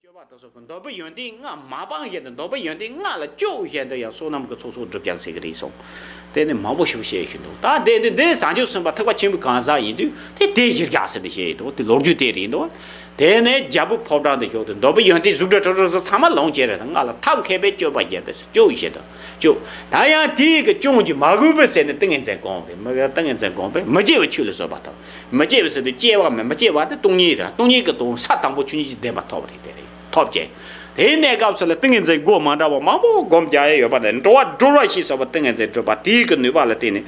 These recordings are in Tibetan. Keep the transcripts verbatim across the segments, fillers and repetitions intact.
སྤྱོད་པ་དེ་ཚོ་གི་འདོད་པའི་ཡོན་ཏན་ལྔ་མ་སྤངས་བཞིན་དུ། འདོད་པའི་ཡོན་ཏན་ལྔ་ལ་སྤྱོད་བཞིན་དུ་ཡང་བསོད་ནམས་ཀྱི་ཚོགས་གསོག་སྒྲུབ་ཀྱང་ཟེར་གྱི་རེད་གསུངས། དེ་ནི་མང་པོ་ཞིག་བཤད་བཞིན་འདུག་ད་འདི་འདི་འདི་བྱང་ཆུབ་སེམས་དཔའ་ཐེག་པ་ཆེན་པོའི་གང་ཟག་ཡིན་དུས་དེ་དེ་གཞིར་བཞག་ཟེར་ནས་བཤད་ཡོད་འདུག་དེ་ལོ་རྒྱུས་དེ་རེད་འདུག་དེ་ནས་རྒྱལ་པོའི་ཕོ་བྲང་དུ་བཞུགས་ཏེ། འདོད་པའི་ཡོན་ཏན་གཟུགས་སྒྲ་དྲི་རོ་རོ་ཚང་མ་ལོངས་སྤྱད་རེད། ད་ང་ལ་ཐབས་མཁས་པས་སྤྱོད་པ་བཞིན་དུ་སྤྱོད་བཞིན་དུ་སྤྱོད། ད་ཡང་དེའི་གི་སྐྱོན་གྱིས་མ་གོས་པར་ཟེར་ནས་ཏིང་ངེ་འཛིན་བསྒོམས་པས། མི་ཏིང་ངེ་འཛིན་བསྒོམས་པས་མི་སྐྱེ་བའི་ཆོས་ལ་བཟོད་པ་དང་། མི་སྐྱེ་བའི་ཟེར་དུས་སྐྱེ་བ་མེད། མི་སྐྱེ་བ་དེ་སྟོང་ཉིད་རེད། སྟོང་ཉིད་ཀྱི་དོན་ས་དང་པོ་ཆོས་ཉིད་ཀྱི་བདེན་པ་ཐོབ་རེད། དེ་རེད། ཐོབ་ཀྱི། དེའི་གནས་སྐབས་སུ་ལ་ཏིང་ངེ་འཛིན་སྒོ་མ་འདྲ་བ་མང་པོ་སྒོམ་རྒྱག་ཡ་ཡོད་པ་དང་། འགྲོ་བ་སྒྲོལ་བ་ཞེས་བྱ་བ་ཏིང་ངེ་འཛིན་སྒྲུབ་པ་དེའི་གི་ནུས་པ་ལ་བརྟེན་ནས།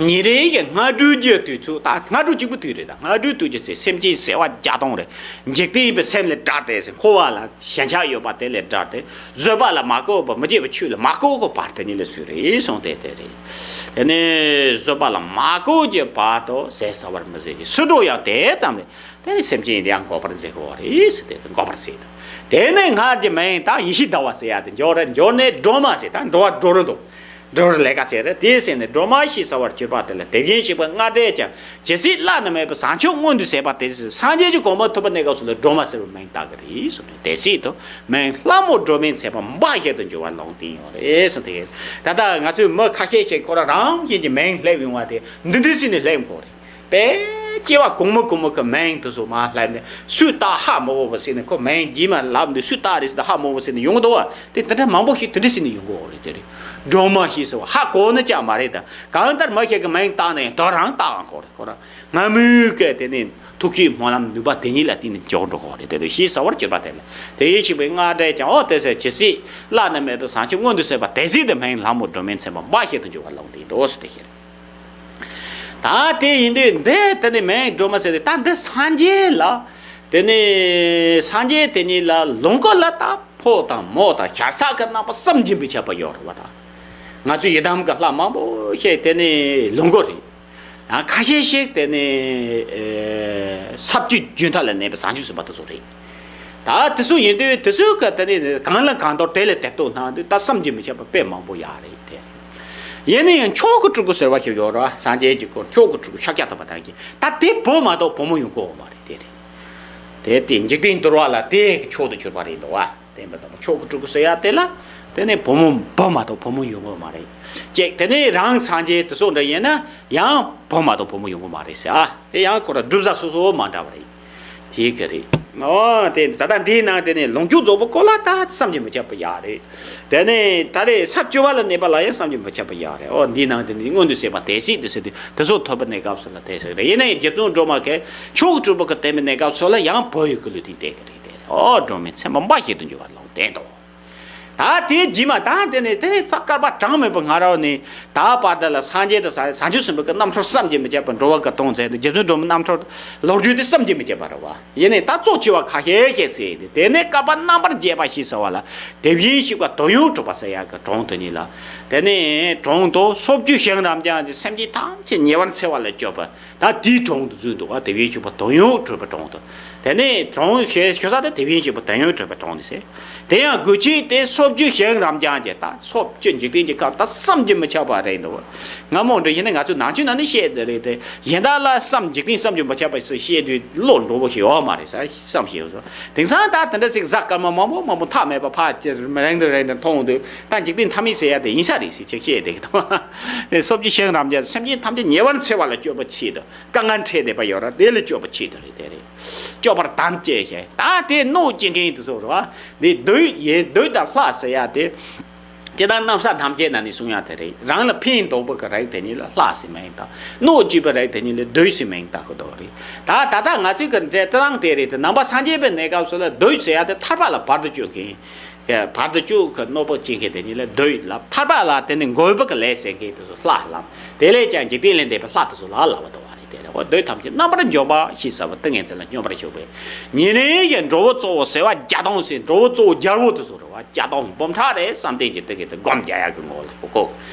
ཉིན་རེ་ཡི་སྔ་དྲོའི་རྒྱུ་དུས་ཚོད་ད་སྔ་དྲོ་གཅིག་པུ་དུས་རེད། ད་སྔ་དྲོའི་དུས་ཀྱི་ཚེ་སེམས་ཅན་བྱེ་བ་བརྒྱ་སྟོང་རེ་འཇིག་རྟེན་པའི་སེམས་ལས་བསྒྲལ་ཏེ། འཁོར་བ་ལ་ཞེན་ཆགས་ཡོད་པ་དེ་ལས་བསྒྲལ་ཏེ། བཟོད་པ་ལ་མ་གོས་པ། མི་སྐྱེ་བའི་ཆོས་ལ་མ་གོས་པའི་བར་དེ་ཉིད་ལ་ཚུད་རེད་གསུངས་ཏེ། དེ་རེད། དེ་ནས་བཟོད་པ་ལ་མ་གོས་ཀྱི་བར་དུ་ཟད་ས་བར་མི་ཟད་ཀྱི་སུ་འགྲོ་ཡང་དེ་ཙམ་རེད། དེ་ནི་སེམས་ཅན་ཡང་འགོག་པར་མཛད་དགོས་པ་རེད་ཟེར་ཏེ། འགོག་པར་མཛད་དོ། དེ་ནས་སྔར་གྱི་མིང་ད་ཡེ་ཤེས་ཟླ་བ་ཟེར་ཡ་དེ་འབྱོར་རེད། འབྱོར་ནས་སྒྲོལ་མ་ཟེར། ད་འགྲོ་བ་སྒྲོལ་རེད་འདུག་སྒྲོལ་ལས་ཀ་བྱེད་རེད། དེ་ཟེར་ནས་སྒྲོལ་མ་ཞེས་བྱ་བར་གྱུར་པ་དེ་ལ་དེ་བཞིན་གཤེགས་པ་ལྔ་སྒྲས་ཀྱང་ཇི་སྲིད་བླ་ན་མེད་པའི་བྱང་ཆུབ་མངོན་དུ་བྱེད་པ་དེ་སྲིད་སངས་རྒྱས་ཀྱི་གོ་འཕང་ཐོབ་པའི་གནས་སྐབས་སུ་ལ་སྒྲོལ་མ་ཟེར་བའི་མིང་བཏགས་ཀྱི་རེད་གསུངས་ནས། དེ་སྲིད་དུ་མིང་ལྷ་མོ་སྒྲོལ་མའི་མཚན་པ་འབའ་ཞིག་ཏུ་འགྱུར་བ་ལུང་བསྟན་ཡོད་རེད་གསུངས་ཏེ། ད་ལྟ་ང་ཚོའི་མི་ཁ་ཤས་ཤིག་ཁོ་རང་རང་བཞིན་གྱི་མིང་སླེབས་ཡོང་བ་དེ་འདི་འདྲ་ཞིག་ནས་སླེབས་ཡོང་གི་རེད། པས་སྐྱེ་བ་གོང་མ་གོང་མ་གི་མིང་དེ་ཚོ་མར་ལབ་ནས་སུས་བཏགས་ཧ་མ་གོ་བ་ཟེར་ནས། ཁོ་མིང་རྗེས་མ་ལབ་འདི་སུས་བཏགས་རེད་ཟེར་ཏེ་ཧ་མ་གོ་བ་ཟེར་ནས་ཡོང་གི་འདུག་བ། དེ་དེ་འདྲ་མང་པོ་ཞིག་དེ་འདྲ་ཟེར་ནས་ཡོང་གི་ཡོད་རེད། དེ་རེད། སྒྲོལ་མ་ཞེས་ཟེར་བ་ཧ་གོ་ནི་ཅང་མ་རེད། ད་གང་ལྟར་མི་ཞིག་གི་མིང་བཏགས་ནས་དེ་རང་བཏགས་ཡོང་གི་རེད། ཁོ་རང་སྔ་མོའི་གི་དེ་ནས་ཐུགས་ཀྱི་སྨོན་ལམ་ནུས་པ་དེ་ཉིད་ལ་བརྟེན་ནས་འཇོག་འགྲོ་གི་རེད། དེ་རེད། ཞེས་བྱ་བར་གྱུར་པ་དེ་ལ་དེ་བཞིན་གཤེགས་པའི་ལྔ་སྒྲས་ཀྱང་། འོ་དེ་ཟེར་ཇི་སྲིད་བླ་ན་མེད་པའི་བྱང་ཆུབ་མངོན་དུ་བྱེད་པ་དེ་སྲིད་དུ་མིང་ལྷ་མོ་སྒྲོལ་མའི་མཚན་པ་འབའ་ཞིག་ཏུ་འགྱུར་བ་ལུང་བསྟན་ཏོ་ཟེར་དེ་བཞིན། ད་དེ་ཡིན་དུས་འདི་དེ་ནི་མིང་སྒྲོལ་མ་ཟེར་ཏེ། ད་འདི་སངས་རྒྱས་ལ། དེ་ནི་སངས་རྒྱས་དེ་ཉིད་ལ་ལོངས་སྐུ་ལ་ད་ཕོ་དང་མོ་དང་ཞར་ས་གི་རྣམ་པ་བསམ་གྱིས་མི་ཁྱབ་པ་ཡོད་རེད་བ། ད་ང་ཚོ་ཡི་དམ་གྱི་ལྷ་མང་པོ་ཞིག་དེ་ནི་ལོངས་སྐུ་རེད། ཡང་ཁ་ཤས་ཤིག་དེ་ནི་ས་བཅུའི་རྒྱུན་མཐའ་ལ་གནས་པའི་བྱང་ཆུབ་སེམས་དཔའ་དེ་ཚོ་རེད། ད་དེ་ཚོ་ཡིན་དུས་དེ་ཚོའི་གི་དེ་ནི་གང་ལ་གང་འདུལ་དེ་ལ་དེ་ལྟོས་སྣང་དུས་ད་བསམ་གྱིས་མི་ཁྱབ་པ་དཔེ་མང་པོ་ཡོད་རེད། དེ་རེད། ཡིན་ན་ཡང་མཆོག་གི་སྤྲུལ་སྐུ་ཟེར་བ་ཞིག་ཡོད་རེད་བ། སངས་རྒྱས་ཀྱི་སྐུ་མཆོག་གི་སྤྲུལ་སྐུ་ཤཱཀྱ་ཐུབ་པ་དང་གི་ད་དེ་བུ་མ་གཏོགས་བུ་མོ་ཡོང་གི་ཡོད་མ་རེད། དེ་རེད། དེ་དེ་འཇིག་རྟེན་འདུལ་བ་ལ་དེ་མཆོག་ཏུ་གྱུར་པ་རེད་འདུག་བ། བསྟན་པ་དང་མཆོག་གི་སྤྲུལ་སྐུ་ཟེར་ཡ་དེ་ལ་དེ་ནི་བུ་མོ་བུ་མ་གཏོགས་བུ་མོ་ཡོང་གི་ཡོད་མ་རེད། ཅེས་དེ་ནི་རང་སངས་རྒྱས་དེ་ཚོ་འདྲ་ཡིན་ན་ཡང་བུ་མ་གཏོགས་བུ་མོ་ཡོང་གི་མ་རེད་ཟེར། ཨ་དེ་ཡང་ཁོ་ར་སྒྲུབ་བྱ་སོ་སོ་མ་འདྲ་བ་རེད། དེ་ག་རེད། ཨོ་དེ་ད་ལྟ་འདིའི་ནང་དེ་ནི་ལོངས་སྤྱོད་རྫོགས་པའི་སྐོར་ལ་ད་བསམ་གྱིས་མི་ཁྱབ་པ་ཡོད་རེད། དེ་ནས་ད་རེས་ས་བཅུ་པ་ལ་གནས་པ་ལ་ཡང་བསམ་གྱིས་མི་ཁྱབ་པ་ཡོད་རེད། ཨོ་འདིའི་ནང་དེ་ནི་མངོན་དུ་བྱེད་པ་དེ་སྲིད་དུ་ཟེར་དུས་དེ་ཚོ་ཐོབ་པའི་གནས་སྐབས་སུ་ལ་དེ་ཟེར་རེད། ཡིན་ནའི་རྗེ་བཙུན་སྒྲོལ་མ་གིས་མཆོག་གི་སྤྲུལ་པ་གི་བསྟན་པའི་གནས་སྐབས་སུ་ལ་ཡང་བུ་ཡི་སྐུ་ལུས་དེ་བསྟན་གི་རེད། དེ་ཨོ་སྒྲོལ་མའི་མཚན་པ་འབའ་ཞིག་ཏུ་འགྱུར་བ་ལུང་བསྟན་ཏོ། ད་དེའི་རྗེས་མ་ད་དེ་ནས་དེ་ཚ་བསྐལ་པ་གྲངས་མེད་པ་སྔ་རོལ་ནས་ད་བར་དུ་ལ་སངས་རྒྱས་དང་བྱང་ཆུབ་སེམས་དཔའ་གི་རྣམ་ཐར་བསམ་གྱིས་མི་ཁྱབ་པ་འགྲོ་བ་གི་དོན་མཛད་དེ། རྗེ་བཙུན་སྒྲོལ་མའི་རྣམ་ཐར་ལོ་རྒྱུས་དེ་བསམ་གྱིས་མི་ཁྱབ་པ་རེད་བ། ཡིན་ནའི་ད་གཙོ་ཆེ་བ་ཁ་ཤས་ཤིག་ཟེར་ཏེ། དེ་ནས་བསྐལ་པ་རྣམ་པར་རྒྱས་པ་ཞེས་བྱ་བ་ལ་དེ་བཞིན་གཤེགས་པ་དོན་ཡོད་གྲུབ་པ་ཟེར་ཡག་གི་གྲངས་དེ་ཉིད་ལ། དེ་ནས་གྲངས་དུ་སོ་བཅུ་ཞིང་རབ་འབྱམས་ཀྱི་སེམས་ཅན་ཐམས་ཅད་ཉེ་བར་འཚེ་བ་ལས་སྐྱོབ་པ། ད་དེའི་གྲངས་དུ་འཛུལ་འདུག་ག་དེ་བཞིན་གཤེགས་པ་དོན་ཡོད་གྲུབ་པའི་གྲངས་དུ། དེ་ནས་གྲངས་ཞེས་ཞུ་ས་དེ་དེ་བཞིན་གཤེགས་པ་དོན་ཡོད་གྲུབ་པའི་གྲངས་དུ་ཟེར། དེ་ཡང་དགོས་ཆེད་དེ་སོ་བཅུ་ཞིང་རབ་འབྱམས་ཀྱི་ད་སོ་བཅུ་འཇིག་རྟེན་གྱི་ཁམས་ད་བསམ་གྱིས་མི་ཁྱབ་པ་རེད་འདུག་སྔ་མོ་འདྲ་ཡིན་ན་ང་ཚོས་ནང་ཆོས་ནང་ནས་བཤད་དེ་རེད་དེ། གཞན་དག་ལ་བསམ་འཇིག་རྟེན་བསམ་གྱིས་མི་ཁྱབ་པ་ཟེར་བཤད་དུས་བློ་འགྲོ་བོ་ཞིག་ཡོད་མ་རེད་ཟེར་བསམ་ཞིག་ཡོད་སོ། དེང་སང་ད་དེ་འདྲ་ཞིག་གཟའ་སྐར་མ་མང་པོ་མང་པོ་མཐའ་མེད་པ་ཕར་ཅིར་རིང་དུ་རིང་དུ་མཐོང་དུས་ད་འཇིག་རྟེན་མཐའ་མེད་ཟེར་ཡ་དེ་ཡིན་ས་རེད་ཟེར་ཅིག་བཤད་དེ་གི་དང་། སོ་བཅུ་ཞིང་རབ་འབྱམས་སེམས་ཅན་ཐམས་ཅད་ཉེ་བར་འཚེ་བ་ལ་སྐྱོབ་པའི་ཆེད་དུ། དཀའ་ངལ་འཕྲད་བསྡད་པ་ཡོད་ར་དེ་ལ་སྐྱོབ་པའི་ཆེད་དུ་རེད། དེ་རེད། སྐྱོབ་པར་དམ་བཅས་ཤིང་ད་དེ་གནོད་བྱེད་མཁན་དེ་ཚོ་རེད་བ། འདི་བདུད་ཡིན། བདུད་དང་ལྷ་ཟེར་ཡ་དེ། དེ་དང་གནམ་ས་ཐམས་ཅད་ནང་ནས་གསུང་ཡ་དེ་རེད། རང་ལ་ཕན་འདོགས་པའི་གི་རིགས་དེ་ཉིད་ལ་ལྷ་ཟེར་མིང་བཏགས། གནོད་བྱེད་པའི་རིགས་དེ་ཉིད་ལ་བདུད་ཟེར་མིང་བཏགས་གི་འདུག་རེད། ད་ད་ལྟ་ང་ཚོའི་གི་འདི་ལྟ་སྟངས་དེ་རེད་དེ། ནང་པ་སངས་རྒྱས་པའི་གནས་སྐབས་སུ་ལ་བདུད་ཟེར་ཡ་དེ་ཐར་པ་ལ་བར་དུ་གཅོད་མཁན། བར་དུ་གཅོད་ཀྱི་གནོད་པ་བྱེད་མཁན་དེ་ཉིད་ལ་བདུད་ལབ། ཐར་པ་ལ་དེ་ནི་འགོད་པ་གི་ལས་ཟེར་མཁན་དེ་ཚོ་ལྷ་ལབ། དེ་ལས་ཀྱང་འཇིག་རྟེན་ལས་འདས་པའི་ལྷ་དེ་ཚོ་ལ་ལབ་པ་འདུག་བ་རེད་དེ་རེད། འོ་བདུད་ཐམས་ཅད་རྣམ་པར་འཇོམས་པ་ཞེས་བྱ་བ་ཏིང་ངེ་འཛིན་ལ་སྙོམས་པར་ཞུགས་པས། ཉིན་རེ་ཡི་འགྲོ་བ་གཙོ་བོ་ཟེར་བ་བརྒྱ་སྟོང་ཟེར། འགྲོ་བ་གཙོ་བོ་རྒྱལ་པོ་དེ་ཚོ་རེད་བ། བརྒྱ་སྟོང་འབུམ་ཕྲག་རེ་བསམ་གཏན་གྱི་ཏིང་ངེ་འཛིན་སྒོམ་རྒྱག་ཡག་གི་ངོ་ལ་གོ།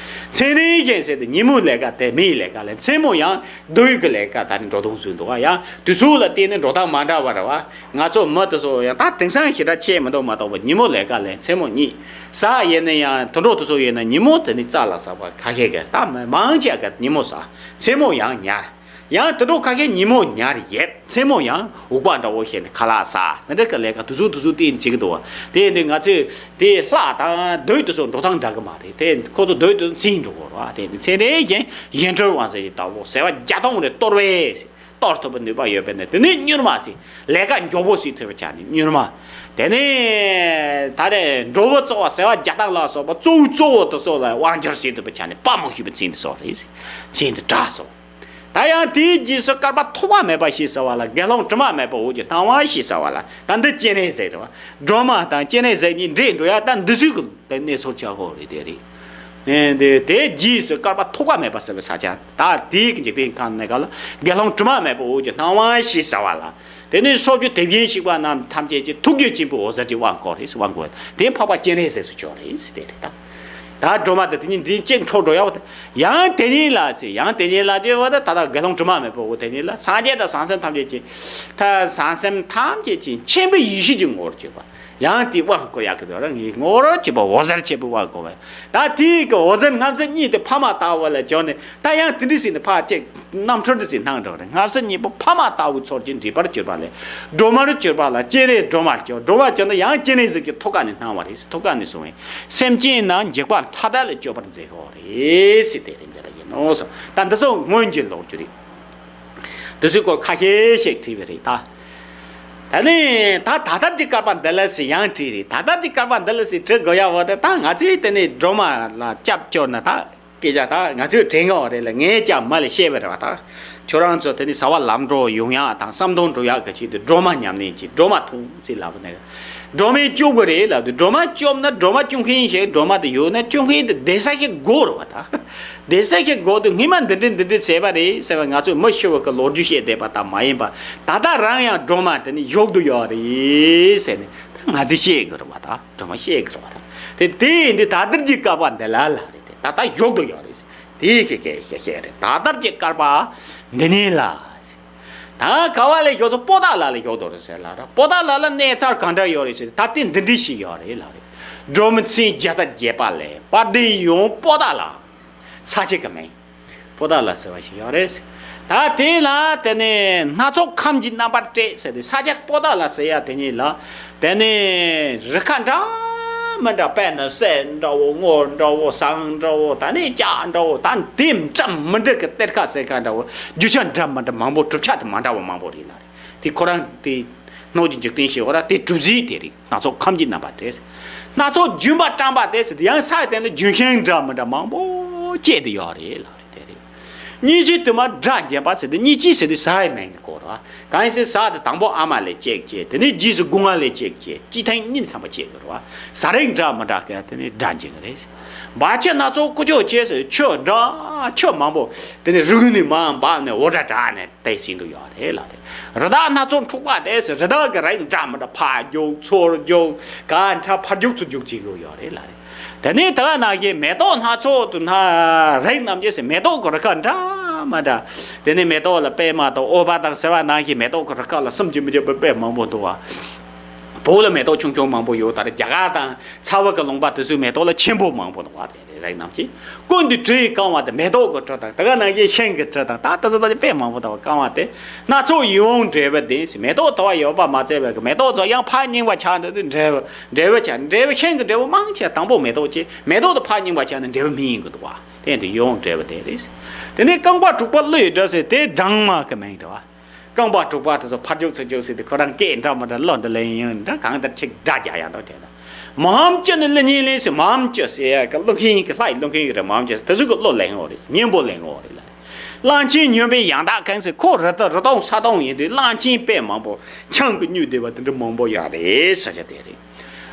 མཚན་རེ་བཞིན་ཟེར་ཏེ་ཉིན་མོའི་ལས་ཀ་དེ་མིའི་ལས་ཀ་ལས། མཚན་མོ་ཡང་བདུད་ཀྱི་ལས་ཀ་ད་ནི་འགྲོ་སྟངས་སུ་འདུག་བ། ཡང་དུས་ཚོད་ལ་བརྟེན་ནས་འགྲོ་སྟངས་མ་འདྲ་བ་རེད་བ། ང་ཚོ་མི་དེ་ཚོ་ཡང་ད་དེང་སང་ཞེ་དྲག་ཆད་མི་འདུག་མ་གཏོགས་པ་ཉིན་མོ་ལས་ཀ་ལས་མཚན་མོ་གཉིད། གཟའ་ཡིན་ན་ཡང་དུད་འགྲོ་དེ་ཚོ་ཡིན་ན་ཉིན་མོ་དེ་ནི་རྩྭ་ལ་ཟགས་པ་ཁ་ཤས་ཀྱིས་ད་མི་མང་ཆེ་ག་ཉིན་མོ་ཟགས། མཚན་མོ་ཡང་ཉལ། ཡང་དུད་འགྲོ་ཁ་ཤས་ཉིན་མོ་ཉལ་ཡོད། མཚན་མོ་ཡང་འུག་པ་འདྲ་བོ་བྱས་ནས་ཁ་ལག་ཟ། འདི་འདྲ་གི་ལས་ཀ་དུས་ཚོད་དུས་ཚོད་བསྟུན་བྱེད་ཀྱི་འདུག་བ། དེ་ཡིན་དུས་ང་ཚོས་དེ་ལྷ་དང་བདུད་དེ་ཚོ་འགྲོ་སྟངས་འདྲ་གི་མ་རེད། དེ་ཁོ་ཚོ་བདུད་དེ་ཚོ་འཚེ་འགྲོ་གི་རེད་བ། དེ་ཡིན་དུས་ཚེ་འདིའི་རྐྱེན་གཞན་འཕྲུལ་དབང་ཟེར་གྱི་ལྟ་བུ་ཟེར་བ་བརྒྱ་སྟོང་རེ་གཏོར་བས། གཏོར་ཐུབ་པའི་ནུས་པ་ཡོད་པས་ན། དེ་ནས་མྱུར་མ་ཟེར། ལས་ཀ་མགྱོགས་པོ་བྱེད་ཐུབ་པ་བྱས་ནས་མྱུར་མ། དེ་ནས་ད་རེས་འགྲོ་བོ་གཙོ་བོ་ཟེར་བ་བརྒྱ་སྟོང་ལ་སོགས་པ་གཙོ་བོ་གཙོ་བོ་དེ་ཚོ་ལ་དབང་སྒྱུར་བྱེད་ཐུབ་པ་བྱས་ནས་དཔའ་མོ་ཞེས་པའི་མཚན་དེ་སོགས་རེད། མཚན་དེ་དྲག་སོང་། ད་ཡང་དེའི་རྗེས་སུ་བསྐལ་པ་ཐོགས་པ་མེད་པ་ཞེས་ཟེར་བ་ལ། དགེ་སློང་དྲི་མ་མེད་པ་འོད་ཀྱི་སྣང་བ་ཞེས་ཟེར་བ་ལ། ད་འདི་སྐྱེ་གནས་ཟེར་བ། སྒྲོལ་མ་དང་སྐྱེ་གནས་ཟེར་གཉིས་འདྲེས་འགྲོ་ཡ། ད་འདི་ཚོའི་གི་དེ་གནས་ཚུལ་ཆགས་ཡོད་རེད། དེ་རེད། ཨེ་འདི་དེའི་རྗེས་སུ་བསྐལ་པ་ཐོགས་པ་མེད་པ་ཟེར་བའི་ས་ཆ། ད་དེའི་གི་འཇིག་རྟེན་ཁམས་ནས་ག་ལ། དགེ་སློང་དྲི་མ་མེད་པ་འོད་ཀྱི་སྣང་བ་ཞེས་ཟེར་བ་ལ། དེ་ནས་སོ་བརྒྱད་དེ་བཞིན་གཤེགས་པ་རྣམས་ཐམས་ཅད་ཀྱི་ཐུགས་རྒྱུད་ཆེན་པོའི་འོད་ཟེར་གྱིས་དབང་བསྐུར་རེད། དབང་བསྐུར་དེ་འཕགས་པ་སྤྱན་རས་གཟིགས་སུ་གྱུར་རེད། དེ་རེད་ད། ད་སྒྲོལ་མ་དེ་དེ་ཉིད་འཛིན་གཅིག་འཕྲོ་འགྲོ་ཡ་བ་དེ། ཡང་དེ་ཉིད་ལ་ཟེར། ཡང་དེ་ཉིད་ལ་དེ་བ་དེ་ད་ལྟ་དགེ་སློང་དྲི་མ་མེད་པའི་འོད་དེ་ཉིད་ལ། སངས་རྒྱས་དང་བྱང་སེམས་ཐམས་ཅད་ཀྱི། ད་བྱང་སེམས་ཐམས་ཅད་ཀྱི་མཁྱེན་པའི་ཡེ་ཤེས་ཀྱི་ངོ་བོར་གྱུར་པ། ཡང་དེའི་དབང་བསྐུར་ཡག་གི་དོན་ལ་ངའི་ངོ་བོར་གྱུར་པ་འོད་ཟེར་ཆེན་པོའི་དབང་བསྐུར་བས། ད་དེའི་གི་འོད་ཟེར་སྣང་སྲིད་གཉིས་དེ་འཕགས་མ་ལྟ་བུ་ལ་བྱོན་ནས། ད་ཡང་དེ་འདྲ་ཟེར་ནས་ཕར་ཅིག་རྣམ་འཕྲུལ་འདྲ་ཟེར་སྣང་འགྲོ་རེད། སྣང་སྲིད་གཉིས་པོ་འཕགས་མ་ལྟ་བུའི་ཚོགས་ཀྱིས་འདྲེས་པར་གྱུར་པ་ལས། སྒྲོལ་མར་གྱུར་པ་ལ་སྤྱན་རས་སྒྲོལ་མར་གྱུར། སྒྲོལ་མར་གྱུར་ན་ཡང་སྤྱན་རས་གཟིགས་ཀྱི་ཐུགས་ཀ་ནས་སྣང་བ་རེད། ཐུགས་ཀ་ནས་གསུངས་པས། སེམས་ཅན་རྣམས་འཇིགས་པ་མཐའ་དག་ལས་སྐྱོབ་པར་མཛད་དགོས་རེད་ཟེར། དེ་རེད་མཛད་པ་ཡིན་ནོ་ཟེར། ད་འདི་ཚོ་སྔོན་གྱི་ལོ་རྒྱུས་རེད། དེ་ཚོའི་སྐོར་ཁ་ཤས་ཤིག་བྲིས་པ་རེད་ད། ད་ནི་ད་ད་ལྟར་གྱི་བསྐལ་པ་འདི་ལ་ཟེར་ཡང་བྲིས་རེད། ད་ལྟར་གྱི་བསྐལ་པ་འདི་ལ་ཟེར་བྲི་དགོས་ཡ་བ་དེ། ད་ང་ཚོས་དེ་ནས་སྒྲོལ་མ་ལ་སྐྱབས་བཅོལ་ན་ད་སྐད་ཆ་ད་ང་ཚོས་དྲན་གྱི་ཡོད་རེད་ལ། ངས་ཀྱང་མ་ལ་བཤད་པ་རེད་བ། ད་ཁྱོད་རང་ཚོ་དེ་ནས་བྱ་བ་ལམ་འགྲོ་ཡོང་ཡག་དང་བསམ་དོན་འགྲུབ་ཡག་གི་ཆེད་དུ་སྒྲོལ་མ་ཉམས་ལེན་གྱིས། སྒྲོལ་མ་ཐུགས་ཟེར་ལབ་ནས། སྒྲོལ་མས་སྐྱོབ་དགོས་རེད་ལབ་དུས། སྒྲོལ་མ་སྐྱོབ་ན་སྒྲོལ་མ་སྐྱོབ་མཁན་ཞིག་སྒྲོལ་མ་དེ་ཡོད་ན་སྐྱོབ་མཁན་དེ་བསྡད་ས་ཞིག་དགོས་རེད་བ་ད། བསྡད་ས་ཞིག་དགོས་དུས་སྔོན་མ་འདི་འདྲ་འདི་འདྲ་བྱས་པ་རེད་ཟེར་བ་ང་ཚོས་མི་ཤི་བ་གི་ལོ་རྒྱུས་བཤད་བསྡད་པ་ད་མ་ཡིན་པ། ད་ལྟ་རང་ཡང་སྒྲོལ་མ་དེ་ནི་བཞུགས་དུ་ཡོད་རེད་ཟེར་ནས་ད་ང་ཚོས་བཤད་དགོས་རེད་བ་ད། སྒྲོལ་མ་བཤད་དགོས་རེད་བ་ད། དེ་དེ་ཡིན་དུས་ད་ལྟར་གྱི་བསྐལ་པ་འདི་ལ་ལ་རེད་དེ། ད་ལྟ་བཞུགས་དུ་ཡོད་རེད་ཟེར། དེ་ཞིག་གི་བཤད་བཤད་རེད། ད་ལྟར་གྱི་བསྐལ་པ་འདི་ནས་ལ་ཟེར། ད་ག་བ་ལ་བཞུགས་དུ། པོ་ཏཱ་ལ་ལ་བཞུགས་དུ་རེད་ཟེར་ལ་ར། པོ་ཏཱ་ལ་ལ་གནས་ཚུལ་གང་འདྲ་ཡོད་རེད་ཟེར། ད་ལྟའི་འདི་འདྲ་ཞིག་ཡོད་རེད་ལ་རེད། སྒྲོལ་མ་མཚན་བརྒྱ་རྩ་བརྒྱད་པ་ལས། དཔལ་ལྡན་ཡུམ་པོ་ཏཱ་ལ། ས་ཆ་གི་མིང་པོ་ཏཱ་ལ་ཟེར་བ་ཞིག་ཡོད་རེད། ད་དེ་ལ་དེ་ནས་སྣ་ཚོགས་ཁམས་ཀྱི་རྣམ་པར་སྤྲས་ཟེར་དུས། ས་ཆ་པོ་ཏཱ་ལ་ཟེར་ཡ་དེ་ཉིད་ལ་དེ་ནས་རི་ཁ་འདྲ་མི་འདྲ། དཔེར་ན་གསེར་འདྲ་བོ། དངུལ་འདྲ་བོ། ཟངས་འདྲ་བོ། ད་ནི་ལྕགས་འདྲ་བོ། ད་དེ་འདྲ་མི་འདྲ་གི་གཏེར་ཁ་ཟེར་ཁ་འདྲ་བོ། རྒྱུ་ཆ་འདྲ་མི་འདྲ་མང་པོ། གྲུབ་ཆ་དེ་མ་འདྲ་བ་མང་པོ་རེད་ལ་རེད། དེ་ཁོ་རང་དེ་སྣོད་ཀྱི་འཇིག་རྟེན་ཞེས་པ་ར། དེ་གྲུབ་རྫས་དེ་རེད། སྣ་ཚོགས་ཁམས་ཀྱི་རྣམ་པ་དེ། སྣ་ཚོགས་ལྗོན་པ་བཀྲམ་པ་དེ་ཟེར་དུས་ཡང་ས་དེ་ནི་ལྗོན་ཤིང་འདྲ་མི་འདྲ་མང་པོ་སྐྱེས་ཏེ་ཡོད་རེད་ལ་རེད། དེ་རེད། སྙིང་རྗེ་དུ་མ་སྒྲ་འབྱིན་པ་ཟེར་དུས། སྙིང་རྗེ་ཟེར་དུས་བྱ་བའི་མིང་གི་སྐོར་ར། གང་ཡིན་ཟེར་བྱ་དེ་དང་པོ་ཨ་མ་ལས་སྐྱེས་སྐྱེས། དེ་ནས་རྗེས་སུ་སྒོ་ང་ལས་སྐྱེས་སྐྱེས། སྐྱེས་ཐེངས་གཉིས་ཐམ་པ་སྐྱེས་དགོས་ར། བྱ་རིགས་འདྲ་མི་འདྲ་གི་དེ་ནས་སྒྲ་འབྱིན་གི་རེད། འབབ་ཆུ་སྣ་ཚོགས་ཀུ་ཅོ་ཆེ་ཟེར། ཆུ་འདྲ་ཆུ་མང་པོ་དེ་ནས་རི་ཀུན་ནས་མར་འབབ་ནས་འོ་སྒྲ་གྲགས་ནས་དེ་བཞིན་དུ་ཡོད་རེད་ལ་རེད། རི་དྭགས་སྣ་ཚོགས་འཁྲུགས་པ་དེ་ཟེར། རི་དྭགས་ཀྱི་རིགས་འདྲ་མི་འདྲ། ཕར་རྒྱུག་ཚུར་རྒྱུག་ག་འདྲ་ཕར་རྒྱུག་ཚུར་རྒྱུག་བྱེད་ཀྱི་ཡོད་རེད་ལ་རེད། དེ་ནས་ད་ག་ནང་བཞིན་མེ་ཏོག་སྣ་ཚོགས་དུ་ན་རིགས་རྣམས་ཀྱི་ཟེར། མེ་ཏོག་གི་རི་ཁ་འདྲ་མི་འདྲ། དེ་ནས་མེ་ཏོག་ལ་པད་མ་དང་འོད་འབར་དང་ཟེར་བ་ནང་བཞིན་མེ་ཏོག་གི་རི་ཁ་ལ་གསུམ་གྱི་མི་འགྱུར་བའི་དཔེ་མང་པོ་འདུག་བ། བོད་ལ་མེ་ཏོག་ཆུང་ཆུང་མང་པོ་ཡོད། ད་རེས་རྒྱ་གར་དང་ཚ་བ་གི་ལུང་པ་དེ་ཚོའི་མེ་ཏོག་ལ་ཆེན་པོ་མང་པོ་འདུག་བ། དེ་རེད། རིགས་རྣམས་ཀྱི་ཀུན་ཏུ་དྲི་ཡིས་བཀང་བ་དེ་མེ་ཏོག་གི་དྲི་དང་། ད་ག་ནང་བཞིན་ཤིང་གི་དྲི་དང་། ད་ད་ཚོ་ད་ཚོ་དཔེ་མང་པོ་འདུག་བ། བཀང་བ་དེ། སྣ་ཚོགས་ཡིད་འོང་འབྲས་བུ་ལྡན་ཟེར། མེ་ཏོག་དུ་བ་ཡོད་པ་མ་ཚད་པའི་གི་མེ་ཏོག་ཚོ་ཡང་ཕར་རྙིང་པ་ཆགས་འདུག་དུས་འབྲས་བུ། འབྲས་བུ་ཆགས། འབྲས་བུ་ཤིང་གི་འབྲས་བུ་མང་ཆེ་དང་པོ་མེ་ཏོག་སྐྱེས། མེ་ཏོག་དེ་ཕར་རྙིང་པ་ཆགས་ནས་འབྲས་བུ་མི་ཡིན་གི་འདུག་བ། དེ་ཡིན་དུས་ཡིད་འོང་འབྲས་བུ་ལྡན་རེད། དེ་ནས་རྐང་པ་དྲུག་པ་ཀླུ་ཡི་སྒྲ་ཟེར། དེ་སྦྲང་མ་གི་མིང་རེད་བ། རྐང་པ་དྲུག་པ་དེ་ཚོ་ཕར་རྒྱུག་ཚུར་རྒྱུག་ཟེར་དུས་ཁོ་རང་སྐད་འདྲ་མི་འདྲ། གླུ་འདྲ་ལེན་ཡོང་འདྲ། གང་ལྟར་ཅིག་སྒྲ་རྒྱག་ཡག་འདུག་དེ་ལ། མ་འོངས་སྐྱེ་ནི་ཀླུ་གཉན་ལས་ཟེར། མ་འོངས་སྐྱེ་ཟེར་ཡ་གི་ཀླུ་མཁན་གི་ལྷ་ཡི་ཀླུ་མཁན་གི་རེད། མ་འོངས་སྐྱེ་ཟེར། དེ་ཚོ་གི་གླུ་ལེན་ཡོང་རེད། སྙན་པོ་ལེན་ཡོང་རེད་ལ། གླང་ཆེན་སྨྱོན་པའི་ཡང་དག་མཁན་ཟེར། ཁོ་རི་དྭགས་རི་དྭགས་ས་དྭགས་ཡིན་དུས་གླང་ཆེན་དཔེ་མང་པོ་ཆང་གིས་མྱོས་བསྡད་པ་དེ་འདྲ་མང་པོ་ཡོད་རེད་ཟེར་བྱ་དེ་རེད།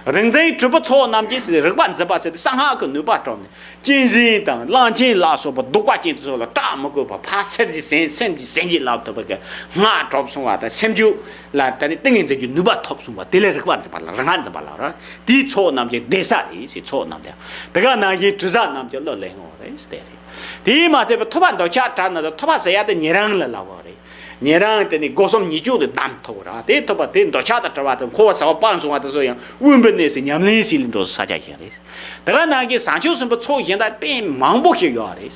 རིག་འཛིན་གྲུབ་པའི་ཚོགས་རྣམས་ཀྱིས་ཟེར། རིག་པ་འཛིན་པ་ཟེར་དུས་གསང་སྔགས་ཀྱི་ནུས་པ་སྤྲོད་ནས། གཅན་གཟན་དང་གླང་ཆེན་ལ་སོགས་པ་གདུག་པ་ཅན་དེ་ཚོ་ལ་སྐྲག་མི་དགོས་པ། ཕར་གསེར་གྱི་ཟན། སེམས་ཀྱི་ཟན་གྱིས་བརླབ་ཐུབ་པ་གི་སྔགས་གྲུབ་སོང་བ་དང་། སེམས་རྒྱུད་ལ་ད་ནི་ཏིང་ངེ་འཛིན་གྱི་ནུས་པ་ཐོབ་སོང་བ། དེ་ལས་རིག་པ་འཛིན་པ་ལ་རིག་སྔགས་འཛིན་པ་ལ་ར། དེའི་ཚོགས་རྣམས་ཀྱི་བསྡད་ས་རེད་ཟེར། ཚོགས་རྣམས་དེ། དེ་ག་ནང་བཞིན་དྲི་ཟ་རྣམས་ཀྱི་གླུ་ལེན་ཡོང་རེད་ཟེར། དེ་རེད། དེས་མ་ཚད་པའི་ཐུབ་པ་འདོད་ཆགས་བྲལ་ན། ད་ཐུབ་པ་ཟེར་ཡ་དེ་ཉན་རང་ལ་ལབ་པ་རེད། ཉན་རང་དེ་ནི་སྒོ་གསུམ་ཉེས་སྤྱོད་དེ་བསྡམས་ཐུབ་ར། དེ་ཐུབ་པ་དེ་འདོད་ཆགས་དང་བྲལ་བ་དང་། འཁོར་བ་ཟ་བ་སྤངས་སོང་བ་དེ་ཚོ་ཡང་དབེན་པའི་གནས་སུ་ཉམས་ལེན་བྱེད་ལ་འགྲོ་ས་ཆ་ཞིག་རེད། དེ་ག་ནང་བཞིན་བྱང་ཆུབ་སེམས་དཔའི་ཚོགས་གཞན་དག་དཔེ་མང་པོ་ཞིག་ཡོད་རེད།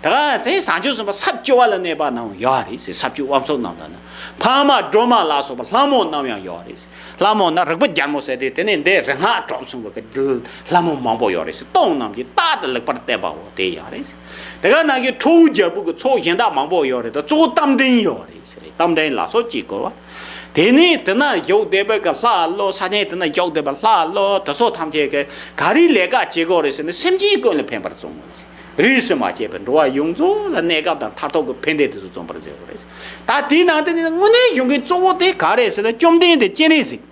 ད་ག་དེ་བྱང་ཆུབ་སེམས་དཔའ་ས་བཅུ་པ་ལ་གནས་པ་རྣམས་ཡོད་རེད་ཟེར། ས་བཅུ་དབང་ཕྱུག་རྣམས་དང་ནི་འཕགས་མ་སྒྲོལ་མ་ལ་སོགས་པ་ལྷ་མོ་རྣམས་ཡང་ཡོད་རེད་ཟེར། ལྷ་མོ་ནི་རིག་པ་རྒྱལ་མོ་ཟེར་ཏེ་དེ་ནི་འདི་རིག་སྔགས་གྲོགས་གསུམ་པོ་གི་ལྷ་མོ་མང་པོ་ཡོད་རེད་ཟེར། སྟོང་རྣམས་ཀྱིས་རྟག་ཏུ་ལེགས་པར་བསྟོད་པའོ་དེ་ཡོད་རེད་ཟེར། དེ་ག་ནང་གི་ཁྲོ་བོ་རྒྱལ་པོ་གི་ཚོགས་གཞན་དག་མང་པོ་ཡོད་རེད་དོ། གཙོ་བོ་རྟ་མགྲིན་ཡོད་རེད་ཟེར། རྟ་མགྲིན་ལ་སོགས་ཀྱིས་བསྐོར་བ། དེ་ནས་དེ་ན་བཞུགས་བསྡད་པའི་གི་ལྷ་ཀླུ། ས་ཆེན་དེ་ན་བཞུགས་བསྡད་པའི་ལྷ་ཀླུ་དེ་ཚོ་ཐམས་ཅད་ཀྱིས་ག་རེ་ལས་ཀ་བྱེད་དགོས་རེད་ཟེར་ན། སེམས་ཅན་ཀུན་ལ་ཕན་པར་བརྩོན་དགོས་རེད། རིས་སུ་མ་ཆད་པའི་འགྲོ་བ་ཡོངས་རྫོགས་ལ་གནས་སྐབས་དང་མཐར་ཐུག་གི་ཕན་བདེ་དེ་ཚོ་བརྩོན་པར་མཛད་དགོས་རེད། ད་དེའི་ནང་དེ་ནི་དངོས་གནས་གཞུང་གི་གཙོ་བོ་དེ་ག་རེད་ཟེར་ན། བཅོམ་ལྡན་འདས་སྤྱན་རས་གཟིགས།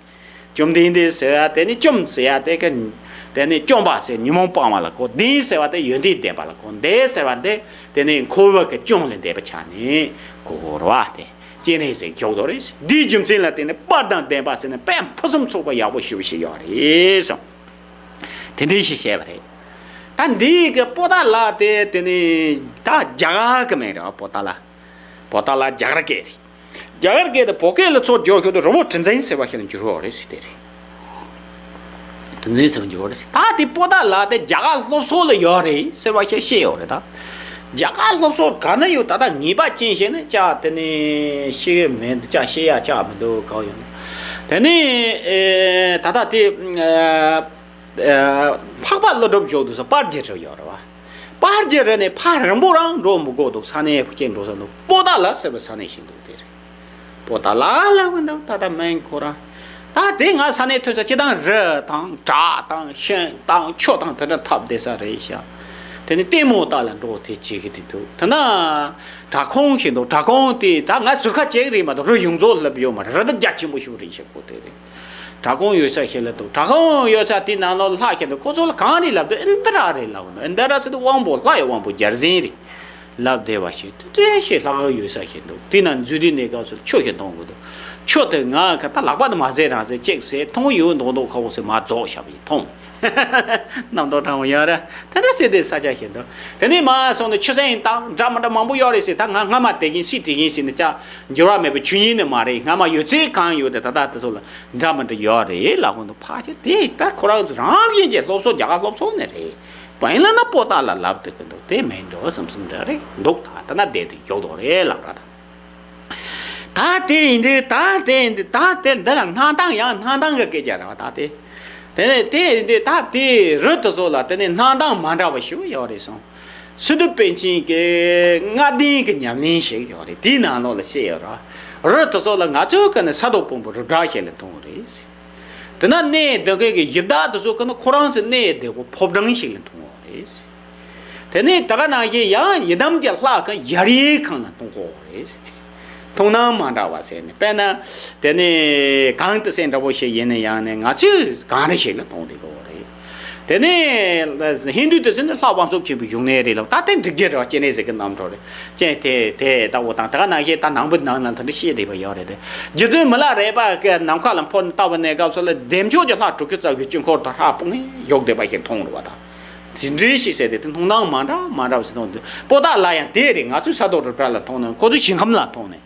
བཅོམ་ལྡན་འདས་ཟེར་ཡ་དེ་ནི་བཅོམ་ཟེར་ཡ་དེ་གི་དེ་ནི་བཅོམ་པ་ཟེར་ཉོན་མོངས་སྤངས་པ་ལ་གོ། ལྡན་ཟེར་བ་དེ་ཡོན་ཏན་ལྡན་པ་ལ་གོ། འདས་ཟེར་བ་དེ་དེ་ནི་འཁོར་བ་གི་གཅོང་ལས་འདས་པ་ཆགས་ནས་གོ་དགོས་རེད་བ། དེ་སྤྱན་རས་གཟིགས་བཞུགས་དོ་རེད། འདིའི་རྒྱུ་མཚན་ལ་བརྟེན་ནས་དཔལ་དང་ལྡན་པ་ཟེར་ནས་དཔལ་ཕུན་སུམ་ཚོགས་པ་ཡག་པོ་ཞེ་པོ་ཞིག་ཡོད་རེད་གསུངས། དེ་འདྲའི་ཞིག་བཤད་པ་རེད། ད་འདི་གི་པོ་ཏཱ་ལ་དེ་དེ་ནི་ད་རྒྱ་གར་གི་མིང་རེད་བ། པོ་ཏཱ་ལ། པོ་ཏཱ་ལ་རྒྱ་གར་སྐད་རེད། རྒྱ་གར་སྐད་དུ་བོད་སྐད་ལ་ཚུར་བསྒྱུར་ཤོག་དུས་རི་བོ་གྲུ་འཛིན་ཟེར་བ་ཞིག་ལ་འགྱུར་བ་རེད་ཟེར་དེ་རེད། གྲུ་འཛིན་ཟེར་བ་འགྱུར་བ་རེད་ཟེར། ད་དེ་པོ་ཏཱ་ལ་དེ་རྒྱ་གར་སློབ་གསོ་ལ་ཡོད་རེད་ཟེར་བ་ཞིག་བཤད་ཡོད་རེད་ད། རྒྱ་གར་སློབ་གསོ་ག་ན་ཡོད། ད་ལྟ་ངེས་པ་ཅན་བཤད་ན་ཅག་དེ་ནས་ཤེས་ཀྱི་མེད་འདུག་ཅག་ཤེས་ཡ་ཅག་མི་འདུག་གང་ཡོད་ན། དེ་ནས་ཨེ་ད་ལྟ་དེ་ཨེ་ཨེ་འཕགས་པ་ཀླུ་སྒྲུབ་བཞུགས་དུས་སུ་དཔལ་རྒྱལ་རབས་ཡོད་རེད་བ། དཔལ་རྒྱལ་རབས་ནས་ཕར་རིང་པོ་རང་འགྲོ་མི་དགོས་འདུག་ས་གནས་ཕ་གིར་འགྲོ་ས་འདུག་པོ་ཏཱ་ལ་ཟེར་བའི་ས་གནས་ཤིག་འདུག་དེ་རེད། པོ་ཏཱ་ལ་ལབ་གི་འདུག་ད་ལྟ་མིང་ཁོ་རང་། ད་དེ་ང་ས་གནས་ཐོས་ས་སྤྱིར་བཏང་རི་དང་བྲག་དང་ཤིང་དང་ཆུ་དང་དེ་འདྲ་འཐབ་བསྡད་ས་རེད་ཤག་དེ་ནི་ལྟད་མོ་ལྟ་ལ་འགྲོ་དེ་བྱེད་གི་དེ་འདུག་དེ་ན་བྲག་ཁུང་ཞིག་འདུག་བྲག་ཁུང་དེ་ད་ང་ཟུར་ཁ་བྱེད་གི་རེད་མ་གཏོགས་རི་ཡོངས་རྫོགས་ལབ་ཡོད་མ་རེད། རི་དེ་རྒྱ་ཆེན་པོ་ཞིག་རེད་ཤག་པོ་དེ་རེད། བྲག་ཁུང་ཡོད་ས་ཞིག་ལ་འདུག་བྲག་ཁུང་ཡོད་ས་དེ་ནང་ལོགས་ལྷ་ཞིག་འདུག་ཁོ་ཚོ་ལ་གང་རེད་ལབ་དུས་ཨིནྡྲ་རེད་ལབ་ནོ། ཨིནྡྲ་ཟེར་དུས་དབང་པོ་ལྷ་ཡི་དབང་པོ་བརྒྱ་བྱིན་རེད། ལབ་བསྡད་པ་ཞིག་དེ་འདྲ་ཞིག་ལྷག་ཡོད་ས་ཞིག་འདུག་དེ་ན་འཛུལ་དུས་གནས་སྐབས་སུ་ཆུ་ཞིག་འཐུང་དགོས་འདུག་ཆུ་དེ་ང་ག་ད་ལག་པ་དེ་མ་ཟས་རང་ཟས་གཅིག་ཟས་འཐུང་ཡོད་མདོག་མདོག་ཁ་བོ་ཟས་མ་རྫོགས་བཞག་པ་ཡིན་འཐུང་། རྣམ་རྟོག་ཕྲ་མོ་ཡོད་རེད། དེ་འདྲ་ཟེར་དེ་ས་ཆ་ཞིག་འདུག་དེ་ནས་མར་སོང་ནས་ཆུ་སྲིན་དང་འདྲ་མི་འདྲ་མང་པོ་ཡོད་རེད་ཟེར། ད་ང་སྔ་མ་དེ་བཞིན་སྲིད་དེ་བཞིན་ཟེར་ནས་ཅག་འགྱུར་བ་མེད་པའི་ཆོས་ཉིད་ནི་མ་རེད། སྔ་མ་ཡོད་ཚད་གང་ཡོད་དེ་ད་ལྟ་དེ་ཚོ་ལ་འདྲ་མི་འདྲ་ཡོད་རེད་ལབ་གི་འདུག་ཕལ་ཆེར་དེ་ད་ཁོ་རང་ཚོ་རང་བཞིན་གྱི་སློབ་གསོ་རྒྱ་གར་སློབ་གསོ་ནས་རེད། བོད་ལ་ན་པོ་ཏཱ་ལ་ལབ་སྡོད་ཀྱི་འདུག་དེ་མིན་འགྲོ་བསམ་བསམ་འདྲ་རེད་འདུག་ད་ད་ན་བསྡད་དུ་ཡོད་དོ་རེད་ལབ་ར་ད། ད་དེ་ཡིན་དུས་ད་དེ་ཡིན་དུས་ད་དེ་འདི་ལ་སྣང་སྟངས་ཡང་སྣང་སྟངས་ཀྱི་སྐད་ཆ་རེད་བ་ད་དེ། དེ་ནས་དེ་ཡིན་དུས་ད་དེ་རི་དེ་ཚོ་ལ་དེ་ནས་སྣང་སྟངས་མ་འདྲ་བ་ཞིག་ཡོད་རེད་སོང་། སི་ཏུ་པཎ་ཆེན་གྱི་ལྔ་ལྡན་གྱི་ཉམས་ལེན་ཞིག་ཡོད་རེད། དེའི་ནང་ལོགས་ལ་བཤད་ཡོད་རེད། རི་དེ་ཚོ་ལ་ང་ཚོའི་ཀ་ནས་ས་རྡོ་སྤུན་པོ་རི་བྲག་ཞིག་ལ་མཐོང་གི་རེད། དེ་ན་གནས་སྡོད་མཁན་གྱི་ཡི་དྭགས་དེ་ཚོ་ཀ་ནས་ཁོ་རང་ཚོའི་གནས་སྡོད་སྒོ་ཕོ་བྲང་ཞིག་ལ་མཐོང་བ་རེད། དེ་ནས་ད་ག་ནང་བཞིན་ཡང་ཡི་དམ་གྱི་ལྷ་ཀ་ཡར་ཡེ་ཁང་ལ་མཐོང་གོ་རེད། མཐོང་སྣང་མ་འདྲ་བ་ཟེར་ནས་དཔེར་ན། དེ་ནས་གངས་ཏི་སེ་འདྲ་བོ་ཞིག་ཡིན་ན་ཡང་ནས་ང་ཚོས་གངས་རི་ཞིག་ལ་མཐོང་བསྡད་ཀྱི་ཡོད་རེད། དེ་ནས་ཧིན་དུ་དེ་ཚོ་ནི་ལྷ་དབང་ཕྱུག་ཆེན་པོའི་བཞུགས་གནས་རེད་ལབ། ད་དེ་འགྲིག་གི་རེད་བ། སྤྱན་རས་གཟིགས་ཀྱི་རྣམ་ཐར་རེད། ཅེས་དེ་དེ་ལྟ་བུ་དང་ད་ག་ནང་བཞིན་ད་ནང་པའི་ནང་ན་ད་འདི་བཤད་བསྡད་པ་ཡོད་རེད་དེ། རྗེ་བཙུན་མི་ལ་རས་པ་གི་ནམ་མཁའ་ལ་འཕུར་ནས་ལྟ་བ་གནས་སྐབས་སུ་ལ་བདེ་མཆོག་གི་ལྷ་དྲུག་ཅུ་རྩ་དགུའི་དཀྱིལ་འཁོར་དུ་ཧྲག་ཕུང་ནས་བཞུགས་བསྡད་པ་ཞིག་མཐོང་རུ་བ་དང་། དེ་འདྲའི་ཞིག་ཟེར་ཏེ་དེ་མཐོང་སྣང་མ་འདྲ་མ་འདྲ་བ་ཞིག་མཐོང་དུས་པོ་ཏཱ་ལ་ཡང་དེ་རེད། ང་ཚོས་ས་རྡོ་རི་བྲག་ལ་མཐོང་ནས་ཁོ་ཚོས་ཞིང་ཁམས་ལ་མཐོང་ནས།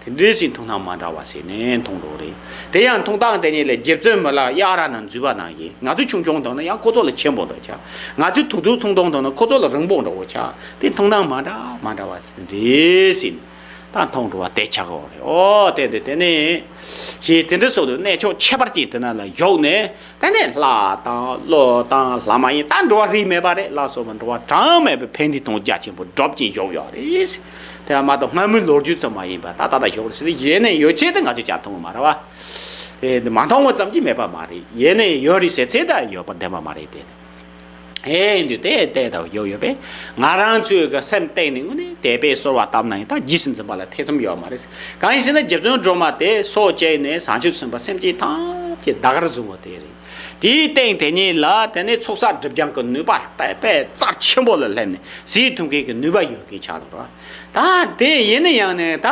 དེ་འདྲའི་ཞིག་མཐོང་སྣང་མ་འདྲ་བ་ཟེར་ནས་མཐོང་འགྲོ་རེད། དེ་ཡང་མཐོང་སྟངས་དེ་ཉིད་ལས་རྗེ་བཙུན་མི་ལ་གཡག་ར་ན་འཛུལ་བ་ནང་བཞིན་ང་ཚོས་ཆུང་ཆུང་མཐོང་ན་ཡང་ཁོ་ཚོ་ལ་ཆེན་པོ་འདྲ་ཆགས། ང་ཚོས་ཐུག་ཐུག་ཐུང་ཐུང་མཐོང་ན་ཁོ་ཚོ་ལ་རིང་པོ་འདྲ་བོ་ཆགས། དེ་མཐོང་སྣང་མ་འདྲ་མ་འདྲ་བ་ཟེར་རེད་ཟེར་ནས་ད་མཐོང་འགྲོ་བ་དེ་ཆགས་ཀྱི་ཡོད་རེད། ཨོ་དེ་འདི་དེ་ནས་ཞེས་དེ་འདྲ་སོགས་དུ་གནས་མཆོག་ཁྱད་པར་ཅན་དེ་ན་ལ་བཞུགས་ནས། དེ་ནས་ལྷ་དང་ཀླུ་དང་ལྷ་མ་ཡིན་ད་འགྲོ་བ་རིས་མེད་པ་རེད་ལ་སོགས་པ་འགྲོ་བ་གྲངས་མེད་པའི་ཕན་བདེ་དང་རྒྱ་ཆེན་པོ་སྒྲུབ་ཀྱིན་བཞུགས་ཡོད་རེད། དེ་མ་གཏོགས་སྔ་མོའི་ལོ་རྒྱུས་ཙམ་མ་ཡིན་པ་ད་ད་ལྟ་བཞུགས་རེད་ཟེར་ཏེ་ཡེ་ནས་ཡོད་ཚད་དེ་ང་ཚོས་ཀྱང་མཐོང་གི་མ་རེད་བ། དེ་མ་མཐོང་བ་ཙམ་གྱིས་མེད་པ་མ་རེད། ཡེ་ནས་ཡོད་རེད་ཟེར་ཚད་ད་ཡོད་པ་བདེན་པ་མ་རེད་དེ། ཨེ་འདི་དེ་དེ་ལྟ་བུ་ཡོད་ཡོད་པས་ང་རང་ཚོའི་གི་སེམས་གཏིང་ནས་དངོས་གནས་དད་པས་གསོལ་བ་བཏབ་ན་ཡང་ད་རྗེས་སུ་འཛིན་པ་ལ་ཐེ་ཚོམ་ཡོད་མ་རེད། གང་ཡིན་ཟེར་ན་རྗེ་བཙུན་སྒྲོལ་མ་དེ་སོ་སྐྱེས་ནས་བྱང་ཆུབ་སེམས་དཔའ་སེམས་ཅན་ཐམས་ཅད་ད་གར་བཟུང་བ་དེ་རེད། དེའི་སྟེང་དེ་ཉིད་ལ་དེ་ནས་ཚོགས་བསགས་སྒྲིབ་སྦྱང་གི་ནུས་པ་དད་པས་རྩ་ཆེན་པོ་ལ་སླེབས་ནས་ཟས་འཐུང་མཁན་གྱི་ནུས་པ་ཡོད་མཁན་ཆགས་འདུག་ར། ད་དེ་ཡིན་ན་ཡང་ནས་ད་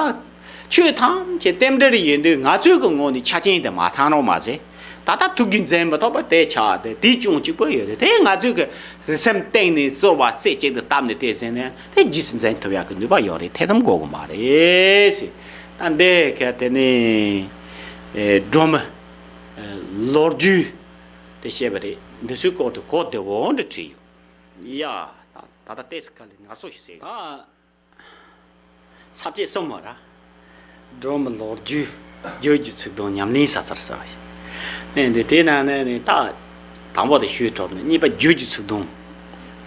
ཆོས་ཐམས་ཅད་རྟེན་འབྲེལ་ཡིན་དུས་ང་ཚོའི་གི་ངོས་ནས་ཆ་རྐྱེན་དེ་མ་ཚང་རོགས་མ་ཟད། ད་ལྟ་ཐུགས་རྒྱུད་འཛིན་མི་ཐུབ་པ་དེ་ཆགས་ཏེ་དེའི་སྐྱོན་གཅིག་པོ་ཡོད་རེད། དེ་ང་ཚོའི་གི་སེམས་གཏིང་ནས་གསོལ་བ་རྩེ་གཅིག་ཏུ་བཏབ་ནས་དེ་ཟིན་ནས་དེ་རྗེས་སུ་འཛིན་ཐུབ་ཡག་གི་ནུས་པ་ཡོད་རེད། ཐེ་ཚོམ་དགོས་གི་མ་རེད་ཟེར། ད་འདི་ག་དེ་ནི་སྒྲོལ་མ་ལོ་རྒྱུས་དེ་བཤད་པ་རེད། འདི་ཚོའི་སྐོར་དུ་གོ་བདེ་བོ་འདྲ་བྲིས་ཡོད་ཡ། ད་ལྟ་ཏོག་ཙམ་ག་ལེར་ངལ་གསོ་ཞིག་བྱེད། ད་ས་བཅད་གསུམ་མོ་ར། སྒྲོལ་མ་ལོ་རྒྱུས། བརྗོད་ཀྱི་ཚིག་དོན། ཉམས་ལེན་ས་མཚར་ཟེར་བ་ཞིག་ཨེ་འདི་དེའི་ནང་ནས་ནི་ད་དང་པོ་དེ་ཞུས་གྲུབ་ནས། གཉིས་པ་བརྗོད་ཀྱི་ཚིག་དོན་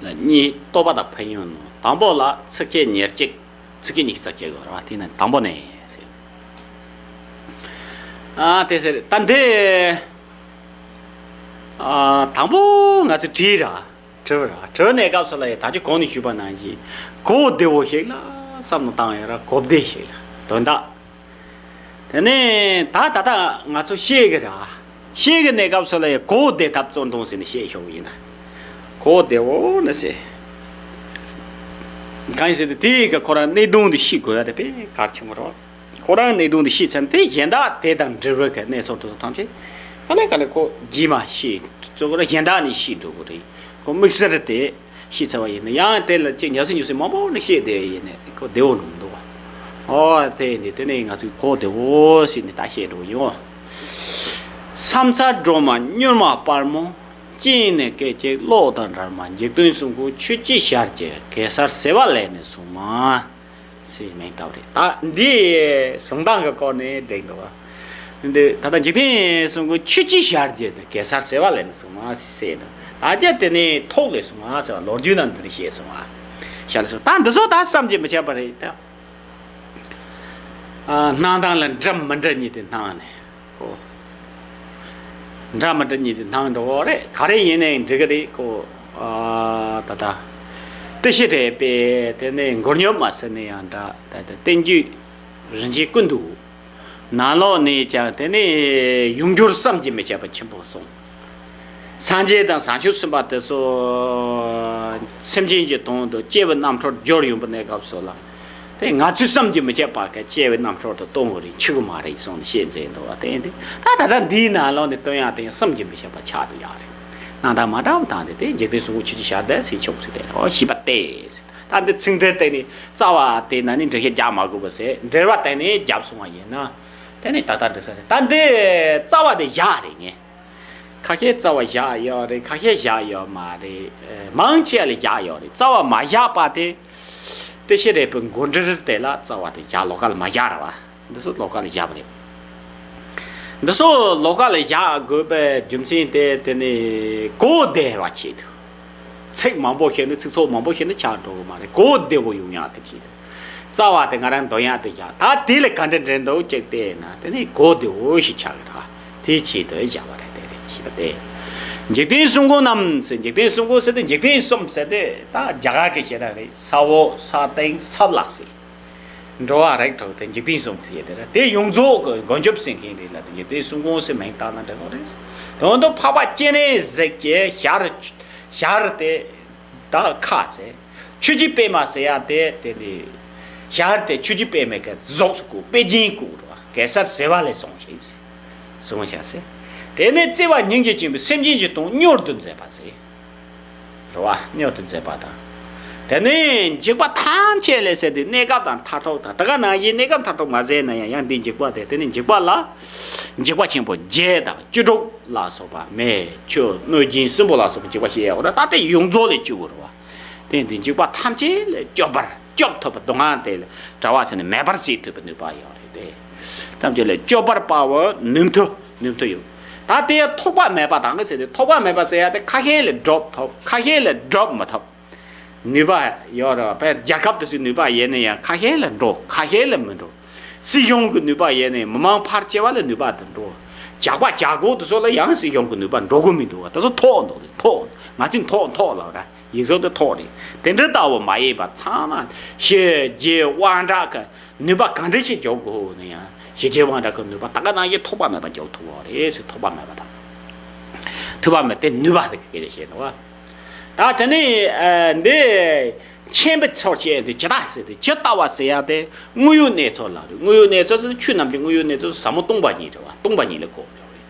ལ། གཉིས་བསྟོད་པ་དང་ཕན་ཡོན་ནོ། དང་པོ་ལ་ཚིགས་བཅད་ཉེར་གཅིག་ཚིགས་བཅད་ཉི་ཤུ་རྩ་བརྒྱད་དགོས་ར་བ། དེ་ནི་དང་པོ་ནས་ཟེར། ཨ་དེ་ཟེར་ད་འདི། ཨ་དང་པོ་ང་ཚོས་བྲིས་ར། བྲིས་ར་བྲིས་ནས་སྐབས་སུ་ལ་ཡ་ད་ཅི་གོང་ནས་ཞུས་པ་ནང་བཞིན་གོ་བདེ་བོ་ཞིག་ལ་བསམ་བློ་བཏང་ཡོད་ར། གོ་བདེ་ཞིག་ལ་དོན་དག་དེ་ནས་ད་ད་ལྟ་ང་ཚོ་ཤེས་གི་ར། ཤེས་གི་ནས་སྐབས་སུ་ལ་ཡ་གོ་བདེ་ཐབས་བརྩོན་འགྲུས་ཟེར་ནས་བཤད་ཆོག་གི་ཡིན་ན། གོ་བདེ་བོ་ནི་ཟེར། གང་ཡིན་ཟེར་དུས་དེའི་གི་ཁོ་རང་གནད་དོན་དེ་ཤེས་དགོས་ཡ་དེ་དཔེ་གལ་ཆེན་པོ་རེད། ཁོ་རང་གནད་དོན་དེ་ཤེས་ཚར་ན་དེ་གཞན་དག་དེ་དང་འབྲེལ་བའི་གི་གནས་ཚུལ་དེ་ཚོ་ཐམས་ཅད་ག་ལེ་ག་ལེ་ཁོ་རྗེས་མ་ཤེས་ཚུལ་གཞན་དག་ནས་ཤེས་འགྲོ་གི་རེད། ཁོ་དམིགས་བསལ་དེ་ཤེས་ཚར་བ་ཡིན་ན། ཡང་དེ་ལ་ཅིག་ཉབ་སེ་ཉུབ་སེ་མང་པོ་ནས་བཤད་བསྡད་ཡིན་ནས་ཁོ་བདེ་བོ་འགྲོ་མི་འདུག་བ། ཨོ་དེ་ཡིན་དུས་དེ་ནས་ང་ཚོས་གོ་བདེ་བོ་ཞིག་ནས་ད་བཤད་འགྲོ་ཡོང་། ས་མཚར་སྒྲོལ་མ་མྱུར་མ་དཔའ་མོ། སྤྱན་ནི་སྐད་ཅིག་གློག་དང་འདྲ་མ། འཇིག་རྟེན་གསུམ་མགོན་ཆུ་སྐྱེས་ཞལ་གྱི། གེ་སར་ཟེར་བ་ལས་ནི་བྱུང་མ། ཟེར་མིང་བཏགས་རེད། ད་འདི་བྱུང་སྟངས་ཀྱི་སྐོར་ནས་འགྲིག་འདུག་བ། འདི་ད་ལྟ་འཇིག་རྟེན་གསུམ་མགོན་ཆུ་སྐྱེས་ཞལ་གྱི་གེ་སར་ཟེར་བ་ལས་ནི་བྱུང་མ་ཟེར་འདུག་ད་ཅི་དེ་ནི་ཐོག་ལས་བྱུང་མ་ཟེར་བ་ལོ་རྒྱུས་ནང་འདི་འདྲ་བཤད་སོང་བ། ཞལ་ལས་སོང་། ད་འདི་ཚོ་ད་བསམ་གྱིས་མི་ཁྱབ་པ་རེད་ད། ཨ་སྣང་སྟངས་ལ་འདྲ་མི་འདྲ་གཉིས་དེ་སྣང་ནས། ཨོ། འདྲ་མི་འདྲ་གཉིས་དེ་སྣང་འགྲོ་གི་རེད། ག་རེ་ཡིན་ནའི་འགྲིག་གི་རེད་ཁོ། ཨ་ད་ལྟ་ཏི་ཤྲི་རེད་པས། དེ་ནས་མགུར་སྙན་མ་ཟེར་ནས་ཡང་འདྲ། ད་ལྟ་བསྟན་བཅོས་རིན་ཆེན་ཀུན་ཏུ། ནང་ལོགས་ནས་ཀྱང་དེ་ནས་ཡོངས་གྱུར་བསམ་གྱིས་མི་ཁྱབ་པ་ཆེན་པོ་གསུངས། སངས་རྒྱས་དང་བྱང་ཆུབ་སེམས་དཔའ་དེ་ཚོ་སེམས་ཅན་གྱི་དོན་དུ་སྐྱེ་བའི་རྣམ་འཕྲུལ་སྦྱོར་ཡོང་པའི་གནས་སྐབས་སུ་ལ། དེ་ང་ཚོས་བསམ་གྱིས་མི་ཁྱབ་པ་གི་སྐྱེ་བའི་རྣམ་འཕྲུལ་དུ་སྟོན་དགོས་རེད། འཆི་གི་མ་རེད་གསུངས་ནས་བཤད་མཛད་འདུག་བ། དེ་ཡིན་དུས་ད་ད་ལྟ་འདིའི་ནང་ལོགས་ནས་སྟོན་ཡག་དེ་ཡང་བསམ་གྱིས་མི་ཁྱབ་པ་ཆགས་བསྡད་ཡག་རེད། སྣང་དག་མ་འདྲ་བ་དང་དེ་དེ་འཇིག་རྟེན་གསུམ་མགོན་ཆུ་སྐྱེས་ཞལ་ལྡན་ཟེར་ཆོག་ཟེར་དེ་ཨོ་ཞེས་པ་སྟེ། ད་འདི་ཚིག་འགྲེལ་སྟེང་ནས་རྩ་བ་དེ་ན་ནི་འགྲེལ་བཤད་རྒྱག་མ་དགོས་པ་ཟེར། འགྲེལ་བ་སྟེང་ནས་རྒྱབ་སོང་བ་ཡིན་ན། དེ་ནི་ད་ལྟ་འགྲིག་ས་རེད། ད་འདི་རྩ་བ་དེ་བཞག་རེད་ངས། ཁ་ཤས་རྩ་བ་བཞག་ཡོད་རེད། ཁ་ཤས་བཞག་ཡོད་མ་རེད། ཨེ་མང་ཆེ་བ་ལ་བཞག་ཡོད་རེད། རྩ་བ་མ་བཞག་པ་དེ། ཏི་ཤྲི་རེད་པའི་མགོ་འདྲིར་དེ་ལ་རྩ་བ་དེ་བཞག་ལོགས་ཀ་ལ་མ་བཞག་ར་བ། འདི་ཚོ་ལོགས་ཀ་ལ་བཞག་པ་རེད། འདི་ཚོ་ལོགས་ཀ་ལ་བཞག་དགོས་པའི་རྒྱུ་མཚན་དེ་དེ་ནི་གོ་བདེ་བ་ཆེད་དུ། ཚིག་མང་པོ་བཤད་ན་ཚིག་ཚོགས་མང་པོ་བཤད་ན་ཆགས་འགྲོ་གི་མ་རེད། གོ་བདེ་བོ་ཡོང་ཡག་གི་ཆེད་དུ། རྩ་བ་དེ་ང་རང་འདོན་ཡག་དེ་བཞག་ད་དེ་ལ་ག་འདྲ་འདྲ་འདུག་ཅིག་བལྟས་ན་དེ་ནི་གོ་བདེ་བོ་ཞིག་ཆགས་གི་ར། དེའི་ཆེད་དུ་བཞག་པ་རེད། དེ་རེད་ཞེས་པ་སྟེ། འཇིག་རྟེན་གསུམ་མགོན་རྣམས་ཟེར། འཇིག་རྟེན་གསུམ་མགོན་ཟེར་དེ་འཇིག་རྟེན་གསུམ་ཟེར་དེ་ད་རྒྱ་གར་གྱི་བཤད་སྟངས་རེད། ས་འོག་ས་སྟེང་ས་བླ་ཟེར། འགྲོ་བ་རིགས་དྲུག་དེ་འཇིག་རྟེན་གསུམ་ཟེར་དེ་རེད། དེ་ཡོངས་རྫོགས་ཀྱི་མགོན་སྐྱབས་ཟེར་མཁན་རེད་ལ། དེ་འཇིག་རྟེན་གསུམ་མགོན་ཟེར་མིང་བཏགས་ན་འགྲིག་གི་རེད། དོན་དུ་འཕགས་པ་སྤྱན་རས་གཟིགས་ཀྱི་ཞལ་ཞལ་དེ་ད་ཁ་ཟེར། ཆོས་ཀྱི་པད་མ་ཟེར་ཡ་དེ་དེ་ནི་ཞལ་དེ་ཆོས་ཀྱི་པད་མའི་གི་གཟུགས་སུ་བཀོད། པད་སྦྱིན་བཀོད་རེད་བ། གེ་སར་ཟེར་བ་ལས་བྱུང་ཞིང་ཟེར། བྱུང་ཞིང་ཟེར། དེ་ནས་བརྩེ་བ་སྙིང་རྗེ་ཆེན་པོས་སེམས་ཅན་གྱི་དོན་མྱུར་དུ་མཛད་པ་ཟེར། རེད་བ། མྱུར་དུ་མཛད་པ་དང་། དེ་ནས་འཇིགས་པ་ཐམས་ཅད་ལས་ཟེར་དུས་གནས་སྐབས་དང་མཐར་ཐུག་དང་། ད་ག་ནང་བཞིན་གནས་སྐབས་མཐར་ཐུག་མ་ཟེར་ན་ཡང་ཡང་འདིའི་འཇིགས་པ་དེ་དེ་ནི་འཇིགས་པ་ལ། འཇིགས་པ་ཆེན་པོ་བརྒྱད་དང་བཅུ་དྲུག་ལ་སོགས་པ་མེ་ཆུ་གནོད་སྦྱིན་སྲིན་པོ་ལ་སོགས་པ་འཇིགས་པ་བཤད་ཡོད་རེད། ད་ལྟ་ཡོངས་རྫོགས་ལས་བཅུ་དགུ་རེད་བ། དེ་འདི་འཇིགས་པ་ཐམས་ཅད་ལས་སྐྱོབ་པར་སྐྱོབ་ཐུབ་པ་སྡུག་བསྔལ་དེ་ལས་གྲོལ་བ་ཟེར་ནས་མེད་པར་བྱེད་ཐུབ་པའི་ནུས་པ་ཡོད་རེད་དེ། ཐམས་ཅད་ལས་སྐྱོབ་པར་དཔའ་བོ་ནུས་མཐུ་ནུས་མཐུ་ཡོད། ད་དེ་ཐོགས་པ་མེད་པ་དང་གི་ཟེར་ཏེ། ཐོགས་པ་མེད་པ་ཟེར་ཡ་དེ་ཁ་ཤས་ལས་སྒྲུབ་ཐུབ། ཁ་ཤས་ལས་སྒྲུབ་མི་ཐུབ། ནུས་པ་ཡོད་རེད་བ། རྒྱལ་ཁབ་དེ་ཚོའི་ནུས་པ་ཡོད་ན་ཡང་ཁ་ཤས་ལ་འགྲོ། ཁ་ཤས་ལ་མི་འགྲོ། སྲིད་གཞུང་གི་ནུས་པ་ཡོད་ན་ཡང་མི་མང་ཕལ་ཆེ་བ་ལ་ནུས་པ་དེ་འགྲོ། ཇག་པ་ཇག་རྒོག་དེ་ཚོ་ལ་ཡང་སྲིད་གཞུང་གི་ནུས་པ་འགྲོ་གི་མི་འདུག་བ། དེ་ཚོ་ཐོག་འདུག་རེད། ཐོག་ང་ཚོས་ཐོག་ཐོག་ལབ་ར། ཡིག་གཟུགས་དེ་ཐོག་རེད། དེ་འདྲ་ལྟ་བུ་མ་ཡིན་པ་ཚང་མ་ཞི་རྒྱས་དབང་དྲག་གི་ནུས་པ་གང་འདྲ་ཞིག་འཇོག་དགོས་ན་ཡང་ཞི་རྒྱས་དབང་དྲག་གི་ནུས་པ་ད་ག་ནང་བཞིན་ཐོགས་པ་མེད་པ་འཇོག་ཐུབ་བ་རེད་ཟེར། ཐོགས་པ་མེད་པ་དང་། ཐོགས་པ་མེད་དེ་ནུས་པ་དེ་གི་སྐད་ཆ་བཤད་འདུག་བ། ད་དེ་ནས་ཨ་འདི་མཁྱེན་པའི་ཚུལ་བཤད་དུས་ཇི་ལྟ་ཟེར་དུས། ཇི་ལྟ་བ་ཟེར་ཡ་དེ་དངོས་ཡོད་གནས་ཚུལ་ལ་རེད། དངོས་ཡོད་གནས་ཚུལ་ཟེར་དུས་ཆོས་རྣམས་ཀྱི་དངོས་ཡོད་གནས་ཚུལ་ཟབ་མོ་སྟོང་པ་ཉིད་རེད་བ། སྟོང་པ་ཉིད་ལ་གོ་དགོས་རེད།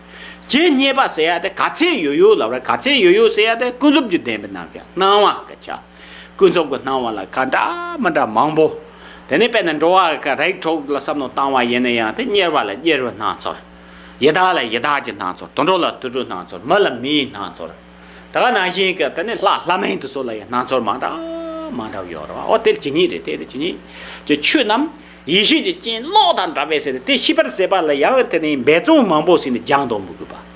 ཇི་སྙེད་པ་ཟེར་ཡ་དེ་ག་ཚད་ཡོད་ཡོད་ལབ་ར། ག་ཚད་ཡོད་ཡོད་ཟེར་ཡ་དེ་ཀུན་རྫོབ་ཀྱི་བདེན་པའི་རྣམ་གཞག་སྣང་བ་གི་ཆ། ཀུན་རྫོབ་ཀྱི་སྣང་བ་ལ་ག་འདྲ་མི་འདྲ་མང་པོ། དེ་ནས་དཔེར་ན་འགྲོ་བ་གི་རིགས་དྲུག་ལ་བསམ་བློ་བཏང་བ་ཡིན་ན་ཡང་དེ་དམྱལ་བ་ལ་དམྱལ་བའི་སྣང་ཚུལ། ཡི་དྭགས་ལ་ཡི་དྭགས་ཀྱི་སྣང་ཚུལ། དུད་འགྲོ་ལ་དུད་འགྲོའི་སྣང་ཚུལ། མི་ལ་མིའི་སྣང་ཚུལ། དེ་ག་ནང་བཞིན་གྱི་དེ་ནས་ལྷ་ལྷ་མིན་དེ་ཚོ་ལ་ཡང་སྣང་ཚུལ་མང་དྲགས་ མ་འདྲ་བ་ཡོད་རེད་བ། འོ་དེ་ཇི་སྙེད་རེད། དེ་དེ་ཇི་སྙེད་ཀྱི་ཆོས་རྣམས་ཡེ་ཤེས་ཀྱི་སྤྱན་གློག་དང་འདྲ་བས་ཟེར་ཏེ། དེ་ཤེས་པར་ཟད་པ་ལ་ཡང་དེ་ནི་འབད་བརྩོན་མང་པོ་ཟེར་ནས་སྦྱང་དོ་མི་དགོས་པ།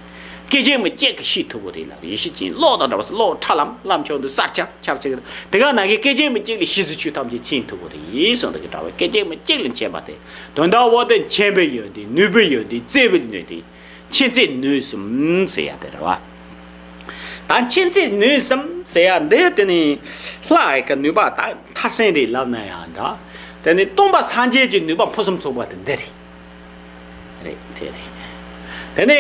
སྐད་ཅིག་མ་གཅིག་གིས་ཤེས་ཐུབ་པ་རེད་ལ། ཡེ་ཤེས་ཅན་གློག་དང་འདྲ་བ་ཟེར། གློག་ཁྲ་ལམ་ལམ་ཕྱོགས་འདི་གསལ་ཆགས་འཆར་ཆགས་རེད། དེ་ག་ནང་གི་སྐད་ཅིག་མ་གཅིག་ལ་ཤེས་ཚུལ་ཆོས་ཐམས་ཅད་མཁྱེན་ཐུབ་པ་རེད་གསུངས་འདུག་གི་འདྲ་བ། སྐད་ཅིག་མ་གཅིག་ལ་མཁྱེན་པ་དེ་དོན་དམ་འོ་དེ་མཁྱེན་པའི་ཡོན་ཏན་ནུས་པའི་ཡོན་ཏན་བརྩེ་བའི་ནུས་ཏན་མཁྱེན་བརྩེ་ནུས་གསུམ་ཟེར་ཡ་དེ་རེད་བ། ད་མཁྱེན་བརྩེ་ནུས་གསུམ་ཟེར་ཡ་འདི་དེ་ནི་ལྷ་ཡི་གི་ནུས་པ་ད་མཐར་ཕྱིན་རེད་ལབ་ན་ཡང་འདྲ། དེ་ནི་སྟོན་པ་སངས་རྒྱས་ཀྱི་ནུས་པ་ཕུན་སུམ་ཚོགས་པ་དེ་འདི་རེད། རེད་དེ་རེད། དེ་ནས་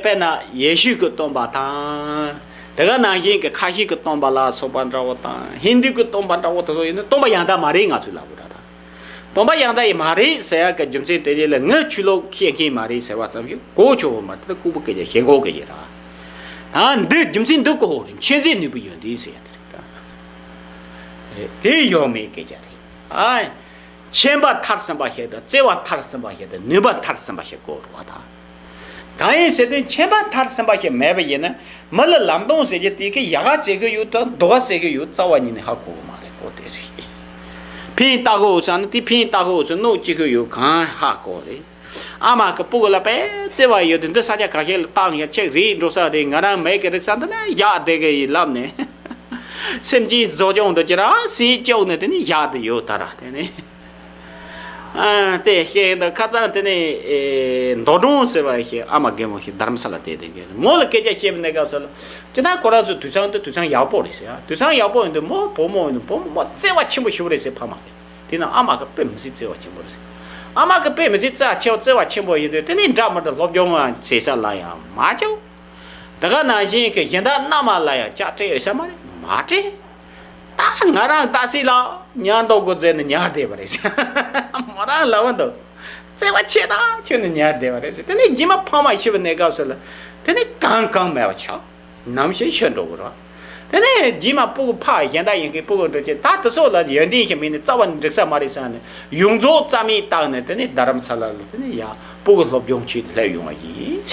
དཔེར་ན་ཡེ་ཤུ་གི་སྟོན་པ་དང་། དེ་ག་ནང་བཞིན་གྱི་ཁ་ཤས་ཀྱི་སྟོན་པ་ལ་སོགས་པ་འདྲ་བོ་དང་། ཧིན་དུ་གི་སྟོན་པ་འདྲ་བོ་དེ་ཚོ་ཡིན་ན་སྟོན་པ་ཡང་དག་མ་རེད། ང་ཚོས་ལབ་དགོས་ར་དང་། སྟོན་པ་ཡང་དག་ཡིན་མ་རེད་ཟེར་ཡག་གི་རྒྱུ་མཚན་དེ་རྗེས་ལ་ངས་ཆོས་ལུགས་ཤེས་མཁན་མ་རེད་ཟེར་བ་ཙམ་ཞིག་གོ་ཆོག་གི་མ་རེད། ད་ལྐུགས་པ་སྐད་ཆ་ཞེན་ཁོག་སྐད་ཆ་ར། ད་འདི་རྒྱུ་མཚན་འདི་གོ་བ་རེད། མཁྱེན་བརྩེ་ནུས་པའི་ཡོན་ཏན་ཟེར་ཡག་དེ་རེད་ད། དེ་ཡོད་མེད་སྐད་ཆ་རེད། ཨ། མཁྱེན་པ་མཐར་ཕྱིན་པ་ཞིག་དང་། བརྩེ་བ་མཐར་ཕྱིན་པ་ཞིག་དང་། ནུས་པ་མཐར་ཕྱིན་པ་ཞིག་དགོས་རེད་བ་ད། གང་ཡིན་ཟེར་དུས་མཁྱེན་པ་མཐར་ཕྱིན་པ་ཞིག་མེད་པ་ཡིན་ན། མི་ལ་ལམ་སྟོན་ཟེར་གྱི་དེ་གི་ཡག་ག་བྱེད་ཀྱི་ཡོད་དང་སྡུག་ག་བྱེད་ཀྱི་ཡོད་རྩ་བ་ཉིད་ནས་ཧ་གོ་གི་མ་རེད་གོ། དེ་རེད། ཕན་བཏགས་གི་ཡོད་ཙང་ནི་དེ་ཕན་བཏགས་གི་ཡོད་ཚུལ་གནོད་སྐྱེལ་གྱི་ཡོད་གང་ཧ་གོ་རེད། ཨ་མ་གི་སྤུ་གུ་ལ་དཔེ་བརྩེ་བ་ཡོད་དུས་འདི་ས་ཆ་ག་ཤེད་ལ་བཏང་ཡང་ཁྱེད་རིག་འགྲོ་ས་རེད། ང་རང་མེད་ཀི་རིག་ས་འདི་ན་ཡག་བསྡད་གི་ཡིན་ལབ་ནས། སེམས་ཅན་བཟོ་སྐྱོང་འགྲོ་ཅི་ར་སྲིད་སྐྱོང་ནས་དེ་ནི་ཡག་དུ་ཡོད་ད་ར་དེ་ནི། ཨ་དེ་ཤེས་འདུག་ཁ་སང་དེ་ནི་ཨེ་མདོ་སྒྲོན་ཟེར་བ་ཞིག་ཨ་མ་རྒན་མོ་ཞིག་རྡ་རམ་ས་ལ་བསྡད་དེ་གི་མོ་ལ་སྐད་ཆ་བཤད་པའི་གནས་སྐབས་སུ་ལ། ཅི་ད་ཁོ་རང་ཚོ་དུད་ཚང་དེ་དུད་ཚང་ཡག་པོ་རེད་ཟེར། ཡ་དུད་ཚང་ཡག་པོ་ཡིན་དུས་མོ་བུ་མོ་ཡིན་དུས་བུ་མོ་བརྩེ་བ་ཆེན་པོ་ཞེ་པོ་རེད་ཟེར་ཕ་མ་གི། དེ་ན་ཨ་མ་གི་དཔེ་མི་སྲིད་བརྩེ་བ་ཆེན་པོ་རེད་ཟེར། ཨ་མ་གི་དཔེ་མི་སྲིད་བརྩེ་བ་ཆེ་བ་བརྩེ་བ་ཆེན་པོ་ཡིན་དུས་དེ་ནི་འདྲ་མི་འདྲ་སློབ་སྦྱོང་བྱེད་ས་ལ་ཡང་མ་བཅུག་དེ་ག་ནང་བཞིན་གྱི་གཞན་དག་མནའ་མ་ལ་ཡང་ལྕགས་སྤྲད་ཡོད་ས་མ་རེད། མ་སྤྲད། ད་ང་རང་ད་སྲིད་ལ་ཉར་འདོགས་དགོས་ཟེར་ནས་ཉར་བསྡད་པ་རེད་ཟེར། མོ་རང་ལབ་པ་འདུག་བརྩེ་བ་ཆེ་ཐག་ཆོད་ནས་ཉར་བསྡད་པ་རེད་ཟེར། དེ་ནས་རྗེས་མ་ཕ་མ་ཤི་བའི་གནས་སྐབས་སུ་ལ་དེ་ནས་གང་གང་མེད་པ་ཆགས། ནམ་ཞིག་ཤི་འགྲོ་གི་རེད། དེ་ནས་རྗེས་མ་སྤུ་གུ་ཕ་གཞན་དག་ཡིན་མཁན་སྤུ་གུ་འགྲོ་ཆེད་ད་དེ་སོགས་ལ་ཡོན་ཏན་ཞིག་མེད་ནས་རྩ་བ་ནས་འགྲིག་ས་མ་རེད་བསམ་ནས་ཡོངས་རྫོགས་རྩ་མེད་བཏང་ནས་དེ་ནས་རྡ་རམ་ས་ལ་ལ་དེ་ནས་ཡ་སྤུ་གུ་སློབ་སྦྱོང་བྱེད་སླེབས་ཡོང་བ་ཡིན།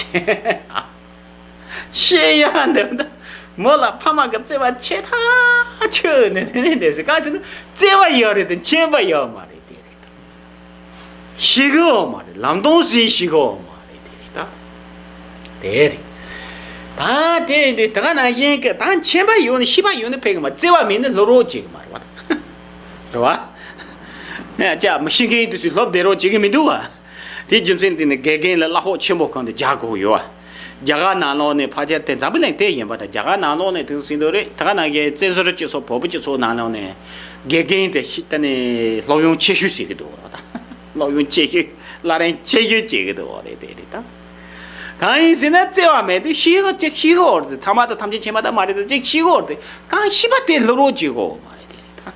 ཤེས་ཡ་འདི་འདི་མོ་ལ་ཕ་མ་གི་བརྩེ་བ་ཆེ་ཐག་ཆོད་ནས་དེ་ནས་འདི་ཟེར་ག་ཟེར་ན་བརྩེ་བ་ཡོད་རེད་དེ་མཁྱེན་པ་ཡོད་མ་རེད། དེ་རེད་ད། ཤེས་གི་ཡོད་མ་རེད། ལམ་སྟོན་ཟིན་ཤེས་གི་ཡོད་མ་རེད། དེ་རེད་ད། དེ་རེད། ད་དེ་འདི་ད་ག་ནང་བཞིན་གི་ད་མཁྱེན་པ་ཡོད་ནི་ཤེས་པ་ཡོད་ནི་ཕན་གི་མ་རེད། བརྩེ་བ་མེད་ནི་སློབ་རོགས་བྱེད་གི་མ་རེད་བ། རེད་བ། ཡ་ཅག་མི་ཤེས་མཁན་དེ་ཚོས་སློབ་བསྡད་རོགས་བྱེད་གི་མི་འདུག་བ། དེའི་རྒྱུ་མཚན་དེ་ནི་དགེ་རྒན་ལ་གླ་ཕོགས་ཆེན་པོ་གང་དུ་རྒྱག་དགོས་ཡོད་བ། རྒྱ་གར་ནང་ལོགས་ནས་ཕལ་ཆེར་དེ་འཛམ་བུ་གླིང་དེ་ཡིན་པ་དང་རྒྱ་གར་ནང་ལོགས་ནས་དེ་ཟིན་འདུག་རེད། ད་ག་ནང་བཞིན་བཙན་བྱོལ་སྤྱི་ཚོགས་བོད་པ་སྤྱི་ཚོགས་ནང་ལོགས་ནས་དགེ་རྒན་དེ་ཤི་ད་ནི་སློབ་ཡོན་ཆེ་ཤོས་བྱེད་ཀྱི་འདུག་རེད་ད། སློབ་ཡོན་ཆེ་ཤོས་བླ་རིན་ཆེ་ཤོས་བྱེད་ཀྱི་འདུག་རེད། དེ་རེད་ད། གང་ཡིན་ཟེར་ན་བརྩེ་བ་མེད་དུས་ཤེས་གི་ཅིག་ཤེས་གི་འོར་དེ་ཚང་མ་དང་ཐམས་ཅད་མཁྱེན་པ་དང་མ་རེད་དེ་ཅིག་ཤེས་གི་འོར་དེ་གང་ཤེས་པ་དེ་སློབ་རོགས་བྱེད་གོ་མ་རེད། དེ་རེད་ད།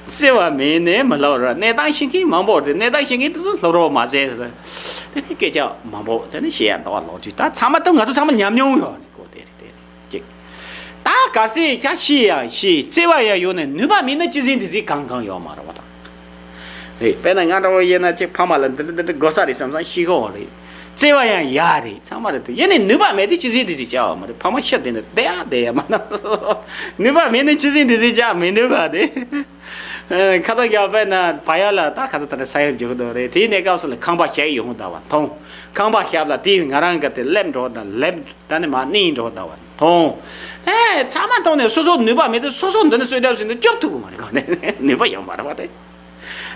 བརྩེ་བ་མེད་ནས་མི་སློབ་ར། གནས་སྟངས་ཤེས་མཁན་མང་པོ་རེད། གནས་སྟངས་ཤེས་མཁན་དེ་ཚོ་སློབ་རོགས་མ་བྱས་ཟེར། དེ་ནི་སྐད་ཆ་མང་པོ་དེ་ནི་བཤད་ཡ་འདུག་བ། ལོག་དུས་ད་ཚང་མ་དང་ང་ཚོ་ཚང་མ་ཉམས་མྱོང་ཡོད་ནི་གོ། དེ་རེད་དེ་རེད་ཅིག་ད་གལ་སྲིད་ཁྱོད་ཤེས་ཡང་ཤེས། བརྩེ་བ་ཡང་ཡོད་ནས་ནུས་པ་མེད་ན་ཅི་ཟིན་དེ་ཟིན་གང་གང་ཡོད་མ་རེད་བ་དང་། རེད། དཔེར་ན་ང་འདྲ་བོ་ཡིན་ན་ཅིག་ཕ་མ་ལ་འདི་འདྲ་འདི་འདྲ་དགོས་ས་རེད་བསམ་བསམ་ཤེས་གི་འོ་རེད། བརྩེ་བ་ཡང་ཡག་རེད། ཚང་མ་རེད་དེ། ཡིན་ནའི་ནུས་པ་མེད་དུས་ཅི་ཟིན་དེ་ཟིན་བྱ་བ་མ་རེད། ཕ་མ་ཤི་དེ་ནི་བསྡད་ཡ་བསྡད་ཡ་མ་ན། ནུས་པ་མེད་ནས་ཅི་ཟིན་དེ་ཟིན་བྱ་མི་ནུས་པ་དེ། ཁ་ཚ་རྒྱག་པས་ན་བ་ཡ་ལ་ད་ཁ་ཚ་ད་ལྟ་ས་ཡ་འཇོག་གི་འདུག་རེད། དེའི་གནས་སྐབས་སུ་ལ་ཁང་པ་ཞིག་ཡོང་གི་འདུག་བ་མཐོང་། ཁང་པ་ཞིག་ལ་དེ་ང་རང་གི་དེ་སླེབས་འགྲོ་དང་སླེབས་ད་ནི་མ་གནས་འགྲོ་གི་འདུག་བ་མཐོང་། ཨེ་ཚང་མ་མཐོང་ནས་སོ་སོ་ནུས་པ་མེད་དུས་སོ་སོ་འདི་ནི་གསོལ་འདེབས་ཟིན་དུ་སྐྱོབ་ཐུབ་གི་མ་རེད། གང་ནས་ནུས་པ་ཡོད་མ་རེད་བ་དེ།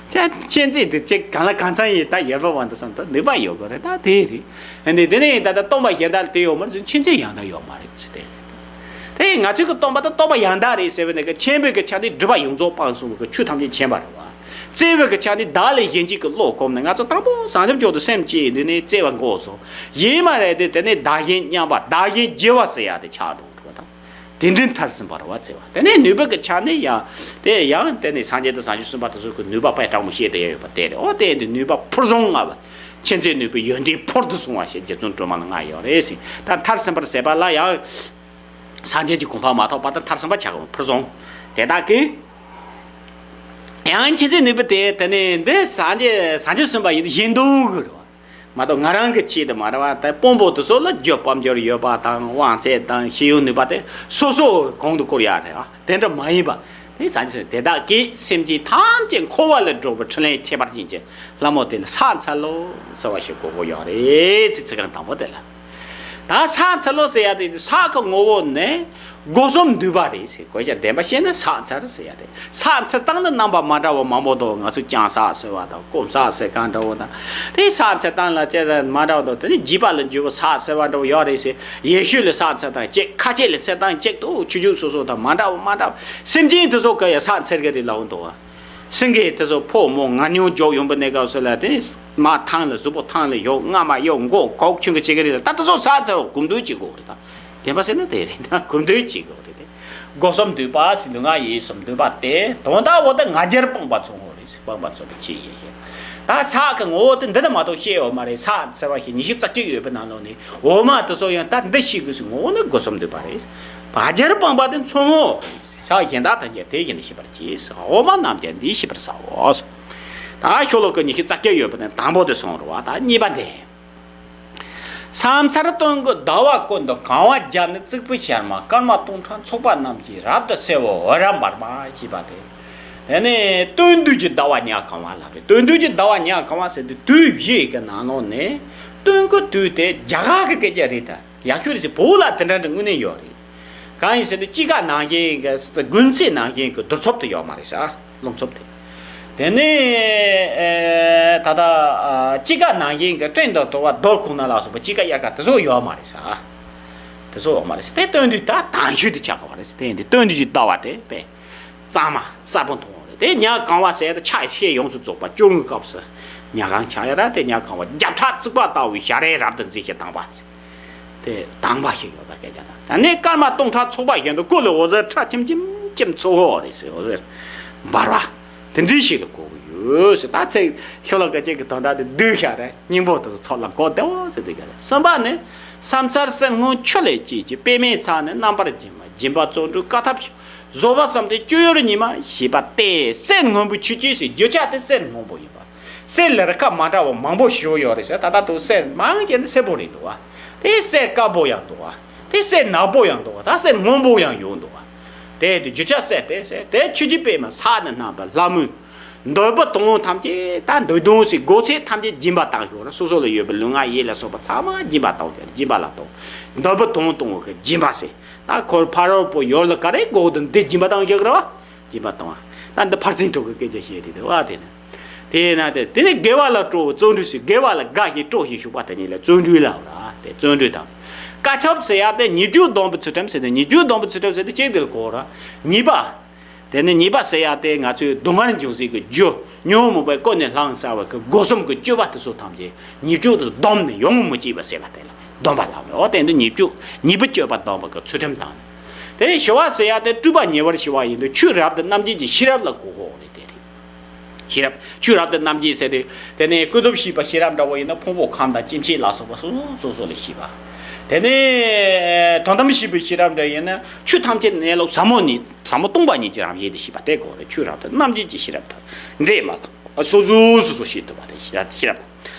ཅག་མཁྱེན་བརྩེ་དེ་ཅིག་གང་ལ་གང་འཚམ་ཡིན་ད་ཡོད་པ་བ་འདི་སང་ད་ནུས་པ་ཡོད་དགོས་རེད། ད་དེ་རེད། ཨ་ནི་དེ་ནས་ད་ལྟ་སྟོན་པ་གཞན་དག་དེ་ཡོད་མ་རེད། མཁྱེན་བརྩེ་ཡང་དག་ཡོད་མ་རེད་ཟེར་ཏེ། དེ་ང་ཚོའི་གི་སྟོན་པ་དང་སྟོན་པ་ཡང་དག་རེད་ཟེར་བའི་ནི་གི་མཁྱེན་པའི་གི་ཆ་ནི་སྒྲིབ་པ་ཡོངས་རྫོགས་སྤངས་གསུངས་པའི་གི་ཆོས་ཐམས་ཅད་མཁྱེན་པ་རེད་བ། བརྩེ་བའི་གི་ཆ་ནི་བདག་ལས་གཞན་གཅེས་ཀྱི་བློ་གོམས་ནས་ང་ཚོ་དང་པོ་བྱང་ཆུབ་མཆོག་ཏུ་སེམས་བསྐྱེད་འདི་ནས་བརྩེ་བ་འགོག་སོང་ཡིན་མ་རེད། དེ་དེ་ནས་བདག་གཞན་མཉམ་པ་བདག་གཞན་བརྗེ་བ་ཟེར་ཡ་དེ་ཆགས་འགྲོ་འགྲོ་དང་། དེ་འདྲའི་མཐར་ཕྱིན་པ་རེད་བ་བརྩེ་བ། དེ་ནས་ནུས་པ་གི་ཆ་ནས་ཡང་དེ་ཡང་དེ་ནས་སངས་རྒྱས་དང་བྱང་ཆུབ་སེམས་དཔའ་དེ་ཚོ་གི་ནུས་པ་དཔེ་དྲང་མོ་བཤད་དེ་ཡོད་པ་དེ་རེད། ཨོ་དེ་འདི་ནུས་པ་ཕུར་བཟུང་ལྔ་བ། མཁྱེན་བརྩེ་ནུས་པའི་ཡོན་ཏན་ཕུར་དུ་བཟུང་བ་ཞེས་རྗེ་བཙུན་སྒྲོལ་མ་ལ་ལྔ་ཡོད་རེད་ཟེར། ད་མཐར་ཕྱིན་པར་ཟད་པ་ལ་ཡང་སངས་རྒྱས་ཀྱི་གོ་འཕང་མ་ཐོབ་བར་དུ་མཐར་ཕྱིན་པ་ཆགས་ཀྱི་ཕུར་བཟུང་དེ་དག་གིས། ཡང་མཁྱེན་བརྩེ་ནུས་པ་དེ་དེ་ནས་འདི་སངས་རྒྱས་བྱང་ཆུབ་སེམས་དཔའ་ཡིན་དུ་གཞན་དོན་གི་རེད་བ། མ་གཏོགས་ང་རང་གི་ཆེད་དུ་མ་རེད་བ། དེ་དཔོན་པོ་དེ་ཚོ་ལ་རྒྱུ་དཔལ་འབྱོར་ཡོད་པ་དང་དབང་ཚད་དང་ཤེས་ཡོན་ནུས་པ་དེ་སོ་སོ་གོང་དུ་བཀུར་ཡ་རེད་བ། དེ་འདྲ་མ་ཡིན་པ། དེ་སངས་རྒྱས་དེ་དག་གིས་སེམས་ཅན་ཐམས་ཅད་འཁོར་བ་ལས་སྒྲོལ་བའི་ཕྲིན་ལས་ཁྱད་པར་ཅན་གྱི་ལྷ་མོ་དེ་ལ་ཕྱག་འཚལ་ལོ་ཟེར་བ་ཞིག་གོ་དགོས་ཡོད་རེད་ཟེར། ཚིག་རྐང་དང་པོ་དེ་ལ། ད་ཕྱག་འཚལ་ལོ་ཟེར་ཡ་དེ་ཕྱག་གི་ངོ་བོ་ནི་སྒོ་གསུམ་འདུས་པ་རེད་ཟེར། གོ་ཆ་བདེན་པ་བཤད་ན་ཕྱག་འཚལ་ཟེར་ཡ་དེ། ཕྱག་འཚལ་སྟངས་ནི་རྣམ་པ་མ་འདྲ་བ་མང་པོ་འདུག་ང་ཚོས་བརྐྱང་ཕྱག་ཟེར་བ་དང་བསྐུམ་ཕྱག་ཟེར་གང་འདྲ་བོ་དང་། དེ་ཕྱག་འཚལ་སྟངས་ལ་བཅས་དང་མ་འདྲ་བ་འདུག་དེ་ནི་རྒྱས་པ་ལ་འཇུག་པའི་ཕྱག་འཚལ་བ་འདྲ་བོ་ཡོད་རེད་ཟེར། ཡེ་ཤེས་ལ་ཕྱག་འཚལ་སྟངས་གཅིག་ཁ་ཆེ་ལ་འཚལ་སྟངས་གཅིག་ཏུ་ཆུ་ཆུ་སོ་སོ་དང་མ་འདྲ་བ་མ་འདྲ་བ། སེམས་ཅན་དེ་ཚོ་ག་ཡ་ཕྱག་འཚལ་གི་རེད་ལབ་འདུག་བ། སེང་གེ་དེ་ཚོ་ཕོ་མོ་ང་ཉུང་འཇོག་ཡོང་པའི་གནས་སྐབས་སུ་ལ་དེ་མ་ཐང་ལ་གཟུགས་པོ་ཐང་ལ་ཡོད་རྔ་མ་ཡོད་མགོ་གོག་ཆུང་གི་བྱེད་གི་རེད་ལ། ད་དེ་ཚོ་ཕྱག་འཚལ་བ་གོམ་བགྲོད་བྱེད་དགོས་རེད་ད། བདེན་པ་ཟེར་ན་དེ་རེད་ད། གོམ་བགྲོད་བྱེད་དགོས་རེད་དེ། སྒོ་གསུམ་འདུས་པ་ཟེར་ལུས་ངག་ཡིད་གསུམ་འདུས་པ་དེ་དོན་དག་འོ་ད་ང་རྒྱལ་སྤངས་པ་ཚོ་ཧོ་རེད་ཟེར། སྤངས་པ་ཚོ་བའི་ཆེད་ཡིན་ཞེས། ད་ཕྱག་གི་ངོ་བོ་དེ་འདི་ལྟ་མ་གཏོགས་བཤད་ཡོད་མ་རེད། ཕྱག་འཚལ་བ་ཞིག་ཉི་ཤུ་རྩ་གཅིག་ཡོད་པའི་ནང་ལོགས་ནས་འོ་མ་དེ་ཚོ་ཡང་ད་འདི་ཤེས་དགོས་ཟེར། ངོ་བོ་ནི་སྒོ་གསུམ་འདུས་པ་རེད། ང་རྒྱལ་སྤངས་པ་དེ་མཚོན་དངོས་རེད། ཕྱག་གཞན་དག་ཐམས་ཅད་དེ་བཞིན་དུ་ཤེས་པར་གྱིས། འོ་མ་རྣམས་ཀྱང་འདིས་ཤེས་པར་བྱའོ། ད་ཤོ་ལོ་ཀ་ཉི་ཤུ་རྩ་བརྒྱད་ཡོད་པ་ནས་དང་པོ་དེ་སོང་རོ་བ། ད་གཉིས་པ་དེ། ཕྱག་འཚལ་སྟོན་ཀའི་ཟླ་བ་ཀུན་ཏུ་གང་བ་བརྒྱ་ནི། བརྩེགས་པའི་ཞལ་མ་སྐར་མ་སྟོང་ཕྲག་ཚོགས་པ་རྣམས་ཀྱིས། རབ་ཏུ་གསལ་བའི་འོད་རབ་འབར་མ་ཞེས་པ་དེ། དེ་ནས་སྟོན་དུས་ཀྱི་ཟླ་བ་ཉ་གང་བ་ལ་རེད། སྟོན་དུས་ཀྱི་ཟླ་བ་ཉ་གང་བ་ཟེར་དུས་དུས་བཞི་གི་ནང་ལོགས་ནས་སྟོན་ཀའི་དུས་དེ་རྒྱ་གར་གྱི་སྐད་ཆ་རེད་ད། ཡག་ཤོས་རེད་ཟེར། བོད་ལ་དེ་འདྲ་འདྲ་དངོས་གནས་ཡོད་རེད། གང་ཡིན་ཟེར་ན་དཔྱིད་ཀ་ནང་བཞིན་གྱི་དགུན་ཚེས་ནང་བཞིན་གྱི་དུས་ཚོད་དེ་ཡོད་མ་རེད་ཤག་རླུང་ཚོད་དེ། དེ་ནས་ཨེ་ད་ལྟ་ཨ་དཔྱིད་ཀ་ནང་བཞིན་གྱི་སྤྲིན་དང་དུ་བ་རྡོ་ཁུག་ན་ལ་སོགས་པ་དཔྱིད་ཀ་དབྱར་ཁ་དེ་ཚོ་ཡོད་མ་རེད་ཤག་དེ་ཚོ་ཡོད་མ་རེད་ཟེར། དེ་སྟོན་དུས་ད་དང་ཤོས་དེ་ཆགས་པ་རེད་ཟེར། དེ་ཡིན་དུས་སྟོན་དུས་ཀྱི་ཟླ་བ་དེ་དཔེ་གཙང་མ་གསལ་པོ་མཐོང་བ་རེད། དེ་ཉ་གང་བ་ཟེར་ཡ་དེ་ཕྱག་བཞེས་ཡོངས་སུ་རྫོགས་པ་བཅོ་ལྔའི་སྐབས་སུ་ཉ་གང་ཆགས་ཡ་ར། དེ་ཉ་གང་བ་བརྒྱ་ཕྲག་བརྩེགས་པ་ལྟ་བུའི་ཞལ་རས་རབ་ཏུ་མཛེས་ཤིང་དྭངས་པ་ཟེར། དེ་དྭངས་པ་ཞིག་ཡོད་པ་སྐད་ཆ་དང་། ད་ནི་སྐར་མ་སྟོང་ཕྲག་ཚོགས་པ་བཞིན་དུ་སྐུ་ལ་འོད་ཟེར་ཁྲ་ཆེམ་ཆེམ་ཆེམ་ཚུར་འོད་ཟེར་འོད་ཟེར་འབར་བ་དེ་འདྲའི་ཞིག་ལ་གོ་གི་ཡོད་ཟེར། ད་ཚེ་ཤོ་ལོ་ཀ་གཅིག་གི་དོན་དག་དེ་བསྡུས་བཞག་རེད། སྙིང་པོ་དེ་ཚོ་ཚོགས་ལ་གོ་བདེ་བོ་ཟེར་དུས་ཀ་རེད། གསུམ་པ་ནི། ཕྱག་འཚལ་གསེར་སྔོན་ཆུ་ལས་སྐྱེས་ཀྱི། པདྨའི་ཚལ་ནི་རྣམ་པར་བརྒྱན་པ། སྦྱིན་པ་བརྩོན་འགྲུས་ཀ་ཐབས་ཤིག་བཟོད་པ་བསམ་གཏན་སྤྱོད་ཡུལ་ཉིད་མ་ཞེས་པ་སྟེ། གསེར་སྔོན་པོའི་ཆུ་སྐྱེས་ཟེར། རྒྱུ་ཆ་དེ་གསེར་སྔོན་པོ་ཡིན་པ། གསེར་ལ་རིགས་ཁ་མ་འདྲ་བ་མང་པོ་ཞིག་ཡོད་རེད་ཟེར། ད་ལྟ་དུ་གསེར་མང་ཆེ་ནི་སེར་པོ་རེད་འདུག་བ། དེ་གསེར་དཀར་པོ་ཡང་འདུག་བ། དེ་གསེར་ནག་པོ་ཡང་འདུག་བ། ད་གསེར་སྔོན་པོ་ཡང་ཡོད་འདུག་བ། དེ་དུ་རྒྱུ་ཆ་གསེར་དེ་གསེར་དེ་ཆུ་སྐྱེས་པདྨ་ཕྱག་ནི་བསྣམས་པའི་ལྷ་མོས། འདོད་པ་དོན་ཐམས་ཅད་ད་འདོད་དོན་ཟེར་སྒོ་ཚད་ཐམས་ཅད་སྦྱིན་པ་བཏང་ཞོག་ར། སོ་སོ་ལ་ཡོད་པའི་ལུས་ངག་ཡིད་ལ་སོགས་པ་ཚང་མ་སྦྱིན་པ་བཏང་ཞོག་སྦྱིན་པ་ལ་གཏོང་། འདོད་པ་དོན་གཏོང་བ་གི་སྦྱིན་པ་ཟེར། ད་ཁོར་ཕ་རོལ་པོ་ཡོད་ལ་ག་རེ་དགོས་དོན་དེ་སྦྱིན་པ་བཏང་ཞོག་ར་བ། སྦྱིན་པ་བཏང་བ། ད་འདི་ཕར་ཕྱིན་དྲུག་གི་སྐད་ཆ་བཤད་དེ་དེ་བ་དེ་ནི། དེས་ན་དེ་དེ་ནི་དགེ་བ་ལ་སྤྲོ་བའི་བརྩོན་འགྲུས་ཟེར། དགེ་བ་ལ་དགའ་ཞིང་སྤྲོ་ཞིང་ཞུགས་པ་དེ་ཉིད་ལ་བརྩོན་འགྲུས་ལ་བ་ར། དེ་བརྩོན་འགྲུས་དང་། བཀའ་ཁྱབ་ཟེར་ཡ་དེ་ཉེས་སྤྱོད་སྡོམ་པའི་ཚུལ་ཁྲིམས་ཟེར་ཏེ། ཉེས་སྤྱོད་སྡོམ་པའི་ཚུལ་ཁྲིམས་ཟེར་ཏེ་གཅིག་དེ་ལ་གོ་ར། གཉིས་པ། དེ་ནི་གཉིས་པ་ཟེར་ཡ་དེ་ང་ཚོའི་སྡུག་བསྔལ་འབྱུང་སའི་གི་རྒྱུ། ཉོན་མོངས་པའི་ཀུན་ནས་བསླངས་ཚར་བའི་གི་སྒོ་གསུམ་གྱི་སྤྱོད་པ་དེ་ཚོ་ཐམས་ཅད་ཉེས་སྤྱོད་དུ་བསྡོམས་ནས་ཡོང་མི་བྱེད་པ་ཟེར་བ་དེ་ལ་སྡོམ་པ་ལབ་ནས། འོ་དེ་འདི་ཉེས་སྤྱོད་ཉེས་པའི་སྤྱོད་པ་སྡོམ་པ་གི་ཚུལ་ཁྲིམས་དང་། དེ་ནས་ཞི་བ་ཟེར་ཡ་དེ་སྤྲུལ་པ་ཉེ་བར་ཞི་བ་ཡིན་དུས་ཆོས་རབ་ཏུ་རྣམ་འབྱེད་ཀྱི་ཤེས་རབ་ལ་གོ་དགོས་རེད་དེ་རེད། ཤེས་རབ་ཆོས་རབ་ཏུ་རྣམ་འབྱེད་ཟེར་དུས་དེ་ནས་ཀུན་རྫོབ་ཤེས་པ་ཤེས་རབ་འདྲ་བོ་ཡིན་ན་ཕུང་པོ་ཁམས་དང་སྐྱེ་མཆེད་ལ་སོགས་པ་སོ་སོ་སོ་སོ་ལ་ཤེས་པ། དེ་ནས་དོན་དམ་ཤེས་པའི་ཤེས་རབ་འདྲ་ཡིན་ན་ཆོས་ཐམས་ཅད་གནས་ལུགས་ཟབ་མོ་ནི་ཟབ་མོ་སྟོང་པ་ཉིད་ཀྱི་རང་བཞིན་དུ་ཤེས་པ་དེ་གོ་རེད། ཆོས་རབ་ཏུ་རྣམ་འབྱེད་ཀྱི་ཤེས་རབ་དང་འདྲེས་མ་དང་སོ་སོ་སོ་སོ་ཤེས་ཐུབ་པ་དེ་ཤེས་རབ་དང་།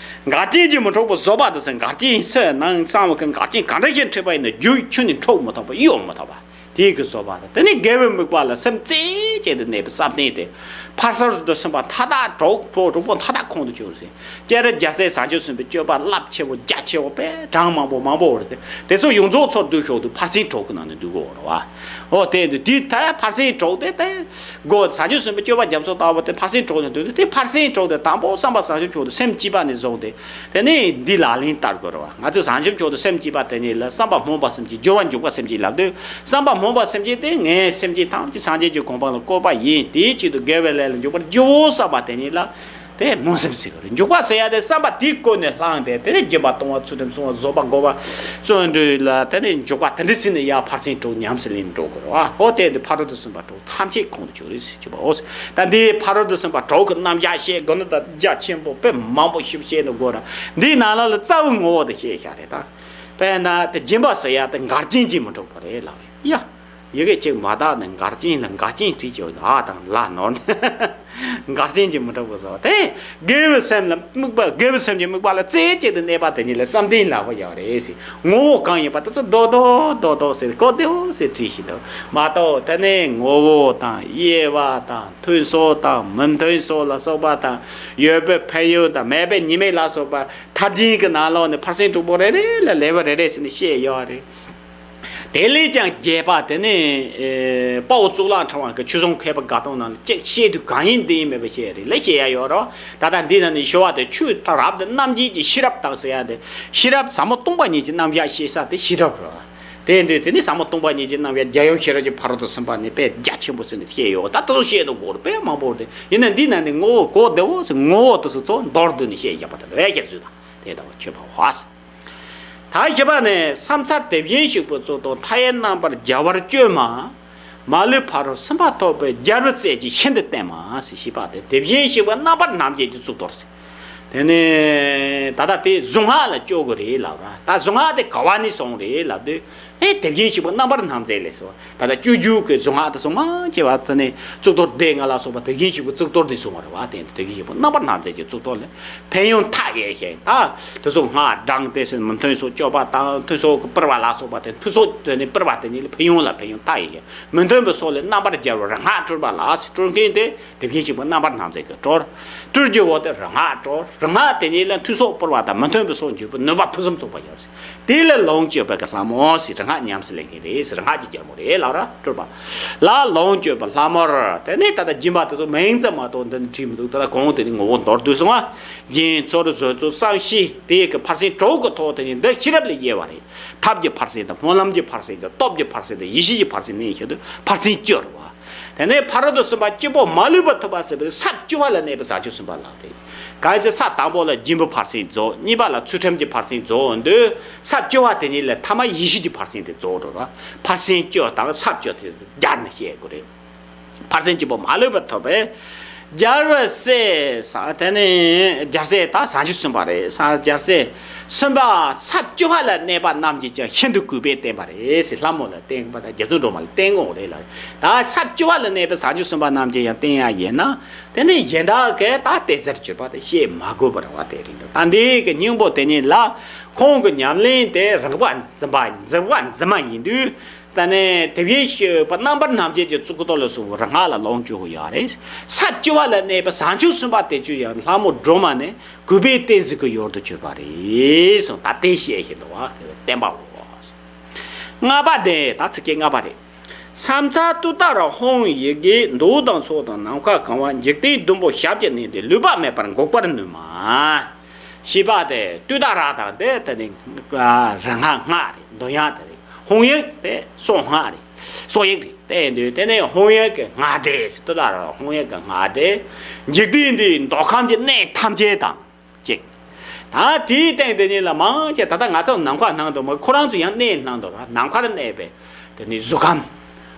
འགལ་རྐྱེན་གྱིས་མི་འཕྲོག་པའི་བཟོད་པ་དང་ཟེར། འགལ་རྐྱེན་སོ་ནང་གསང་བ་གི་འགལ་རྐྱེན་གང་འདྲ་ཞིག་འཕྲད་པ་ཡིན་ན་རྒྱུ་ཆུ་ནི་འཕྲོག་མི་ཐུབ་པ་གཡོ་མི་ཐུབ་པ་དེའི་གི་བཟོད་པ་དང་། དེ་ནས་དགེ་བའི་དམིགས་པ་ལ་སེམས་རྩེ་གཅིག་ཏུ་གནས་པའི་བསམ་གཏན་དེ། ཕར་ཕྱིན་དྲུག་ཏུ་ཕྱིན་པ་མཐའ་དག་གྲོགས་པོ་གྲོགས་པོ་མཐའ་དག་ཁོང་དུ་ཆུད་ཟེར། སྤྱན་རས་རྒྱལ་སྲས་བྱང་ཆུབ་སེམས་དཔའི་སྤྱོད་པ་རླབས་ཆེ་བོ་རྒྱ་ཆེ་བོ་དཔེ་གྲངས་མང་པོ་མང་པོ་ཡོད་རེད་དེ། དེ་ཚོ་ཡོངས་རྫོགས་ཚུར་བསྡུས་ཞོག་དུས་ཕར་ཕྱིན་དྲུག་གི་ནང་ནས་བསྡུ་དགོས་རེད་བ། འོ་དེ་འདུག་དེ་ལྟར་ཕར་ཕྱིན་དྲུག་དེ་ལྟར་སྒོ་བྱང་ཆུབ་སེམས་དཔའི་སྤྱོད་པ་རྒྱ་མཚོ་ལྟ་བུ་དེ་ཕར་ཕྱིན་དྲུག་ནས་བསྡུས་ཏེ། དེ་ཕར་ཕྱིན་དྲུག་དེ་དང་པོ་བསམ་པ་བྱང་ཆུབ་མཆོག་ཏུ་སེམས་བསྐྱེད་པ་ནས་བཟུང་སྟེ། དེ་ནས་འདི་ལག་ལེན་བསྟར་དགོས་རེད་བ། ང་ཚོས་བྱང་ཆུབ་མཆོག་ཏུ་སེམས་བསྐྱེད་པ་དེ་ཉིད་ལ་བསམ་པ་སྨོན་པ་སེམས་བསྐྱེད། སྦྱོར་བ་འཇུག་པ་སེམས་བསྐྱེད་ལབ་དུས། བསམ་པ་སྨོན་པ་སེམས་བསྐྱེད་དེ་ངས་སེམས་ཅན་ཐམས་ཅད་སངས་རྒྱས་ཀྱི་གོ་འཕང་ལ་བཀོད་པ་ཡིན། དེའི་ཆེད་དུ་དགེ་བའི་ལས་ལ་འཇུག་པར་བགྱིའོ་བསམ་པ་དེ་ཉིད་ལ། དེ་སྨོན་སེམས་ཟེར་གི་རེད། འཇུག་པ་ཟེར་ཡ་དེ་བསམ་པ་དེའི་ཀུན་ནས་བསླངས་ཏེ། དེ་ནས་སྦྱིན་པ་གཏོང་བ་ཚུལ་ཁྲིམས་སྲུང་བ་བཟོད་པ་སྒོམ་པ་བརྩོན་འགྲུས་ལ་དེ་ནས་འཇུག་པ་དེ་འདྲ་ཟེར་ནས་ཡར་ཕར་ཕྱིན་དྲུག་ཉམས་སུ་ལེན་འགྲོ་དགོས་རེད་བ། འོ་དེ་འདི་ཕ་རོལ་ཏུ་སོན་པ་དྲུག་ཐམས་ཅད་ཁོང་དུ་ཆུད་རེད་ཟེར་གྱི་བ། འོ་ད་འདི་ཕ་རོལ་ཏུ་སོན་པ་དྲུག་གི་རྣམ་གཞག་བཤད་དགོས་ན་ད་རྒྱ་ཆེན་པོ་དཔེ་མང་པོ་ཞིག་བཤད་ན་དགོས་ར། འདིའི་ནང་ལ་ལ་རྩ་བའི་ངོ་བོ་དེ་བཤད་བཞག་རེད་ད། དཔེར་ན་དེ་སྦྱིན་པ་ཟེར་ཡ་དེ་འགལ་རྐྱེན་གྱིས་མི་འཕྲོག་པ་རེད་ལབ་རེད་ཡ། ཡི་གེ་གཅིག་མ་དག་ནས་འགལ་རྐྱེན་ལ་འགལ་རྐྱེན་བྲིས་ཀྱི་ཡོད། ཨ་དང་ལ་ནོར་ནས། འགག་ཅན་གྱི་མི་འདྲ་བོ་བཟོ་སྟེ། དགེ་བའི་སེམས་ལ་དམིགས་པ། དགེ་བའི་སེམས་ཀྱི་དམིགས་པ་ལ་རྩེ་གཅིག་ཏུ་གནས་པ་དེ་ཉིད་ལ་བསམ་གཏན་ལབ་པ་ཡོད་རེད་ཟེར། ངོ་བོ་གང་ཡིན་པ་དེ་ཚོ་རྡོག་རྡོག་རྡོག་རྡོག་ཟེར། གོ་བདེ་བོ་ཟེར་བྲིས་ཤིག་འདུག་མ་གཏོགས། དེ་ནས་ངོ་བོ་དང་དབྱེ་བ་དང་མཐུན་སོགས་དང་མི་མཐུན་སོགས་ལ་སོགས་པ་དང་། ཡོད་པའི་ཕན་ཡོན་དང་མེད་པའི་ཉེས་དམིགས་ལ་སོགས་པ་མཐར་འབྲིང་གི་ནང་ལོགས་ནས་ཕར་ཕྱིན་དྲུག་པོ་རེ་རེ་ལ་ལེའུ་རེ་རེ་ཟེར་ནས་བཤད་ཡོད་རེད། དེ་ལས་ཀྱང་རྒྱས་པ་དེ་ནི། ཨེ། དཔའ་བོ་གཙུག་ལག་ཕྲེང་བ་གི་ཆོས་སྲུང་མཁས་པ་དགའ་སྟོན་ནང་ལ་གཅིག་བཤད་དུས་གང་ཡིན་འདི་ཡིན་མེད་པ་བཤད་རེད་ལ། བཤད་ཡ་ཡོད་རོ། ད་ལྟ་འདི་ན་ནི་ཞུ་བ་དེ་ཆོས་ཐ་རབ་དང་རྣམ་འབྱེད་ཀྱི་ཤེས་རབ་དང་ཟེར་ཡ་དེ། ཤེས་རབ་ཟབ་མོ་སྟོང་པ་ཉིད་ཀྱི་རྣམ་གཞག་ཤེས་ས་དེ་ཤེས་རབ་རོ། དེ་འདུག་དེ་ནི་ཟབ་མོ་སྟོང་པ་ཉིད་ཀྱི་རྣམ་གཞག་རྒྱལ་ཡུམ་ཤེས་རབ་ཀྱི་ཕ་རོལ་ཏུ་ཕྱིན་པ་ནི་དཔེ་རྒྱ་ཆེན་པོ་ཟེར་ནས་བཤད་ཡོད། ད་དེ་ཚོ་བཤད་དུ་དགོས་རེད། དཔེ་མང་པོ་རེད། ཡིན་ན་འདི་ན་ནི་ངོ་བོ་གོ་བདེ་བོ་ཟེར། ངོ་བོ་དེ་ཚོ་ཚོ་མདོར་བསྡུས་ནས་བཤད་བཞག་པ་དང་། བས་ཀྱང་བཟོས་དང་དེ་ལྟ་བུ་ཆོས་འཕགས་པ། ད་བཞི་པ་ནས། བསམ་ཚར་དེ་བཞིན་གཤེགས་པའི་གཙུག་ཏོར་མཐའ་ཡས་རྣམ་པར་རྒྱལ་བར་སྤྱོད་མ། མ་ལུས་ཕ་རོལ་ཕྱིན་པ་ཐོབ་པའི་རྒྱལ་བའི་སྲས་ཀྱིས་ཤིན་ཏུ་བསྟེན་མ་ཟེར། བཞི་པ་དེ་དེ་བཞིན་གཤེགས་པ་རྣམ་པར་སྣང་མཛད་ཀྱི་གཙུག་ཏོར་ཟེར། དེ་ནས་ད་ལྟ་དེ་གཟུངས་སྔགས་ལ་སྤྱོད་དགོས་རེད་ལབ་ར། ད་གཟུངས་སྔགས་དེ་ག་བ་ནས་སོང་རེད་ལབ་དུས། ཨེ། དེ་བཞིན་གཤེགས་པ་རྣམ་པར་སྣང་མཛད་ལས་སོ། ད་ལྟ་སྤྱོད་འཇུག་གི་གཟུངས་སྔགས་དེ་སོང་མ་ཁྱེད་བ་དེ་ནས་གཙུག་ཏོར་སྡེ་ལྔ་ལ་སོགས་པ་དེ་བཞིན་གཤེགས་པའི་གཙུག་ཏོར་ནས་སོང་བ་རེད་བ། དེ་དེ་བཞིན་གཤེགས་པ་རྣམ་པར་སྣང་མཛད་ཀྱི་གཙུག་ཏོར་ལས། ཕན་ཡོན་མཐའ་ཡས་ཤིང་། ད་དེ་ཚོ་སྔགས་བགྲང་སྟེ་ཟེར། མི་མཐུན་ཕྱོགས་སྤྱོད་པ་དང་མཐུན་ཕྱོགས་ཀྱི་སྤེལ་བ་ལ་སོགས་པ་དེ། མཐུན་ཕྱོགས་དེ་ནས་སྤེལ་བ་དེ་ཉིད་ལ་ཕན་ཡོན་ལ་ཕན་ཡོན་མཐའ་ཡས་ཤིང་། མི་མཐུན་པའི་ཕྱོགས་ལས་རྣམ་པར་རྒྱལ་བའི་རིག་སྔགས་སྤྲུལ་པ་ལ་ཟེར། སྤྲུལ་མཁན་དེ་དེ་བཞིན་གཤེགས་པ་རྣམ་པར་སྣང་མཛད་ཀྱིས་སྤྲུལ། སྤྲུལ་གྱི་འོག་ཏུ་རིག་སྔགས་སྤྲུལ། རིག་སྔགས་དེ་ཉིད་ལ་མཐུན་ཕྱོགས་སྤེལ་བ་དང་མི་མཐུན་པའི་ཕྱོགས་འཇུག་པའི་ནུས་པ་ཕུན་སུམ་ཚོགས་པ་ཡོད་ཟེར། དེ་ལ་ལོངས་སྤྱོད་པ་གི་ལྷ་མོ་ཟེར། རིག་སྔགས་ཉམས་སུ་ལེན་མཁན་རེད་ཟེར། རིག་སྔགས་ཀྱི་རྒྱལ་མོ་རེད་ལབ་ར། སྤྲུལ་པ་ལ་ལོངས་སྤྱོད་པ་ལྷ་མོར། དེ་ནས་ད་ལྟ་སྦྱིན་པ་དེ་ཚོ་མིང་ཙམ་མ་གཏོགས་འདི་ནི་བྲིས་མི་འདུག་ད་ལྟ་གོང་དེ་ནི་ངོ་བོ་མདོར་བསྡུས་སོང་ང་། རྒྱན་ཚོར་བཟོ་ཚུལ་བསམ་ཤེས་དེ་གི་ཕར་ཕྱིན་དྲུག་གི་ཐོག་དེ་ནི་འདི་ཤེས་རབ་ལ་དབྱེ་བ་རེད། ཐབས་ཀྱི་ཕར་ཕྱིན་དང་། སྨོན་ལམ་གྱི་ཕར་ཕྱིན་དང་། སྟོབས་ཀྱི་ཕར་ཕྱིན་དང་། ཡེ་ཤེས་ཀྱི་ཕར་ཕྱིན་ནས་བཤད་དུས་ཕར་ཕྱིན་བཅུ་རེད་བ། དེ་ནས་ཕ་རོལ་ཏུ་ཕྱིན་པ་གཅིག་པོ་མ་ལུས་པ་ཐོབ་པ་ཟེར་བའི་ས་བཅུ་པ་ལ་གནས་པའི་བྱང་ཆུབ་སེམས་དཔའ་ལ་རེད། གང་ཟེར་ས་དང་པོ་ལ་སྦྱིན་པའི་ཕར་ཕྱིན་རྫོགས། གཉིས་པ་ལ་ཚུལ་ཁྲིམས་ཀྱི་ཕར་ཕྱིན་རྫོགས་འདུག་ས་བཅུ་པ་དེ་ཉིད་ལ་ཐ་མ་ཡེ་ཤེས་ཀྱི་ཕར་ཕྱིན་དེ་རྫོགས་འགྲོ་ར། ཕར་ཕྱིན་བཅུ་དང་ས་བཅུ་དེ་སྦྱར་ནས་བཤད་དགོས་རེད། ཕར་ཕྱིན་གཅིག་པོ་མ་ལུས་པ་ཐོབ་པའི་རྒྱལ་བའི་སྲས་ས། དེ་ནས་རྒྱལ་སྲས་ད་བྱང་ཆུབ་སེམས་དཔའ་རེད། ས། རྒྱལ་སྲས་སེམས་དཔའ་ས་བཅུ་པ་ལ་གནས་པ་རྣམས་ཀྱིས་ཀྱང་ཤིན་ཏུ་གུས་པས་བསྟེན་པ་རེད་ཟེར། ལྷ་མོ་ལ་བསྟེན་པ་དང་རྗེ་བཙུན་སྒྲོལ་མ་ལ་བསྟེན་དགོས་རེད་ལ། ད་ས་བཅུ་པ་ལ་གནས་པའི་བྱང་ཆུབ་སེམས་དཔའ་རྣམས་ཀྱིས་ཡང་བསྟེན་ཡ་ཡིན་ན། དེ་ནས་གཞན་དག་གིས་ད་བསྟེན་ཟེར་གྱུར་པ་དེ་བཤད་མ་དགོས་པ་རེད་བ། དེ་རིང་དུ་ད་འདི་གི་སྙིང་པོ་དེ་ཉིད་ལ་ཁོང་གི་ཉམས་ལེན་དེ་རིག་པ་འཛིན་པ་འཛིན་པ་འཛིན་མ་ཡིན་དུས། ད་ནི་དེ་བཞིན་གཤེགས་པ་རྣམ་པར་སྣང་མཛད་ཀྱི་གཙུག་ཏོར་ལ་སོགས་པའི་རིག་སྔགས་ལ་ལོངས་སྤྱོད་དགོས་ཡོད་རེད། ས་བཅུ་པ་ལ་གནས་པའི་བྱང་ཆུབ་སེམས་དཔའ་དེ་ཚོ་ཡང་ལྷ་མོ་སྒྲོལ་མ་ནི་གུས་པས་བསྟེན་ཟེར་གྱི་ཡུལ་དུ་གྱུར་པ་རེད་གསུངས། ད་དེ་བཤད་བཞིན་དུ་བ་བསྟན་པའོ། ལྔ་པ་དེ་ད་ཚིག་ཀྱི་ལྔ་པ་རེད། ཕྱག་འཚལ་ཏུཏྟཱ་ར་ཧཱུྃ་ཡི་གེས། མདོག་དང་ཚོགས་དང་ནམ་མཁའ་གང་བ། འཇིག་རྟེན་བདུན་པོ་ཞབས་ཀྱིས་མནན་ཏེ། ལུས་པ་མེད་པར་འགུགས་པར་ནུས་མ། ཞེས་པ་དེ་ཏུཏྟཱ་ར་དང་དེ་དེ་ནི་རིག་སྔགས་སྔགས་རེད། འདོན་ཡག་དེ་རེད། ཧཱུྃ་ཡིག་དེ་གསུང་སྔགས་རེད། གསུང་ཡིག་རེད། དེ་ཡིན་དུས་དེ་ནི་ཧཱུྃ་ཡིག་གི་སྔགས་སྒྲས་ཟེར། ཏུཏྟཱ་ར་ཧཱུྃ་ཡིག་གི་སྔགས་སྒྲས་འཇིག་རྟེན་འདིའི་མདོ་ཁམས་ཀྱི་གནས་ཐམས་ཅད་དང་གཅིག་ད་དེའི་སྟེང་དེ་ཉིད་ལ་མང་ཆེ་ད་ལྟ་ང་ཚོ་ནམ་མཁའ་སྣང་དུ་མ། ཁོ་རང་ཚོ་ཡང་གནས་སྣང་དུ་ར། ནམ་མཁར་གནས་པའི་དེ་ནི་གཟུགས་ཁམས།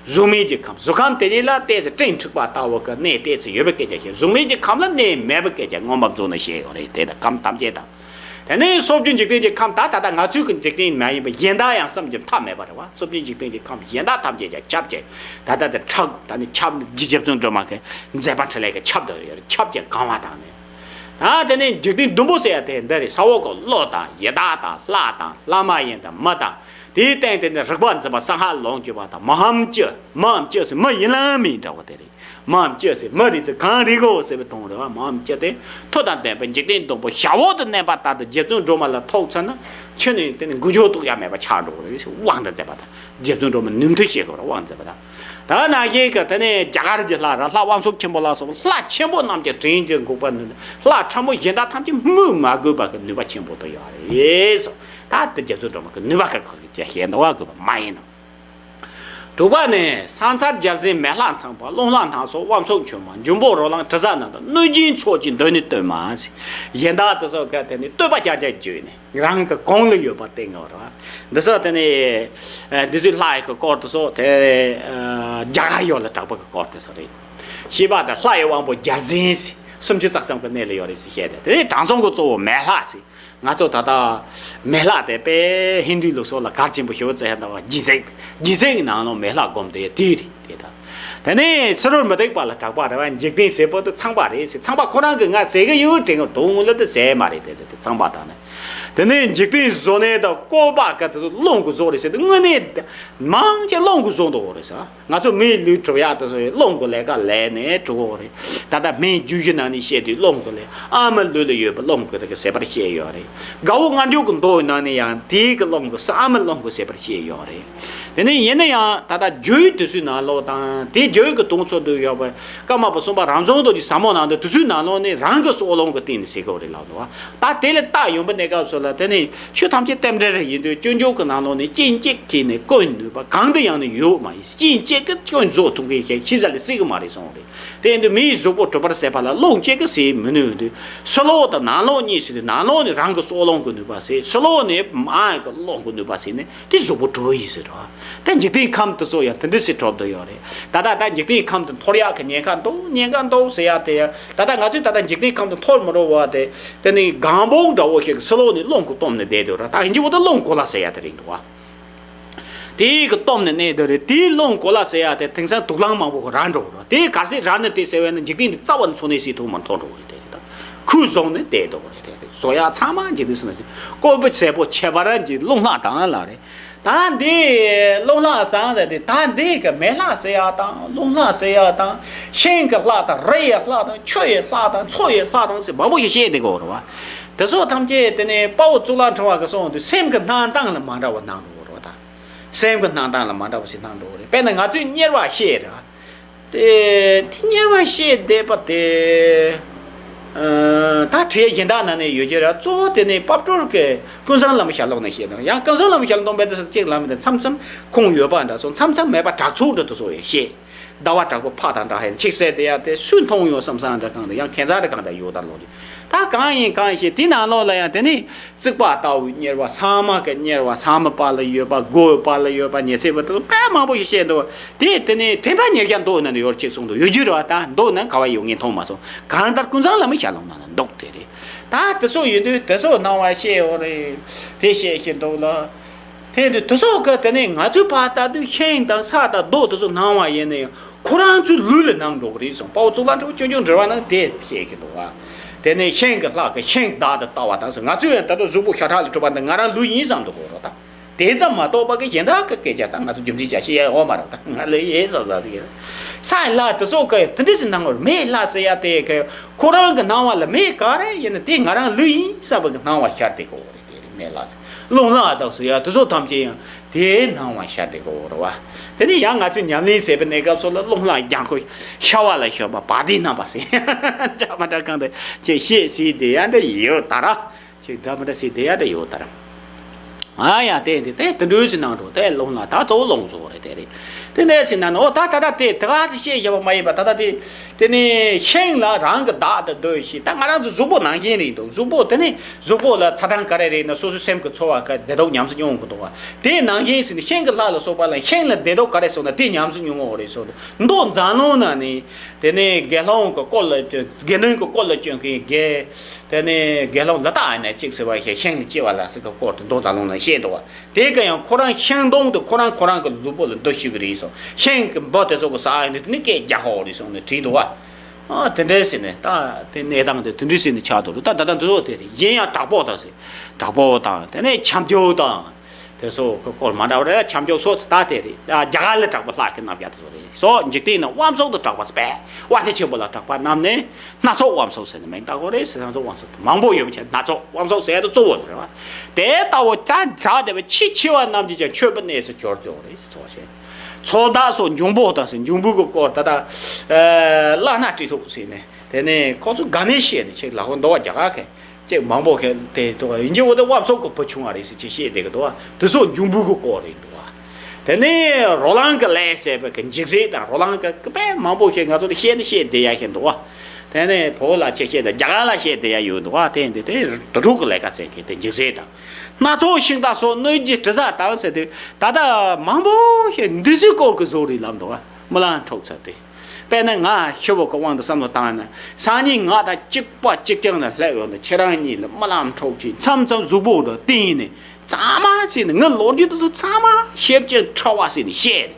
གཟུགས་མེད་ཀྱི་ཁམས། གཟུགས་ཁམས་དེ་ཉིད་ལ་ཏོག་ཙམ་སྤྲིན་འཁྲིགས་པ་ལྟ་བུ་གི་གནས་ཏོག་ཙམ་ཡོད་པའི་སྐད་ཆ་བཤད། གཟུགས་མེད་ཀྱི་ཁམས་ལ་གནས་མེད་པའི་སྐད་ཆ་མངོན་པར་རྫོགས་ནས་བཤད་ཡོད་རེད། དེ་དང་ཁམས་ཐམས་ཅད་དང་། དེ་ནས་སོ་བརྒྱད་འཇིག་རྟེན་གྱི་ཁམས། ད་ད་ལྟ་ང་ཚོའི་གི་འཇིག་རྟེན་མ་ཡིན་པ་གཞན་དག་ཡང་བསམ་གྱིས་མཐའ་མེད་པ་རེད་བ། སོ་བརྒྱད་འཇིག་རྟེན་གྱི་ཁམས་གཞན་དག་ཐམས་ཅད་ཀྱང་ཁྱབ་ཅིང་། ད་ལྟ་དེ་ཁྲག་ད་ནི་ཁྱབ། རྗེ་བཙུན་སྒྲོལ་མ་གི་མཛད་པ་འཕྲིན་ལས་ཀྱི་ཁྱབ་ཏུ་ཡོད། ཁྱབ་ཅིང་གང་བ་དང་ནི། ད་དེ་ནས་འཇིག་རྟེན་བདུན་པོ་ཟེར་ཡ་དེ་འདི་རེད། ས་འོག་གི་ཀླུ་དང་ཡི་དྭགས་དང་ལྷ་དང་ལྷ་མ་ཡིན་དང་མི་དང་། དེའི་སྟེང་དེ་ནས་རིག་པ་འཛིན་པ་གསང་སྔགས་ལོངས་སྤྱོད་པ་དང་། མའམ་ཅི། མའམ་ཅི་ཟེར་མི་ཡིན་ལ་མིན་འདྲ་བོ་དེ་རེད། མའམ་ཅི་ཟེར་མི་རེད་ཟེར། གང་རིག་གོ་ཟེར་བའི་དོན་རེད་བ། མའམ་ཅི་དེ་མཐུ་དང་ལྡན་པའི་འཇིག་རྟེན་བདུན་པོ་ཞབས་འོག་ཏུ་གནས་པ་ལྟར་དུ་རྗེ་བཙུན་སྒྲོལ་མ་ལ་ཐུག་ཚར་ན་ཁྱོད་ནི་དེ་ནི་འགུལ་སྐྱོད་གཏོང་ཡ་མེད་པ་ཆགས་འགྲོ་གི་རེད་ཟེར། དབང་དུ་མཛད་པ་དང་། རྗེ་བཙུན་སྒྲོལ་མ་ནུས་མཐུ་བྱེད་དགོས་རེད། དབང་མཛད་པ་དང་། ད་ནང་བཞིན་གྱི་དེ་ནས་རྒྱ་གར་གྱི་ལྷ་ར། ལྷ་དབང་ཕྱུག་ཆེན་པོ་ལ་སོགས་ལྷ་ཆེན་པོ་རྣམས་ཀྱི་བྲན་གྱིས་འགུགས་པར་ནུས། ལྷ་ཕྲ་མོ་གཞན་དག་ཐམས་ཅད་དམིགས་མ་དགོས་པ་གི་ནུས་པ་ཆེན་པོ་དུ་ཡོད་རེད་ཟེར། ད་དེ་རྗེ་བཙུན་སྒྲོལ་མ་གི་ནུས་པ་གི་ཁོ་གི་ཅི་ཞེས་འདོགས་པ་དགོས་པ་མ་ཡིན་ནམ། དྲུག་པ་ནི། ཕྱག་འཚལ་རྒྱལ་སྲས་མེ་ལྷ་ཚངས་པ། རླུང་ལྷ་སྣ་ཚོགས་དབང་ཕྱུག་མཆོད་མ། འབྱུང་པོ་རོ་ལངས་དྲི་ཟ་རྣམས་དང་། གནོད་སྦྱིན་ཚོགས་ཀྱིས་མདུན་ནས་བསྟོད་མ་ཟེར། གཞན་དག་དེ་ཚོ་ག་དེ་ནི་བསྟོད་པ་རྐྱང་རྐྱང་བརྗོད་ནས། རང་གི་གོང་ལ་ཡོད་པ་བསྟན་ཡོད་རེད་བ། འདི་ཚོ་དེ་ནི་འདི་ཚོའི་ལྷ་ཡི་གི་སྐོར་དེ་ཚོ་དེ་རྒྱ་གར་ཡུལ་ལ་གྲགས་པ་གི་སྐོར་དེ་ཚོ་རེད། ཞེས་པ་དང་། ལྷ་ཡི་དབང་པོ་བརྒྱ་བྱིན་ཟེར། སུམ་ཅུ་རྩ་གསུམ་གི་གནས་ལ་ཡོད་རེད་ཟེར་བཤད་དེ། དེ་ནི་དྲང་སྲོང་གི་གཙོ་བོ་མེ་ལྷ་ཟེར། ང་ཚོ་ད་ལྟ་མེ་ལྷ་དེ་དཔེ་ཧིན་རྡུའི་ལུགས་སྲོལ་ལ་གལ་ཆེན་པོ་ཞེ་པོ་བརྩི་ཡ་འདུག་བ། སྦྱིན་སྲེག་སྦྱིན་སྲེག་གི་ནང་ལོགས་མེ་ལྷ་སྒོམ་དེ་དེ་རེད། དེ་ད། ད་ དེ་ནས་ཕྱི་རོལ་མུ་སྟེགས་པ་ལ་གྲགས་པ་རེད་བ། འཇིག་རྟེན་ཟད་པོ་དེ་ཚངས་པ་རེད་ཟེར། ཚངས་པ་ཁོ་རང་གིས་ང་ཟད་གི་ཡོད་དྲན་གི་འདུག་ལ་དེ་ཟད་མ་རེད། དེ་དེ་དེ་ཚངས་པ་དང་ནི། དེ་ནས་འཇིག་རྟེན་བཟོ་གནས་དང་བཀོད་པ་ག་དེ་ཚོ་རླུང་གིས་བཟོས་རེད་ཟེར་དུས་དངོས་གནས་མང་ཆེ་རླུང་གིས་བཟོས་འདུག་རེད་ཟེར། ང་ཚོ་མིའི་ལུས་གྲུབ་ཡག་དེ་ཚོ་རླུང་གི་ལས་ཀ་ལས་ནས་གྲུབ་ཡོད་རེད། ད་ལྟ་སྨན་རྒྱུད་བཞི་ནང་ནས་བཤད་དུས་རླུང་གི་ལས། ཨ་མའི་ལུས་ལ་ཡོད་པའི་རླུང་གིས་དེ་གི་ཟད་པར་བཤད་ཡོད་རེད། དགའ་བོ་ང་འགྱུར་གྱི་མདོ་ནང་ནས་ཡང་དེའི་གི་རླུང་གིས་ཨ་མའི་རླུང་གིས་ཟད་པར་བཤད་ཡོད་རེད། དེ་ནས་ཡིན་ན་ཡང་ད་ལྟ་རྒྱུད་དེ་ཚོའི་ནང་ལོགས་དང་དེའི་རྒྱུད་ཀྱི་དོན་ཚོ་དུ་ཡོད་པ། ཀརྨ་པ་གསུམ་པ་རང་བྱུང་རྡོ་རྗེ་ཟབ་མོ་ནང་དུ་དེ་ཚོའི་ནང་ལོགས་ནས་རང་གི་སྲོག་རླུང་གི་སྟེང་ནས་ཟད་གི་ཡོད་རེད་ལབ་འདུག་བ། ད་དེ་ལས་རྟགས་ཡོང་པ་གནས་སྐབས་སུ་ལ་དེ་ནས་ཆོས་ཐམས་ཅད་རྟེན་འབྲེལ་རེ་ཡིན་དུས་སྤྱོད་འཇུག་གི་ནང་ལོགས་ནས་སྐྱེ་མཆེད་ཀྱིས་ནི་ཀུན་ནུས་པ། གང་དུ་ཡང་ནི་ཡོད་མ་ཡིན། སྐྱེ་མཆེད་ཀྱིས་ཀུན་བཟོ་ཐུབ་མཁན་ཞིག་ཤེས་བྱ་ལ་སྲིད་གི་མ་རེད་གསུངས་རེད། དེ་ཡིན་དུས་མིའི་གཟུགས་པོ་གྲུབ་པར་ཟད་པ་ལ་རླུང་གཅིག་གིས་ཟད་མི་ནུས་དུས། ཕྱི་ལོགས་དང་ནང་ལོགས་གཉིས་ཟེར་དུས་ནང་ལོགས་ནི་རང་གི་སྲོག་རླུང་གི་ནུས་པ་ཟད། ཕྱི་ལོགས་ནི་མ་ཡི་གི་རླུང་གི་ནུས་པ་ཟད་ནས་དེ་གཟུགས་པོ་གྲུབ་ཡིན་ཟེར་རོ། ད་འཇིག་རྟེན་ཁམས་དེ་ཚོ་ཡང་དེ་འདྲ་ཞིག་གྲུབ་བསྡད་ཡོད་རེད། ད་ལྟ་ད་འཇིག་རྟེན་ཁམས་དེ་འཐོར་ཡག་གི་ཉེན་ཁ་འདུག་ཉེན་ཁ་འདུག་ཟེར་ཡག་དེ་ཡང་ད་ལྟ་ང་ཚོས་ད་ལྟ་འཇིག་རྟེན་ཁམས་དེ་འཐོར་མི་རུང་བ་དེ། དེ་ནི་སྒང་སྦུག་འདྲ་བོ་ཞིག་གི་ཕྱི་ལོགས་ནས་རླུང་གིས་བཏུམས་ནས་བསྡད་འདུག་ར། ད་ཡིན་གྱི་འོ་ད་རླུང་གོ་ལ་ཟེར་ཡག་དེ་རེད་འདུག་བ། དེ་གིས་བཏུམས་ནས་གནས་འདུག་རེད། དེའི་རླུང་གོ་ལ་ཟེར་ཡག་དེ་དེང་སང་དུག་རླངས་མང་པོ་གིས་རལ་འགྲོ་ར། དེ་ག་ཚོད་རལ་ནས་དེ་ཟེར་བས་ན་འཇིག་རྟེན་འདི་རྩ་བ་ནས་འཚོ་གནས་བྱེད་ཐུབ་མ་མཐོང་འགྲོ་གི་རེད། དེ་ད་ཁུར་བཟུང་ནས་བསྡད་འདུག་རེད། དེ་བཟོ་ཡག་ཚང་མ་འཇིག་རྟེན་ཟེར་ན་ཅིག་བཀོད་པའི་ཚད་པོ་ཁྱད་པར་གྱི་རླུང་ལྷག་དང་ལ་རེད། ད་འདི་རླུང་ལྷག་ཙང་ཟེར་དེ་ད་འདི་གི་མེ་ལྷ་ཟེར་ཡག་དང་རླུང་ལྷ་ཟེར་ཡག་དང་ཤིང་གི་ལྷ་དང་རི་ཡི་ལྷ་དང་ཆུ་ཡི་ལྷ་དང་མཚོ་ཡི་ལྷ་དང་ཟེར་མང་པོ་ཞིག་བཤད་བསྡད་ཀྱི་ཡོད་རེད་བ། དེ་ཚོ་ཐམས་ཅད་དེ་ནས་དཔའ་བོ་གཙུག་ལག་ཕྲེང་བ་གིས་གསུངས་དུས་སེམས་ཀྱི་སྣང་སྟངས་ལ་མ་འདྲ་བ་སྣང་འགྲོ་གི་རེད་བ། ད་སེམས་ཀྱི་སྣང་སྟངས་ལ་མ་འདྲ་བ་ཞིག་སྣང་འགྲོ་གི་རེད། དཔེར་ན་ང་ཚོས་དམྱལ་བ་བཤད་རེད་བ། དེ་དེ་དམྱལ་བ་བཤད་བསྡད་པ་དེ། ཨ། ད་བྲིས་གཞན་དག་ནང་ནས་ཡོད་ཀྱི་རེད། གཙོ་བོ་དེ་ནི་སྤ་གྲོར་གྱི་ཀུན་བཟང་བླ་མའི་ཞལ་ལུང་ནས་བཤད་དང་། ཡང་ཀུན་བཟང་བླ་མའི་ཞལ་ལུང་སྟོན་པའི་དེ་ཚོ་གཅིག་ལ་མི་དེ་མཚམས་མཚམས་ཁུངས་ཡོད་པ་འདྲ་སོང་། མཚམས་མཚམས་མེད་པ་དྲག་ཚུལ་འདྲ་དེ་ཚོ་ཡང་བཤད། ཟླ་བ་དྲག་པོ་ཕག་དང་འདྲ་ཧེ་ཆིག་སེ་དེ་ཡང་དེ་སུས་མཐོང་ཡོང་བསམ་བསམ་འདྲ་གང་དེ་ཡང་ཁྱད་མཚར་འདྲ་གང་དེ་ཡོད་ད་ལོ་རེད། ད་གང་ཡིན་གང་ཞིག་དེ་ནང་ལོགས་ལ་ཡང་དེ་ནི་རྩིག་པ་ལྟ་བུའི་དམྱལ་བ། ཚང་མ་གི་དམྱལ་བ། ཚང་མ་བར་ལ་ཡོད་པ། སྒོའི་བར་ལ་ཡོད་པ། ཉི་ཚེ་བར་དུ་དཔེ་མང་པོ་ཞིག་བཤད་འདུག་དེ་དེ་ནི་དྲན་པ་ཉེར་བརྒྱ་མདོ་ནང་ནས་ཡོད་ཅེས་གསུངས་འདུག་ཡོད་རྒྱུ་རེད་བ། ད་མདོ་ནང་ག་བ་ཡོད་ངས་མཐོང་མ་སོང་། གང་ལྟར་ཀུན་བཟང་བླ་མའི་ཞལ་ལུང་ནང་ན་འདུག་དེ་རེད། ད་དེ་ཚོ་ཡོད་དུས་དེ་ཚོ་སྣང་བ་བཤད་ཡོད་རེད། དེ་བཤད་བཞིན་འདུག་ལ། དེ་དུས་དེ་ཚོ་གི་དེ་ནས་ང་ཚོས་ཕར་ལྟ་དུས་ཤིང་དང་ས་དང་རྡོ་དེ་ཚོ་སྣང་བ་ཡིན་ན་ཡང་ཁོ་རང་ཚོའི་ལུས་ལ་སྣང་འགྲོ་གི་རེད་གསུངས། དཔའ་བོ་གཙུག་ལག་ཕྲེང་བ་སྤྱོད་འཇུག་འགྲེལ་པ་ནང་དེ་བཤད་ཀྱི་འདུག་བ། དེ་ནས་ཤིང་གི་ལྷ་གིས་ཤིང་བདག་ཏུ་ལྟ་བ་དང་ཟེར། ང་ཚོས་ཡང་ད་ལྟ་གཟུགས་པོ་ཤ་ཁྲག་ལས་གྲུབ་པ་འདི་ང་རང་ལུས་ཡིན་བསམ་འདུག་གོ་རོ། ད་དེ་ཙམ་མ་གཏོགས་པ་གི་གཞན་དག་གི་སྐད་ཆ་དང་ང་ཚོ་རྒྱུ་མཚན་ཅང་བཤད་ཡ་ཡོད་མ་རེད། ད་ང་ལུས་ཡིན་བསམ་བསམ་ཟེར་གི། ས་ལ་དེ་ཚོ་གི་དེ་འདྲ་ཞིག་སྣང་བར་མེ་ལྷ་ཟེར་ཡ་དེ་གི་ཁོ་རང་གི་སྣང་བ་ལ་མེ་ག་རེ་ཡིན་ན་དེ་ང་རང་ལུས་ཡིན་བསམ་པ་གི་སྣང་བ་ཤར་བསྡད་གི་ཡོད་རེད། དེ་རིང་མེ་ལྷ་ཟེར། རླུང་ལྷ་དང་ཟེར་ཡ་དེ་ཚོ་ཐམས་ཅད་ཡང་དེའི་སྣང་བ་ཤར་བསྡད་གི་ཡོད་རེད་བ། དེ་ནས་ཡང་ང་ཚོས་ཉམས་ལེན་བྱེད་པའི་གནས་སྐབས་སུ་ལ་རླུང་ལྷ་རྒྱང་ཁོ་ཤ་བ་ལ་ཞོན་པ་བ་དན་རྣམ་པ་ཟེར། འདྲ་མི་འདྲ་གང་དུ་ཅེས་བཤད་སྲིད་དེ་ཡང་འདྲ་ཡོད་ད་ར། ཅེས་འདྲ་མི་འདྲ་སྲིད་དེ་ཡང་འདྲ་ཡོད་ད་ར། ཨ་ཡ་དེ་འདི་དེ་དེ་འདྲ་ཞིག་སྣང་འགྲོ། དེ་རླུང་ལྷ་ད་གཙོ་བོ་རླུང་བཟོ་རེད། དེ་རེད། དེ་འདྲ་ཞིག་སྣང་ན་འོ་ད་ད་ད་དེ་དེ་ག་ཚོད་བཤད་བཞག་པ་མ་ཡིན་པ། ད་ད་དེ་དེ་ནི་ཤིང་ལ་རང་གི་བདག་ཏུ་འདོད་ཞེས། ད་ང་རང་ཚོ་གཟུགས་པོ་ནང་བཞིན་རེད་འདུག་གཟུགས་པོ་དེ་ནི་གཟུགས་པོ་ལ་ཚ་གྲང་ག་རེ་རེད་ན་སོ་སོའི་སེམས་ཀྱི་ཚོར་བ་ག་བདེ་སྡུག་ཉམས་སུ་མྱོང་གི་འདུག་བ། དེ་ནང་བཞིན་ཟེར་ནས་ཤིང་གི་ལྷ་ལ་སོགས་པ་ལ་ཤིང་ལ་བདེ་སྡུག་ག་རེ་སོང་ན་དེ་ཉམས་སུ་མྱོང་གི་རེད་གསུངས་ནས། མདོ་མཛངས་བླུན་ནང་ནས་དེ་ནས་དགེ་སློང་གི་སྐོར་ལ་དགེ་འདུན་གྱི་སྐོར་ལ་སྐྱོན་མཁན་དགེ། དེ་ནས་དགེ་སློང་ལ་དྭགས་ནས་གཅིག་ཟེར་བ་ཞིག་ཤིང་ལ་སྐྱེ་བ་ལ་ཟེར་གི་སྐོར་དེ་མདོ་མཛངས་བླུན་ནང་བཤད་འདུག་བ། དེ་ག་ཡང་ཁོ་རང་ཤིང་སྡོང་དེ་ཁོ་རང་ཁོ་རང་གི་ལུས་པོ་ལ་འདུ་ཤེས་ཀྱི་རེད་གསུངས། ཤིང་གི་འབུ་དེ་ཚོ་གི་ཟ་ཡིན་དུས་དེ་ནི་སྐད་རྒྱག་ཧོ་རེད་གསུངས་ནས་བྲིས་འདུག་བ། ཨ་དེ་འདྲས་ཟེར་ནས་ད་དེ་གནས་སྟངས་དེ་དེ་འདྲས་ཟེར་ནས་ཆགས་འདུག་རེད། ད་ད་ལྟ་འདི་ཚོ་དེ་རེད། གཞན་ཡང་དྲག་པོ་དང་ཟེར། དྲག་པོ་དང་དེ་ནས་ཁྱབ་འཇུག་དང་། དེ་ཚོ་གི་སྐོར་མ་འདྲ་བ་རེད། ཁྱབ་འཇུག་སོགས་ད་དེ་རེད། ཨ་རྒྱ་གར་ལ་དྲག་པོ་ལྷ་གི་རྣམ་གཞག་དེ་ཚོ་རེད། སོགས་འཇིག་རྟེན་ན་དབང་ཕྱུག་ཏུ་གྲགས་པ་སྤེ་དབང་ཆེན་ཆེན་པོ་ལ་གྲགས་པ་རྣམས་ནི་སྣ་ཚོགས་དབང་ཕྱུག་ཟེར་ནས་མིང་བཏགས་ཀྱི་རེད་ཟེར། སྣ་ཚོགས་དབང་ཕྱུག་དེ་མང་པོ་ཡོད་པ་བྱས་སྣ་ཚོགས་དབང་ཕྱུག་ཟེར་ཡ་དེ་གཙོ་བོ་དེ་རེད་བ། དེ་ལྟ་བུ་ད་གྲགས་བསྡད་པའི་ཆེས་ཆེ་བ་རྣམས་ཀྱིས་ཀྱང་མཆོད་པའི་གནས་སུ་གྱུར་ཀྱི་རེད་ཟེར། ཚོགས་ཞེས་ཚོགས་བདག་སོགས་འབྱུང་པོ་དང་ཟེར། འབྱུང་པོ་གི་སྐོར་ད་ལྟ་བླ་སྣ་བྲིས་ཐུབ་ཟེར་ནས། དེ་ནས་ཁོ་ཚོ་ག་ནས་བཤད་ནས་ཁྱེད་ལ་ཧོ་འདོ་བ་རྒྱ་གར་གི་ཅེས་མང་པོ་ཁེ་དེ་འདུག་བ། ཡིན་གྱི་འོ་དེ་དབང་ཕྱུག་གི་བུ་ཆུང་བ་རེད་ཟེར་ཅེས་བཤད་བསྡད་ཀྱི་འདུག་བ། དེ་ཚོ་འབྱུང་པོ་གི་སྐོར་རེད་འདུག་བ། དེ་ནས་རོ་ལངས་ཀྱི་ལས་ཟེར་བའི་གི་འཇིགས་བྱེད་དང་། རོ་ལངས་ཀྱི་དཔེ་མང་པོ་ཁེ་ང་ཚོ་ལ་བཤད་ནི་བཤད་བསྡད་ཡ་ཁེ་འདུག་བ། དེ་ནས་བོད་ལ་ཅེས་བཤད་དང་རྒྱ་གར་ལ་བཤད་བསྡད་ཡ་ཡོད་འདུག་བ། དེ་འདི་དེ་དུར་ཁྲོད་ཀྱི་ལས་ཀ་བྱེད་མཁན་དེ་འཇིགས་བྱེད་དང་། སྣ་ཚོགས་ཤིང་རྟ་སོགས་གནོད་བྱེད་དྲི་ཟ་དང་ཟེར་དུས་ད་ལྟ་མང་པོ་ཁེ་འདི་ཚོའི་སྐོར་གྱི་བཟོ་རེད་ལབ་འདུག་བ། རྨི་ལམ་འཁྲུག་ཚར་དུས། དཔེར་ན་ང་ཤི་བོ་གི་དབང་དུ་བསམ་བློ་བཏང་ན། སང་ཉིན་ང་དང་གཅིག་པ་གཅིག་རྐྱང་ལ་སླེབས་ཡོང་དུས་ཁྱེད་རང་གཉིས་ལ་རྨི་ལམ་འཁྲུག་ཅིང་མཚམས་མཚམས་གཟུགས་པོ་འདྲ་བསྟན་ནས་གཙང་མ་བྱས་ནས་ངའི་ལོ་རྒྱུས་དེ་ཚོ་ཚང་མ་ཞིབ་ཅིང་ཕྲ་བ་བྱས་ནས་བཤད།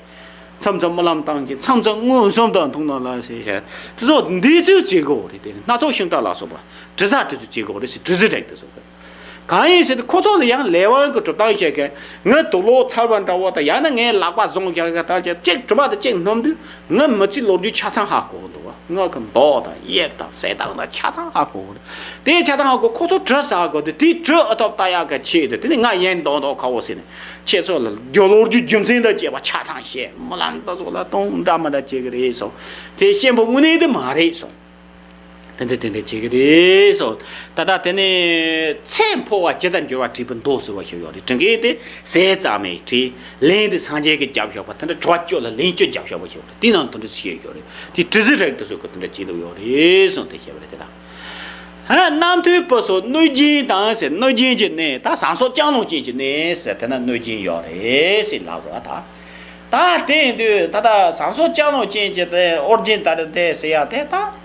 མཚམས་མཚམས་རྨི་ལམ་བཏང་གི། མཚམས་མཚམས་མངོན་སུམ་དུ་མཐོང་ན་ལ་ཟེར་ཤག་དེ་ཚོ་འདི་ཚོས་བྱེད་དགོས་རེད། དེ་ནི་སྣ་ཚོགས་ཤིང་རྟ་ལ་སོགས་པ་དྲི་ཟ་དེ་ཚོས་བྱེད་དགོས་རེད་ཟེར། དྲི་ཟའི་རིགས་དེ་ཚོ། གང་ཡིན་ཟེར་ན་ཁོ་ཚོ་ལ་ཡང་ལས་དབང་གི་གྲུབ་སྟངས་བཤད་མཁན། ངའི་དུག་ལོག་ཚར་བ་འདྲ་བོ་དང་། ཡང་ན་ངའི་ལག་པ་བཟུང་བཞག་གི་ད་ཅིག་གྲིབ་མ་དང་གཅིག་སྣོམ་དུས། ངའི་མི་ཚེའི་ལོ་རྒྱུས་ཆ་ཚང་ཧ་གོ་འདུག་བ། ངའི་གི་མདོག་དང་དབྱིབས་དང་ཟས་སྟངས་དང་ཆ་ཚང་ཧ་གོ་གི་རེད། དེ་ཆ་ཚང་ཧ་གོ། ཁོ་ཚོ་དྲི་ཟ་དགོས་དུས། དེའི་དྲི་ཨ་ཐོབ་ལྟ་ཡག་གི་ཆེད་དུ། དེ་ནི་ང་ཡིན་མདོག་མདོག་ཁ་བོ་ཟེར་ནས་ཁྱེད་ཚོ་ལ་རྒྱུ་ལོ་རྒྱུས་རྒྱུ་མཚན་དང་བཅས་པ་ཆ་ཚང་བཤད། རྨི་ལམ་དེ་ཚོ་ལ་གཏོང་འདྲ་མི་འདྲ་བྱེད་གི་རེད་གསུངས། དེ་གཤིན་པོ་དངོས་གནས་དེ་མ་རེད་གསུངས། དེ་འདྲ་དེ་འདྲ་བྱེད་ཀྱི་རེད་གསུངས། ད་ལྟ་དེ་ནས་ཚེ་འཕོ་བ་ཇི་ལྟར་འགྱུར་བ་དྲིས་པའི་མདོ་ཟེར་བ་ཞིག་ཡོད་རེད། དྲི་མཁན་དེ་ཟས་གཙང་མས་དྲིས། ལན་དེ་སངས་རྒྱས་ཀྱིས་བརྒྱབ་བཞག་པ། དེ་འདྲ་དྲི་བ་བཅུ་ལ་ལན་བཅུ་བརྒྱབ་བཞག་པ་ཞིག་ཡོད་རེད། དེའི་ནང་དུ་འདྲ་བཤད་ཡོད་རེད། དེ་དྲི་ཟའི་རིགས་དེ་ཚོ་གི་དེ་འདྲ་བྱེད་ཐུབ་ཡོད་རེད་གསུངས་ཏེ་བཤད་པ་རེད། དེ་དང་། ཧ། རྣམ་ཐོས་པ་སོགས་གནོད་སྦྱིན་དང་ཟེར། གནོད་སྦྱིན་གྱི་གནས། ད་ཟངས་གསོག་ལྕང་ལོང་ཅན་གྱི་གནས་ཟེར། དེ་ན་གནོད་སྦྱིན་ཡོད་རེད་ཟེར་ལབ་རོགས་ད། ད་དེ་ཡིན་དུས་ད་ལྟ་ཟངས་གསོག་ལྕང་ལོང་ཅན་གྱི་དེ་ཨོ་རྒྱན་དར་དེ་ཟེར་ཡ་དེ་ད།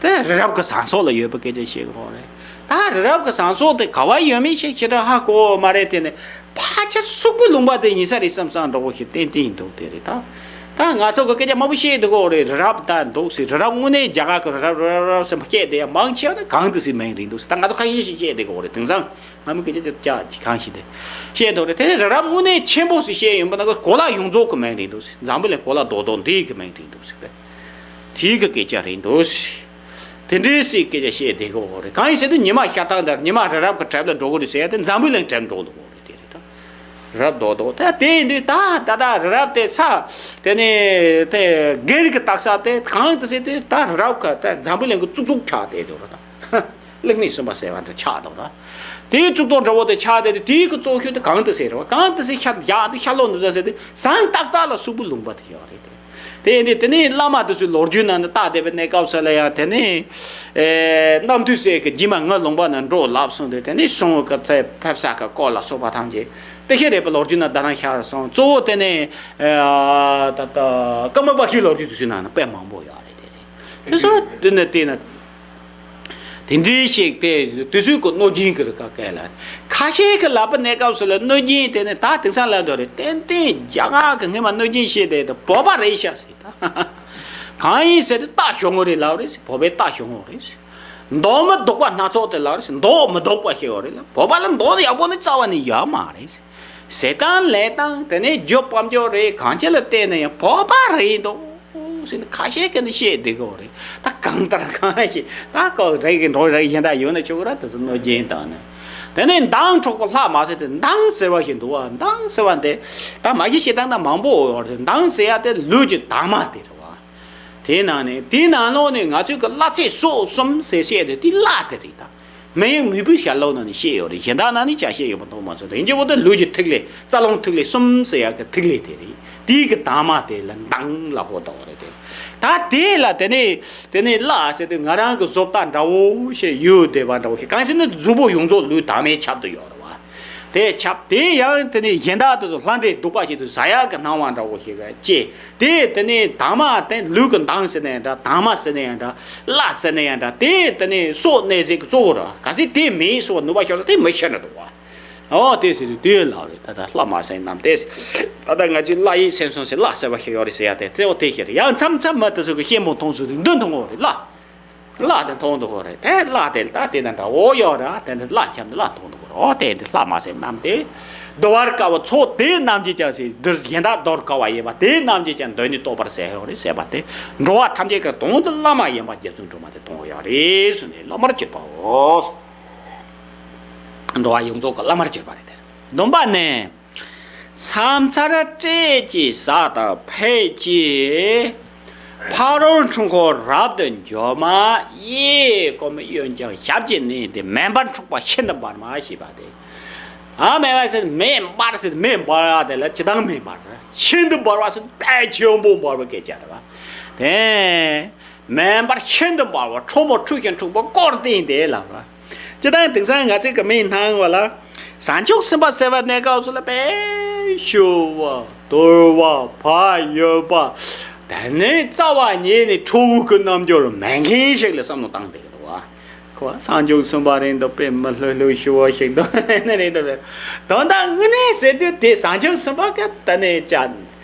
དེ་རི་རབ་ཀྱི་ཟངས་གསོག་ལ་ཡོད་པའི་སྐད་ཆ་བཤད་དགོས་རེད། ད་རི་རབ་ཀྱི་ཟངས་གསོག་དེ་ག་བ་ཡོད་མེད་ཞིག་ཞེ་དྲག་ཧ་གོ་མ་རེད། དེ་ནི་ཕལ་ཆེར་སུག་པོའི་ལུང་པ་དེ་ཡིན་ས་རེད་བསམ་བསམ་འདྲ་བོ་ཞིག་ཏན་ཏན་འདུག་དེ་རེད་ད། ད་ང་ཚོ་གི་སྐད་ཆ་མང་པོ་བཤད་འདུག་གོ་རེད། རི་རབ་ད་འདུག་ཟེར། རི་རབ་དངོས་གནས་རྒྱ་གར་གྱི་རི་རབ་རི་རབ་རི་རབ་ཟེར་མ་བཤད་དེ་ཡང་མང་ཆེ་བ་ནི་གངས་ཏི་སེའི་མིང་རེད་འདུག་ཟེར། ད་ང་ཚོ་ཁ་ཤས་ཤིག་བཤད་བསྡད་གོ་རེད། དེང་སང་ང་མི་སྐད་ཆ་དེ་ཅག་ཅིག་གང་ཞིག་དེ་བཤད་འདུག་རེད། དེ་ནི་རི་རབ་དངོས་གནས་ཆེན་པོ་ཟེར་བཤད་ཡོང་པ་ན་གོ་ལ་ཡོངས་རྫོགས་ཀྱི་མིང་རེད་འདུག་ཟེར། འཛམ་བུ་གླིང་གོ་ལ་རྡོག་རྡོག་འདི་གི་མིང་རེད་འདུག་ཟེར། དེའི་གི་སྐད་ཆ་རེད་འདུག་ཟེར། དེ་འདྲའི་སའི་སྐད་ཆ་བཤད་བསྡད་གོ་རེད། གང་ཡིན་ཟེར་དུས་ཉི་མ་ཤར་སྟངས་དང་ཉི་མ་རི་རབ་ཀྱི་གྲལ་ལ་འགྲོ་གི་རེད་ཟེར་ཡ་དེ་འཛམ་བུ་གླིང་གྲལ་འགྲོ་འདུག་གོ་རེད། དེ་རེད་ད། རི་རབ་རྡོག་རྡོག་དེ་དེ་ཡིན་དུས་ད་ད་ད་རི་རབ་དེ་ས་དེ་ནས་དེ་སྒེར་གྱི་རྟགས་ས་དེ་གང་དུ་ཟེར་དུས་ད་རི་རབ་ཁ་དེ་འཛམ་བུ་གླིང་གི་གཙུག་གཙུག་ཆགས་བསྡད་འདུག་ར་ད། གློག་བརྙན་གསུམ་པ་ཟེར་བ་འདྲ་ཆགས་འདུག་ར། དེའི་གཙུག་ཏོར་འདྲ་བོ་དེ་ཆགས་བསྡད་དུས་དེའི་གི་གཙོ་ཤོས་དེ་གང་དུ་ཟེར་ར་བ། གང་དུ་ཟེར་ཤར་ཡག་དུ་ཤར་ལོག་འདུག་ཟེར་དུས་ཟངས་ཏག་ཏག་ལ་སུག་པོའི་ལུང་པ་དེ་ཡོད་རེད་དེ། དེ་ཡིན་དུས་དེ་ནས་བླ་མ་དེ་ཚོའི་ལོ་རྒྱུས་ནང་དུ་བལྟས་བསྡད་པའི་གནས་སྐབས་སུ་ལ་ཡང་དེ་ནས་ཨེ་རྣམ་ཐོས་སྲས་ཀྱིས་རྗེས་མ་ངའི་ལུང་པ་ནང་འགྲོ་ལབ་སོང་དུས་དེ་ནས་གསུང་གི་དེ་ཕེབས་ས་གི་སྐོར་ལ་སོགས་པ་ཐམས་ཅད་དེ་ཤེས་རེད་པ། ལོ་རྒྱུས་ནང་ད་རང་ཤར་སོང་། གཙོ་བོ་དེ་ནས་ཨེ་ད་ལྟ་ཀརྨ་པ་ཤིའི་ལོ་རྒྱུས་དེ་ཚོའི་ནང་ན་དཔེ་མང་པོ་ཡོད་རེད། དེ་རེད། དེ་ཚོ་དེ་ནས་དེ་ནས། དེ་འདྲའི་ཞིག་དེ་དུས་ཚོད་ཀྱི་གནོད་སྦྱིན་གྱི་རིགས་ཀ་སྐད་ལ། ཁ་ཤས་ཀྱི་ལབ་པ་གནས་སྐབས་སུ་ལ་གནོད་སྦྱིན་དེ་ནི་ད་དེང་སང་ལབ་འདོད་རེད། ཏན་ཏན་རྒྱ་གར་གྱི་སྔས་མ་གནོད་སྦྱིན་བཤད་དེ་དེ་བོད་པ་རེད་ཤག་ཟེར་ད། གང་ཡིན་ཟེར་དུས་རྟ་ཞོན་གོ་རེད་ལབ་རེད་ཟེར། བོད་པའི་རྟ་ཞོན་གོ་རེད་ཟེར། མདོག་མི་སྡུག་པ་སྣ་ཚོགས་དེ་ལབ་རེད་ཟེར། མདོག་མི་སྡུག་པ་ཤེས་གོ་རེད་ལ། བོད་པ་ལ་མདོག་ནི་ཡག་པོ་ནི་རྩ་བ་ནས་ཡོད་མ་རེད་ཟེར། ཟས་དང་ལས་དང་དེ་ནས་རྒྱུ་སྤང་རྒྱུ་རེད། གང་ཅི་ལ་བལྟས་ན་ཡང་བོད་པ་རེད་འདུག་ཟེར་ནས་ཁ་ཤས་ཀྱིས་ནི་བཤད་བསྡད་ཀྱི་ཡོད་རེད། ད་གང་ལྟར་གང་ཞིག་ད་ཀོ་རེ་གི་འགྲོ་རེ་གཞན་དག་ཡོད་ན་ཆོག་གི་ར། དེ་ཚོ་གནོད་སྦྱིན་དང་ནི། དེ་ནས་མདངས་འཕྲོག་པ་ལྷ་མ་ཟེར་ཏེ། མདངས་ཟེར་བ་ཞིག་འདུག་བ། མདངས་ཟེར་བ་འདི་ད་མ་གཞི་བཤད་སྟངས་ན་མང་པོ་ཡོད་རེད། མདངས་ཟེར་ཡ་དེ་ལུས་ཀྱི་དྭངས་མ་དེ་རེད་བ། དེའི་ནང་ནས་དེའི་ནང་ལོགས་ནས་ང་ཚོས་ཀྱི་བླ་ཚེ་སྲོག་གསུམ་ཟེར་བཤད་དེ་དེ་བླ་དེ་རེད་ད། མི་ཡི་མིག་དཔེའི་ཞལ་ལུང་ནང་ནས་བཤད་ཡོད་རེད། གཞན་དག་ནང་ནས་ཅང་བཤད་ཡོད་པ་མཐོང་མ་སོང་། དེ་ཡིན་གྱི་འོ་དེ་ལུས་ཀྱི་ཐིག་ལེ། རྩ་རླུང་ཐིག་ལེ་གསུམ་ཟེར་ཡག་གི་ཐིག་ལེ་དེ་རེད། དེའི་གི་དྭངས་མ་དེ་ལ་མདངས་ལབ་ཀྱི་འདུག་རེད་དེ། ད་དེ་ལ་དེ་ནས་དེ་ནས་བླ་ཟེར་དུས་ང་རང་གི་བཟོ་ལྟ་འདྲ་བོ་ཞིག་ཡོད་བསྡད་པ་འདྲ་བོ་ཞིག་གང་ཟེར་ན་གཟུགས་པོ་ཡོངས་རྫོགས་ལུས་དྭངས་མས་ཁྱབ་ཏུ་ཡོད་རེད་བ། དེ་ཁྱབ། དེ་ཡང་དེ་ནས་གཞན་དག་དེ་ཚོ་ལྷ་འདྲེ་གདུག་པ་ཞིག་ཏུ་ཟ་ཡག་གི་སྣང་བ་འདྲ་བོ་ཞིག་ག་སྐྱེས། དེ་དེ་ནས་དྭངས་མ་དེ་ལུས་ཀྱི་མདངས་ཟེར་ན་ཡང་འདྲ། དྭངས་མ་ཟེར་ན་ཡང་འདྲ། བླ་ཟེར་ན་ཡང་འདྲ། དེ་དེ་ནས་སྲོག་གནས་ཟེར་གི་གཙོ་བོ་ར། གལ་སྲིད་དེ་མེད་སོགས་ནུས་པ་ཤོར་ས་དེ་མི་ཤེས་ན་འདུག་བ། ཨོ་དེ་ཟེར་དུས་དེ་ལ་རེད། ད་ལྟ་བླ་མ་ཟེར་རྣམས་དེ། ད་ལྟ་ང་ཚོས་བླ་ཡིད་སེམས་གསུམ་ཟེར་བླ་ཟེར་བ་ཞིག་ཡོད་རེད་ཟེར་ཡ་དེ་དེ་འོ་དེ་ཤེས་རེད། ཡང་མཚམས་མཚམས་མ་དེ་ཚོ་གི་གཤིན་པོ་མཐོང་སོང་དུས་འདི་མཐོང་གི་རེད་ལ། བླ་དེ་མཐོང་འདུག་གོ་རེད། དེ་བླ་དེ་ལ་ད་དེ་དང་འདྲ་བོ་ཡོད་ར། དེ་འདྲ་བླ་འཁྱམས་ནས་བླ་མཐོང་འདུག་གོ་རེད། ཨོ་དེ་འདི་བླ་མ་ཟེར་རྣམས་དེ། གདུལ་བར་དཀའ་བ་ཚོགས་དེ་རྣམས་ཀྱིས་ཀྱང་ཟེར། འདིར་གཞན་དག་གདུལ་དཀའ་བ་ཡིན་པ་དེ་རྣམས་ཀྱིས་ཀྱང་གདོད་ནས་རྟོགས་པར་ཟེར་ཡོད་རེད་ཟེར་བ་དེ། འགྲོ་བ་ཐམས་ཅད་ཀྱི་དོན་དུ་བླ་མ་ཡིན་པ་རྗེ་བཙུན་སྒྲོལ་མ་དེ་མཐོང་ཡོད་རེད་ཟེར་ནས་བླ་མར་གྱུར་པའོ། འགྲོ་བ་ཡོངས་རྫོགས་ཀྱི་བླ་མར་གྱུར་པ་རེད་དེ། བདུན་པ་ནས། མཚམས་མཚར་སྤྲེལ་གྱི་ཟ་དང་ཕལ་གྱི། ཕ་རོལ་འཁྲུལ་འཁོར་རབ་ཏུ་འཇོམས་མ་ཡི། ཀོ་མི་གཡོན་བརྐྱང་ཞབས་ཀྱིས་མནན་ཏེ། མེ་འབར་འཁྲུགས་པ་ཤིན་ཏུ་འབར་མ་ཞེས་པ་སྟེ། ཨ་མེ་འབར་ཟེར་མེ་འབར་ཟེར་མེ་འབར་བ་དེ་ལ་ཇི་ལྟར་མེ་འབར་ཤིན་ཏུ་འབར་བ་ཟེར་དཔེ་ཆེན་པོ་འབར་བ་སྐད་ཆ་རེད་བ། དེ། མེ་འབར་ཤིན་ཏུ་འབར་བ། ཁྲོ་མོ་འཁྲུགས་ཤིང་འཁྲུགས་པ་སྐོར་བསྟན་ཏེ་ལབ་པ། ཅི་ལྟར་དེང་སང་ང་ཚོའི་གི་མིག་སྣང་བ་ལ། བྱང་ཆུབ་སེམས་དཔའ་ཟེར་བ་གནས་སྐབས་སུ་ལ་དཔེ་ཞུ་བ་དོར་བ་བག་ཡོད་པ། དེ་ནས་རྩ་བ་ཉིད་ནས་ཁྲོ་བོ་གི་རྣལ་འབྱོར་མེད་མཁན་ཞིག་ལ་བསམ་བློ་བཏང་བསྡད་ཀྱི་འདུག་བ། ཁོ་བྱང་ཆུབ་སེམས་དཔའ་རེད་འདུག་དཔེ་མི་ལྷོད་ལྷོད་ཞུ་བ་ཞིག་འདུག་ནི་རེད་འདུག་དོན་དག་དངོས་གནས་ཟེར་དུས་དེ་བྱང་ཆུབ་སེམས་དཔའ་གི་ད་ནས་ཅག་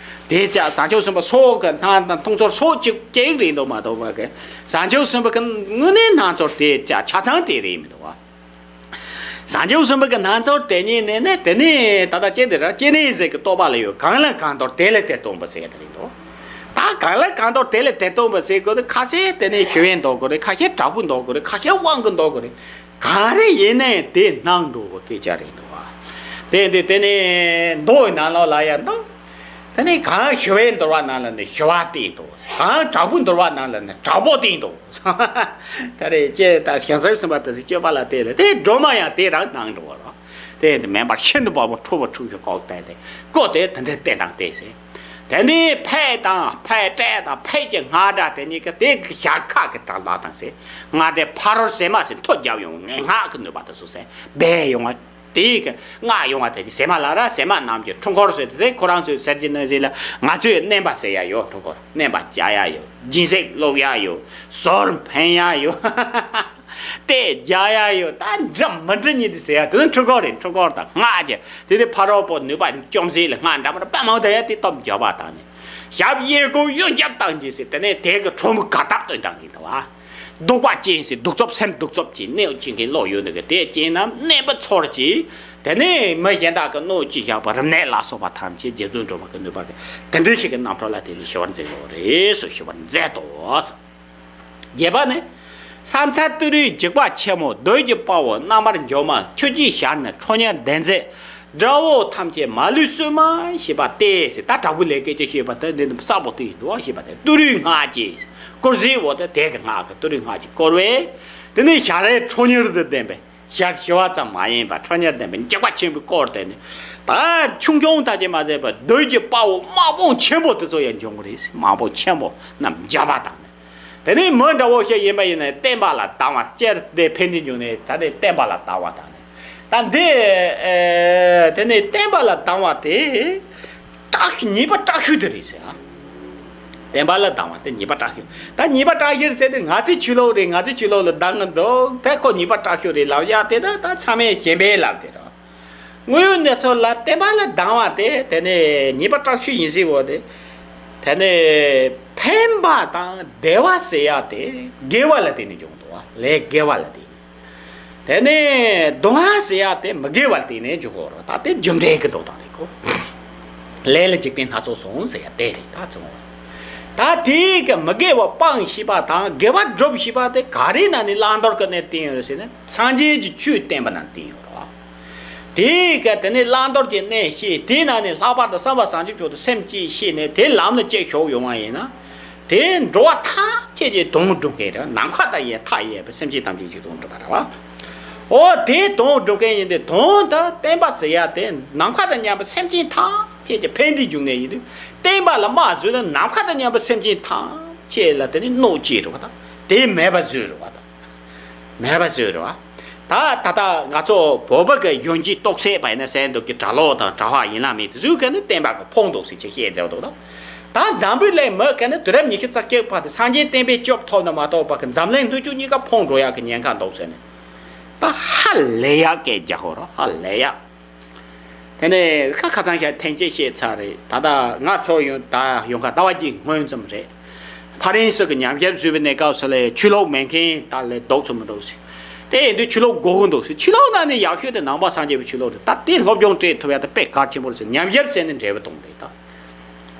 དེ་ཅག་བྱང་ཆུབ་སེམས་དཔའ་སོགས་ཀྱི་སྣང་དང་མཐོང་ཚོར་སོགས་གཅིག་གཅིག་རེད་འདུག་མ་གཏོགས་པ་གི། བྱང་ཆུབ་སེམས་དཔའ་གི་དངོས་གནས་སྣང་ཚོར་དེ་ཅག་ཆ་ཚང་དེ་རེད་མི་འདུག་བ། བྱང་ཆུབ་སེམས་དཔའ་གི་སྣང་ཚོར་དེ་ཉིད་ནི་ནི་དེ་ནི་ད་ལྟ་ཅི་འདི་ར་སྐྱེ་གནས་ཟེར་གི་རྟོག་པ་ལ་ཡོད། གང་ལ་གང་འདུལ་དེ་ལ་དེ་སྟོན་པ་ཟེར་དེ་རེད་འདུག་ད་གང་ལ་གང་འདུལ་དེ་ལ་དེ་སྟོན་པ་ཟེར་དགོས་དུས་ཁ་ཤས་དེ་ནི་ཞི་བའི་འདུལ་དགོས་རེད། ཁ་ཤས་དྲག་པོའི་འདུལ་དགོས་རེད། ཁ་ཤས་དབང་གི་འདུལ་དགོས་རེད། གང་རེ་ཡིན་ནའི་དེ་སྣང་འགྲོ་བ་སྐད་ཆ་རེད་འདུག་བ། དེ་འདི་དེ་ནི་མདོ་ཡི་ནང་ལོགས་ལ་ཡང་འདུག་དེ་ནི་གང་ཞི་བའི་འདུལ་བ་ནང་ལ་ནི་ཞི་བ་བསྟན་འདུག་གང་དྲག་པོའི་འདུལ་བ་ནང་ལ་ནི་དྲག་པོ་བསྟན་འདུག་ད་རེས་ཀྱེ་ད་བྱང་སེམས་སེམས་དཔའ་དེ་ཚོ་སྤྱོད་པ་ལ་དེ་ལ་དེ་སྒྲོལ་མ་ཡང་དེ་རང་སྣང་འགྲོ་བ་རོ། དེ་འདི་མེན་པར་ཤིན་ཏུ་དཔའ་བོ་ཁྲོ་བོ་ཁྲོ་ཞིང་ལྐོག་བསྟན་ཏེ་བཀོད་དེ་དེ་འདྲའི་བསྟན་དང་བསྟན་ཟེར། དེ་ནི་ཕས་དང་ཕས་སྤྲད་དང་ཕས་ཀྱི་སྔགས་སྒྲ་དེ་གཉིས་ཀ་དེ་གི་ཞལ་ཁ་གི་གྲངས་ལ་དང་ཟེར། སྔགས་དེ་ཕ་རོལ་ཟེ་མ་ཟེར་མཐོ་རྒྱབ་ཡོང་ངན་སྔགས་ཀྱི་ནུས་པ་དེ་ཚོ་ཟེར་སྦས་ཡོང་བ། དེའི་གི་སྔགས་ཡོང་བ་དེ་གི་ཟེ་མ་ལ་ར་ཟེ་མ་རྣམས་ཀྱི་འཁྲུལ་འཁོར་ཟེར་ཏེ་དེ་ཁོ་རང་ཚོའི་ཟེར་གྱི་ནི་ཟེར་ལ་ང་ཚོས་མནན་པ་ཟེར་ཡ་ཡོད། འཁྲུལ་འཁོར་མནན་པ་རྒྱག་ཡ་ཡོད། སྦྱིན་སྲེག་སློབ་ཡ་ཡོད། ཟོར་འཕེན་ཡ་ཡོད། དེ་རྒྱག་ཡ་ཡོད། ད་འདྲ་མི་འདྲ་ཉིད་དུ་ཟེར་ཡ་དེ་ཚོ་འཁྲུལ་འཁོར་རེད། འཁྲུལ་འཁོར་དང་སྔགས་ཀྱི་དེ་དེ་ཕ་རོལ་པོ་ནུས་པ་བཅོམ་ཟིན་ལ་སྔགས་འདྲ་མི་འདྲ་དཔེ་མང་དུ་ཡ་དེ་སྟོབས་རྒྱབ་པ་དང་ནི། ཞབས་གཡས་བསྐུམ་གཡོན་རྒྱབ་བཏང་གྱིས་ཟེར་དེ་ནས་དེ་གི་ཁྲོ་མོ་གར་སྟབས་སྟོན་དང་ཡིན་དང་བ། གདུག་པ་ཅན་ཟེར་གདུག་རྩུབ་སེམས་གདུག་རྩུབ་ཀྱི་གནོད་བྱེད་མཁན་བློ་ཡོད་ནི་གི་དེ་ཅན་ན་གནོད་པ་ཚོར་གྱིས། དེ་ནས་མི་གཞན་དག་གི་གནོད་ཀྱིས་བཞག་པ་རིམས་ནད་ལ་སོགས་པ་ཐམས་ཅད་རྗེ་བཙུན་སྒྲོལ་མ་གི་ནུས་པ་གི་དེ་འདྲ་ཞིག་གི་རྣམ་གྲངས་ལ་དེ་ལས་ཞི་བར་མཛད་ཡོད་རེད་ཟེར། ཞི་བར་མཛད་དོ། བརྒྱད་པ་ནི། ཕྱག་འཚལ་ཏུ་རེའི་འཇིགས་པ་ཆེན་མོ། གདོས་ཀྱི་དཔའ་བོ་རྣམ་པར་འཇོམས་མ། ཁྱོད་ཀྱི་ཞལ་ནས་ཁྲོ་གཉེར་ལྡན་མཛད། དགྲ་བོ་ཐམས་ཅད་མ་ལུས་གསོད་མ་ཞེས་པ་སྟེ་ཟེར། ད་དྲག་པོའི་ལས་སྐད་ཅིག་ཞེས་པ་དེ་འདི་ནི་གསལ་པོ་དེ་ཡིན་འདུག་ཞེས་པ་དེ་ཏུ་རེའི་སྔགས་ཀྱིས་བསྐུལ་ཟེར་བ་དེ་དེ་གི་སྔགས་ཀྱི་ཏུ་རེའི་སྔགས་ཀྱིས་བསྐུལ་བས། དེ་ནི་ཞལ་རས་ཁྲོ་གཉེར་དུ་ལྡན་པའི་ཞལ་ཞི་བ་ཙམ་མ་ཡིན་པར་ཁྲོ་གཉེར་ལྡན་པའི་འཇིགས་པ་ཆེན་པོས་བསྐོར་ཏེ་ནི། ད་ཆུང་ཆུང་དག་ཅིག་མ་ཟད་པར་གདོས་ཀྱི་དཔའ་བོ་དམག་དཔུང་ཆེན་པོ་དེ་ཚོ་ཡང་འབྱུང་གི་རེད། དམག་དཔུང་ཆེན་པོ་རྣམས་འཇབ་པ་དང་ནི། དེ་ནས་མི་འདྲ་བོ་ཞིག་ཡིན་པ་ཡིན་ན་བསྟན་པ་ལ་སྡང་བ་སྤྱིར་དེ་ཕན་བདེ་འབྱུང་ནས་ད་ནི་བསྟན་པ་ལ་སྡང་བ་དང་ནི། ད་འདི་ཨེ་དེ་ནས་བསྟན་པ་ལ་སྡང་བ་དེ་དྲག་ཤོས་ཉེས་པ་དྲག་ཤོས་དེ་རེད་ཟེར་ཨ། བསྟན་པ་ལ་སྡང་བ་དེ་ཉེས་པ་དྲག་ཤོས། ད་ཉེས་པ་དྲག་ཤོས་ཟེར་དུས་ང་ཚོའི་ཆོས་ལུགས་རེད། ང་ཚོའི་ཆོས་ལུགས་ལ་སྡང་གི་འདུག་དེ་ཁོ་ཉེས་པ་དྲག་ཤོས་རེད་ལབ་ཡ་དེ་ད་ད་ཚང་མས་ཞེན་པས་ལབ་དེ་རེད། དངོས་ཡོད་གནས་ཚུལ་ལ་བསྟན་པ་ལ་སྡང་བ་དེ་དེ་ནས་ཉེས་པ་དྲག་ཤོས་ཡིན་ཟེར་བ་དེ། དེ་ནས་ཕན་པ་དང་བདེ་བ་ཟེར་ཡ་དེ་དགེ་བ་ལ་བརྟེན་ནས་འབྱུང་འདུག་བ། ལས་དགེ་བ་ལ་བརྟེན་ནས། དེ་ནས་སྡུག་བསྔལ་ཟེར་ཡ་དེ་མི་དགེ་བ་ལ་བརྟེན་ནས་འབྱུང་གི་རེད། ད་དེ་རྒྱུ་འབྲས་ཀྱི་འགྲོ་སྟངས་རེད་གོ། ལས་ལ་འཇིག་རྟེན་སྣ་ཚོགས་སོང་ཟེར་ཡ་དེ་རེད། ད་ཚང་མ་ད་དེའི་གི་མི་དགེ་བ་སྤང་ཤེས་པ་དང་དགེ་བ་སྒྲུབ་ཤེས་པ་དེ་ག་རེ་ན་ནི་བླང་དོར་གྱི་གནས་བསྟན་ཡོད་ཟེར་ན་སངས་རྒྱས་ཀྱི་ཆོས་བསྟན་པ་ན་བསྟན་ཡོད་རེད། དེའི་ག་དེ་ནས་བླང་དོར་གྱི་གནས་ཤེས། དེའི་ནང་ནས་ལྷག་པར་དུ་བསམ་པ་བྱང་ཆུབ་མཆོག་ཏུ་སེམས་བསྐྱེད་ཤེས་ནས་དེ་ལམ་ལ་སྐྱེ་ཞོག་ཡོང་བ་ཡིན་ན། དེ་འགྲོ་བ་ཐམས་ཅད་ཀྱི་དོན་སྒྲུབ་མཁན་རེད། ནམ་མཁའ་དང་ཡང་མཐའ་ཡས་པའི་སེམས་ཅན་ཐམས་ཅད་ཀྱི་དོན་སྒྲུབ་པ་རེད་བ། འོ་དེ་དོན་སྒྲུབ་མཁན་ཡིན་ཏེ། དོན་དུ་བསྟན་པ་ཟེར་ཡ་དེ་ནམ་མཁའ་དང་མཉམ་པའི་སེམས་ཅན་ཐམས་ཅད་ཀྱི་ཕན་བདེའི་འབྱུང་གནས་ཡིན་དུས། བསྟན་པ་ལ་དམག་བཟོས་ན་ནམ་མཁའ་དང་མཉམ་པའི་སེམས་ཅན་ཐམས་ཅད་ལ་དེ་ནི་གནོད་བྱེད་རེད་བ་དང་། དེ་མེད་པ་བཟོས་རེད་བ་དང་། མེད་པ་བཟོས་རེད་བ། ད་ད་ལྟ་ང་ཚོ་བོད་པ་གི་གཞོན་སྐྱེས་རྟོགས་སད་པ་ཡིན་ན་གསལ་འདུག་གི། གྲྭ་ལོག་དང་གྲྭ་པ་ཡིན་ལ་མེད་དེ་ཚོའི་ག་ནི་བསྟན་པ་གི་ཕོག་འདུག་ཟེར་ཅིག་བཤད་བསྡད་འདུག་ད་ད་འཛམ་བུའི་གླིང་མི་ག་ནི་དུས་རབས་ཉི་ཤུ་རྩ་གཅིག་བར་དུ་སངས་རྒྱས་བསྟན་པའི་སྐྱོབ་ཐོབ་ན་མ་གཏོགས་པ་གི་འཛམ་གླིང་སྣོད་བཅུད་གཉིས་ཀ་ཕོག་འགྲོ་ཡག་གི་ཉེན་ཁ་འདུག་ཟེར་ནས། ད་ཧ་ལས་ཡག་སྐད་རྒྱག་ཧོ་རོ། ཧ་ལས་ཡག་དེ་ནས་ཁ་ཁ་ཚང་ཞིག་ཐེངས་གཅིག་བཤད་ཚར་རེད། ད་ལྟ་ང་ཚོར་ཡོང་ད་ཡོང་ཁ་ཟླ་བ་གཅིག་སྔོན་ཙམ་རེད། ཕ་རན་སི་གི་ཉམས་ཞིབ་བཟོས་པའི་གནས་སྐབས་སུ་ལས་ཆོས་ལུགས་མེད་མཁན་ད་ལས་ལྡོག་ཚུལ་མི་འདུག་ཟེར། དེ་ཡིན་དུས་ཆོས་ལུགས་དགོས་ཀྱི་འདུག་ཟེར། ཆོས་ལུགས་ནང་ནས་ཡག་ཤོས་དེ་ནང་པ་སངས་རྒྱས་པའི་ཆོས་ལུགས་རེད། ད་དེ་སློབ་སྦྱོང་སྤྲད་ཐུབ་ཡ་ད་དཔེ་གལ་ཆེན་པོ་རེད་ཟེར། ཉམས་ཞིབ་བྱས་ནས་འབྲས་བུ་གཏོང་རེད་ད།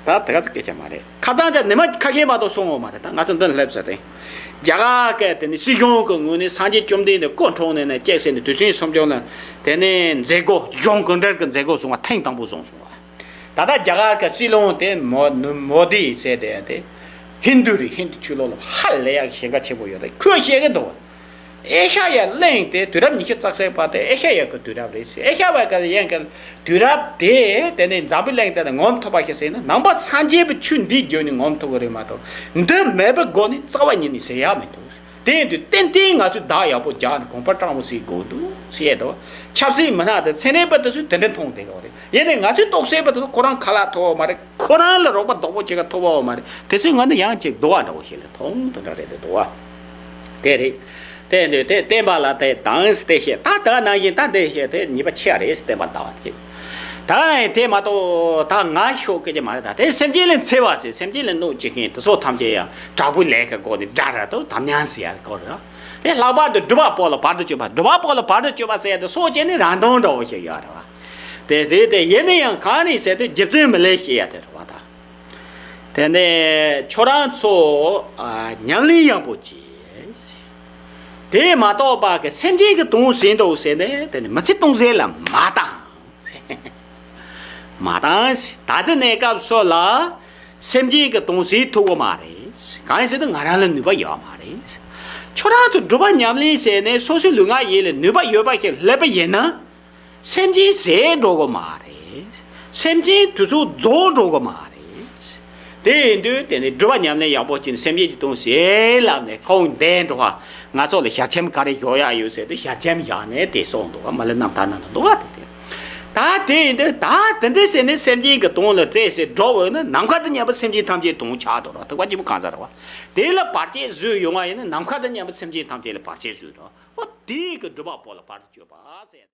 ད་དེ་ག་ཚོད་སྐད་ཆ་མ་རེད། ཁ་སང་དེ་ཉི་མ་ཁ་ཤས་མ་གཏོགས་སོང་ཡོད་མ་རེད། ད་ང་ཚོ་འདི་ལ་སླེབས་ཚར་ཏེ། རྒྱ་གར་གི་དེ་ནི་སྲིད་གཞུང་གི་ངོས་ནས་སངས་རྒྱས་བཅོམ་ལྡན་འདས་སྐུ་འཁྲུངས་ནས་ནས་བཅད་ཟིན་ནས་དུས་ཆེན་སྲུང་སྐྱོང་ལ་དེ་ནས་མཛད་སྒོ་གཞུང་གང་འདྲ་གི་མཛད་སྒོ་བཟུང་བ་ཐེངས་དང་པོ་བཟུང་སོང་བ། ད་ལྟ་རྒྱ་གར་གི་སྲིད་བློན་དེ་མོ་མོ་དི་ཟེར་དེ་དེ་ཧིན་དུ་རེད། ཧིན་དུ་ཆོས་ལུགས་ལ་ཧ་ལས་ཡག་ཞེན་ཁ་ཆེན་པོ་ཡོད་རེད། ཁོས་བཤད་གི་འདུག་ཨེ་ཤ་ཡ་གླིང་དེ་དུས་རབས་ཉི་ཤུ་རྩ་གསུམ་བར་དུ་ཨེ་ཤ་ཡ་གི་དུས་རབས་རེད་ཟེར། ཨེ་ཤ་ཡ་གི་ཡན་གི་དུས་རབས་དེ་དེ་ནས་འཛམ་བུ་གླིང་དེ་ནས་ངོམ་ཐུབ་པ་ཞིག་ཟེར་ན་ནང་པ་སངས་རྒྱས་པའི་ཆོས་འདི་བརྒྱུད་ནས་ངོམ་ཐུབ་ཀྱི་རེད་མ་གཏོགས། འདི་མེད་པའི་སྒོ་ནས་རྩ་བ་ཉིད་ནས་ཟེར་ཡག་མི་འདུག་དེ་ཡིན་དུས་ཏན་ཏན་ང་ཚོས་བདག་ཡག་པོ་རྒྱག་ནས་གོམ་པ་སྤྲང་པོ་ཟིག་དགོས་འདུག་ཟེར་ཡས་འདུག་ཆབ་སྲིད་མི་སྣ་དང་ཚན་རིག་པ་དེ་ཚོས་དེ་འདྲ་མཐོང་བསྡད་ཡོད་རེད། ཡིན་ནའི་ང་ཚོས་རྟོགས་སད་པ་དེ་ཚོ་ཁོ་རང་ཁ་ལག་ཐོབ་པ་མ་རེད། ཁོ་རང་ལ་རོགས་པ་རྡོག་པོ་ཅིག་ག་ཐོབ་པ་མ་རེད། དེ་ཚོས་ང་ནི་ཡང་ཅིག་རྡོ་བ་འདྲ་བོ་ཞིག་ལ་མཐོང་དེ་འདྲ་རེད་དེ་འདུག་བ། དེ་རེད། དེ་འདི་དེ་བསྟན་པ་ལ་དེ་དང་དེ་བཤད། ད་ད་ནང་བཞིན་ད་དེ་བཤད་དེ་ཉེས་པ་ཆེ་རེད། བསྟན་པ་ལྟ་བ་ཅིག་ད་དེ་མ་གཏོགས་ད་ང་ཤོག་སྐད་ཆ་མ་རེད། ད་དེ་སེམས་ཅན་ལ་འཚེ་བ་ཟེར། སེམས་ཅན་ལ་གནོད་བྱེད་མཁན་དེ་ཚོ་ཐམས་ཅད་ཡང་དྲག་པོའི་ལས་ཀྱི་སྒོ་ནས་དགྲ་རེད་དོ། དམ་ཉམས་ཟེར་ཡ་སྐོར་རེད། དེ་ལྷག་པར་དུ་སྒྲུབ་པ་པོ་ལ་བར་དུ་གཅོད་པ། སྒྲུབ་པ་པོ་ལ་བར་དུ་གཅོད་པ་ཟེར་ཡ་དེ་སྲོག་བཅད་ནས་རང་དོན་འདྲ་བོ་ཞིག་ཡོད་རེད་བ། དེ་དེ་དེ་ཡིན་ན་ཡང་གང་རེད་ཟེར་དུས་རྗེ་བཙུན་མི་ལས་ཞེས་ཡ་དེ་རེད་བ། ད་དེ་ནས་ཁྱོད་རང་ཚོ་ཨ་ཉམས་ལེན་ཡག་པོ་བྱེད། དེ་མ་གཏོགས་པ་གི་སེམས་ཅན་གྱི་དོན་ཟིན་འགྲོ་ཟེར་ནས་དེ་ནི་མི་ཚེ་སྟོང་ཟད་ལ་མ་བཏང་། མ་བཏང་། ད་ལྟ་གནས་སྐབས་སུ་ལ་སེམས་ཅན་གྱི་དོན་ཟིན་ཐུབ་ཀྱི་མ་རེད། གང་ཡིན་ཟེར་ན་ང་རང་ལ་ནུས་པ་ཡོད་མ་རེད། ཁྱོད་རང་ཚོ་སྒྲུབ་པ་ཉམས་ལེན་བྱས་ནས་སོ་སོའི་ལུས་ངག་ཡིད་ལ་ནུས་པ་ཡོད་པ་ཞིག་སླེབས་པ་ཡིན་ན། སེམས་ཅན་ཟད་འགྲོ་གི་མ་རེད། སེམས་ཅན་དུས་ཚོད་རྫོགས་འགྲོ་གི་མ་རེད། དེ་ཡིན་དུས་དེ་ནི་སྒྲུབ་པ་ཉམས་ལེན་ཡག་པོ་བྱས་ནས་སེམས་ཅན་གྱི་དོན་ཟེར་ལབ་ནས་ཁོང་བསྡད་འགྲོ་བ། ང་ཚོ་ལ་ཞལ་ཆེམས་ག་རེ་ཞོག་ཡག་ཡོད་ཟེར་དུས་ཞལ་ཆེམས་བཞག་ནས་དེ་སོང་འདུག་ག་མ་ལ་རྣམ་ཐར་ནང་དུ་འདུག་ག་དེ་དེ། ད་དེ་ཡིན་དུས་ད་དེ་འདྲ་ཟེར་ནས་སེམས་ཅན་གྱི་དོན་ལ་བལྟས་ཟེར་འགྲོ་བས་ན་ནམ་མཁའ་དང་མཉམ་པའི་སེམས་ཅན་ཐམས་ཅད་དོན་ཆགས་འགྲོ་ར། ཐུག་པ་གཅིག་པུ་གང་ཟེར་བ། དེ་ལ་བར་ཆད་བཟོས་ཡོང་བ་ཡིན་ན་ནམ་མཁའ་དང་མཉམ་པའི་སེམས་ཅན་ཐམས་ཅད་ལ་བར་ཆད་བཟོས་འགྲོ། འོ་དེ་གི་སྒྲུབ་པ་པོ་ལ་བར་དུ་གཅོད་པ་ཟེར།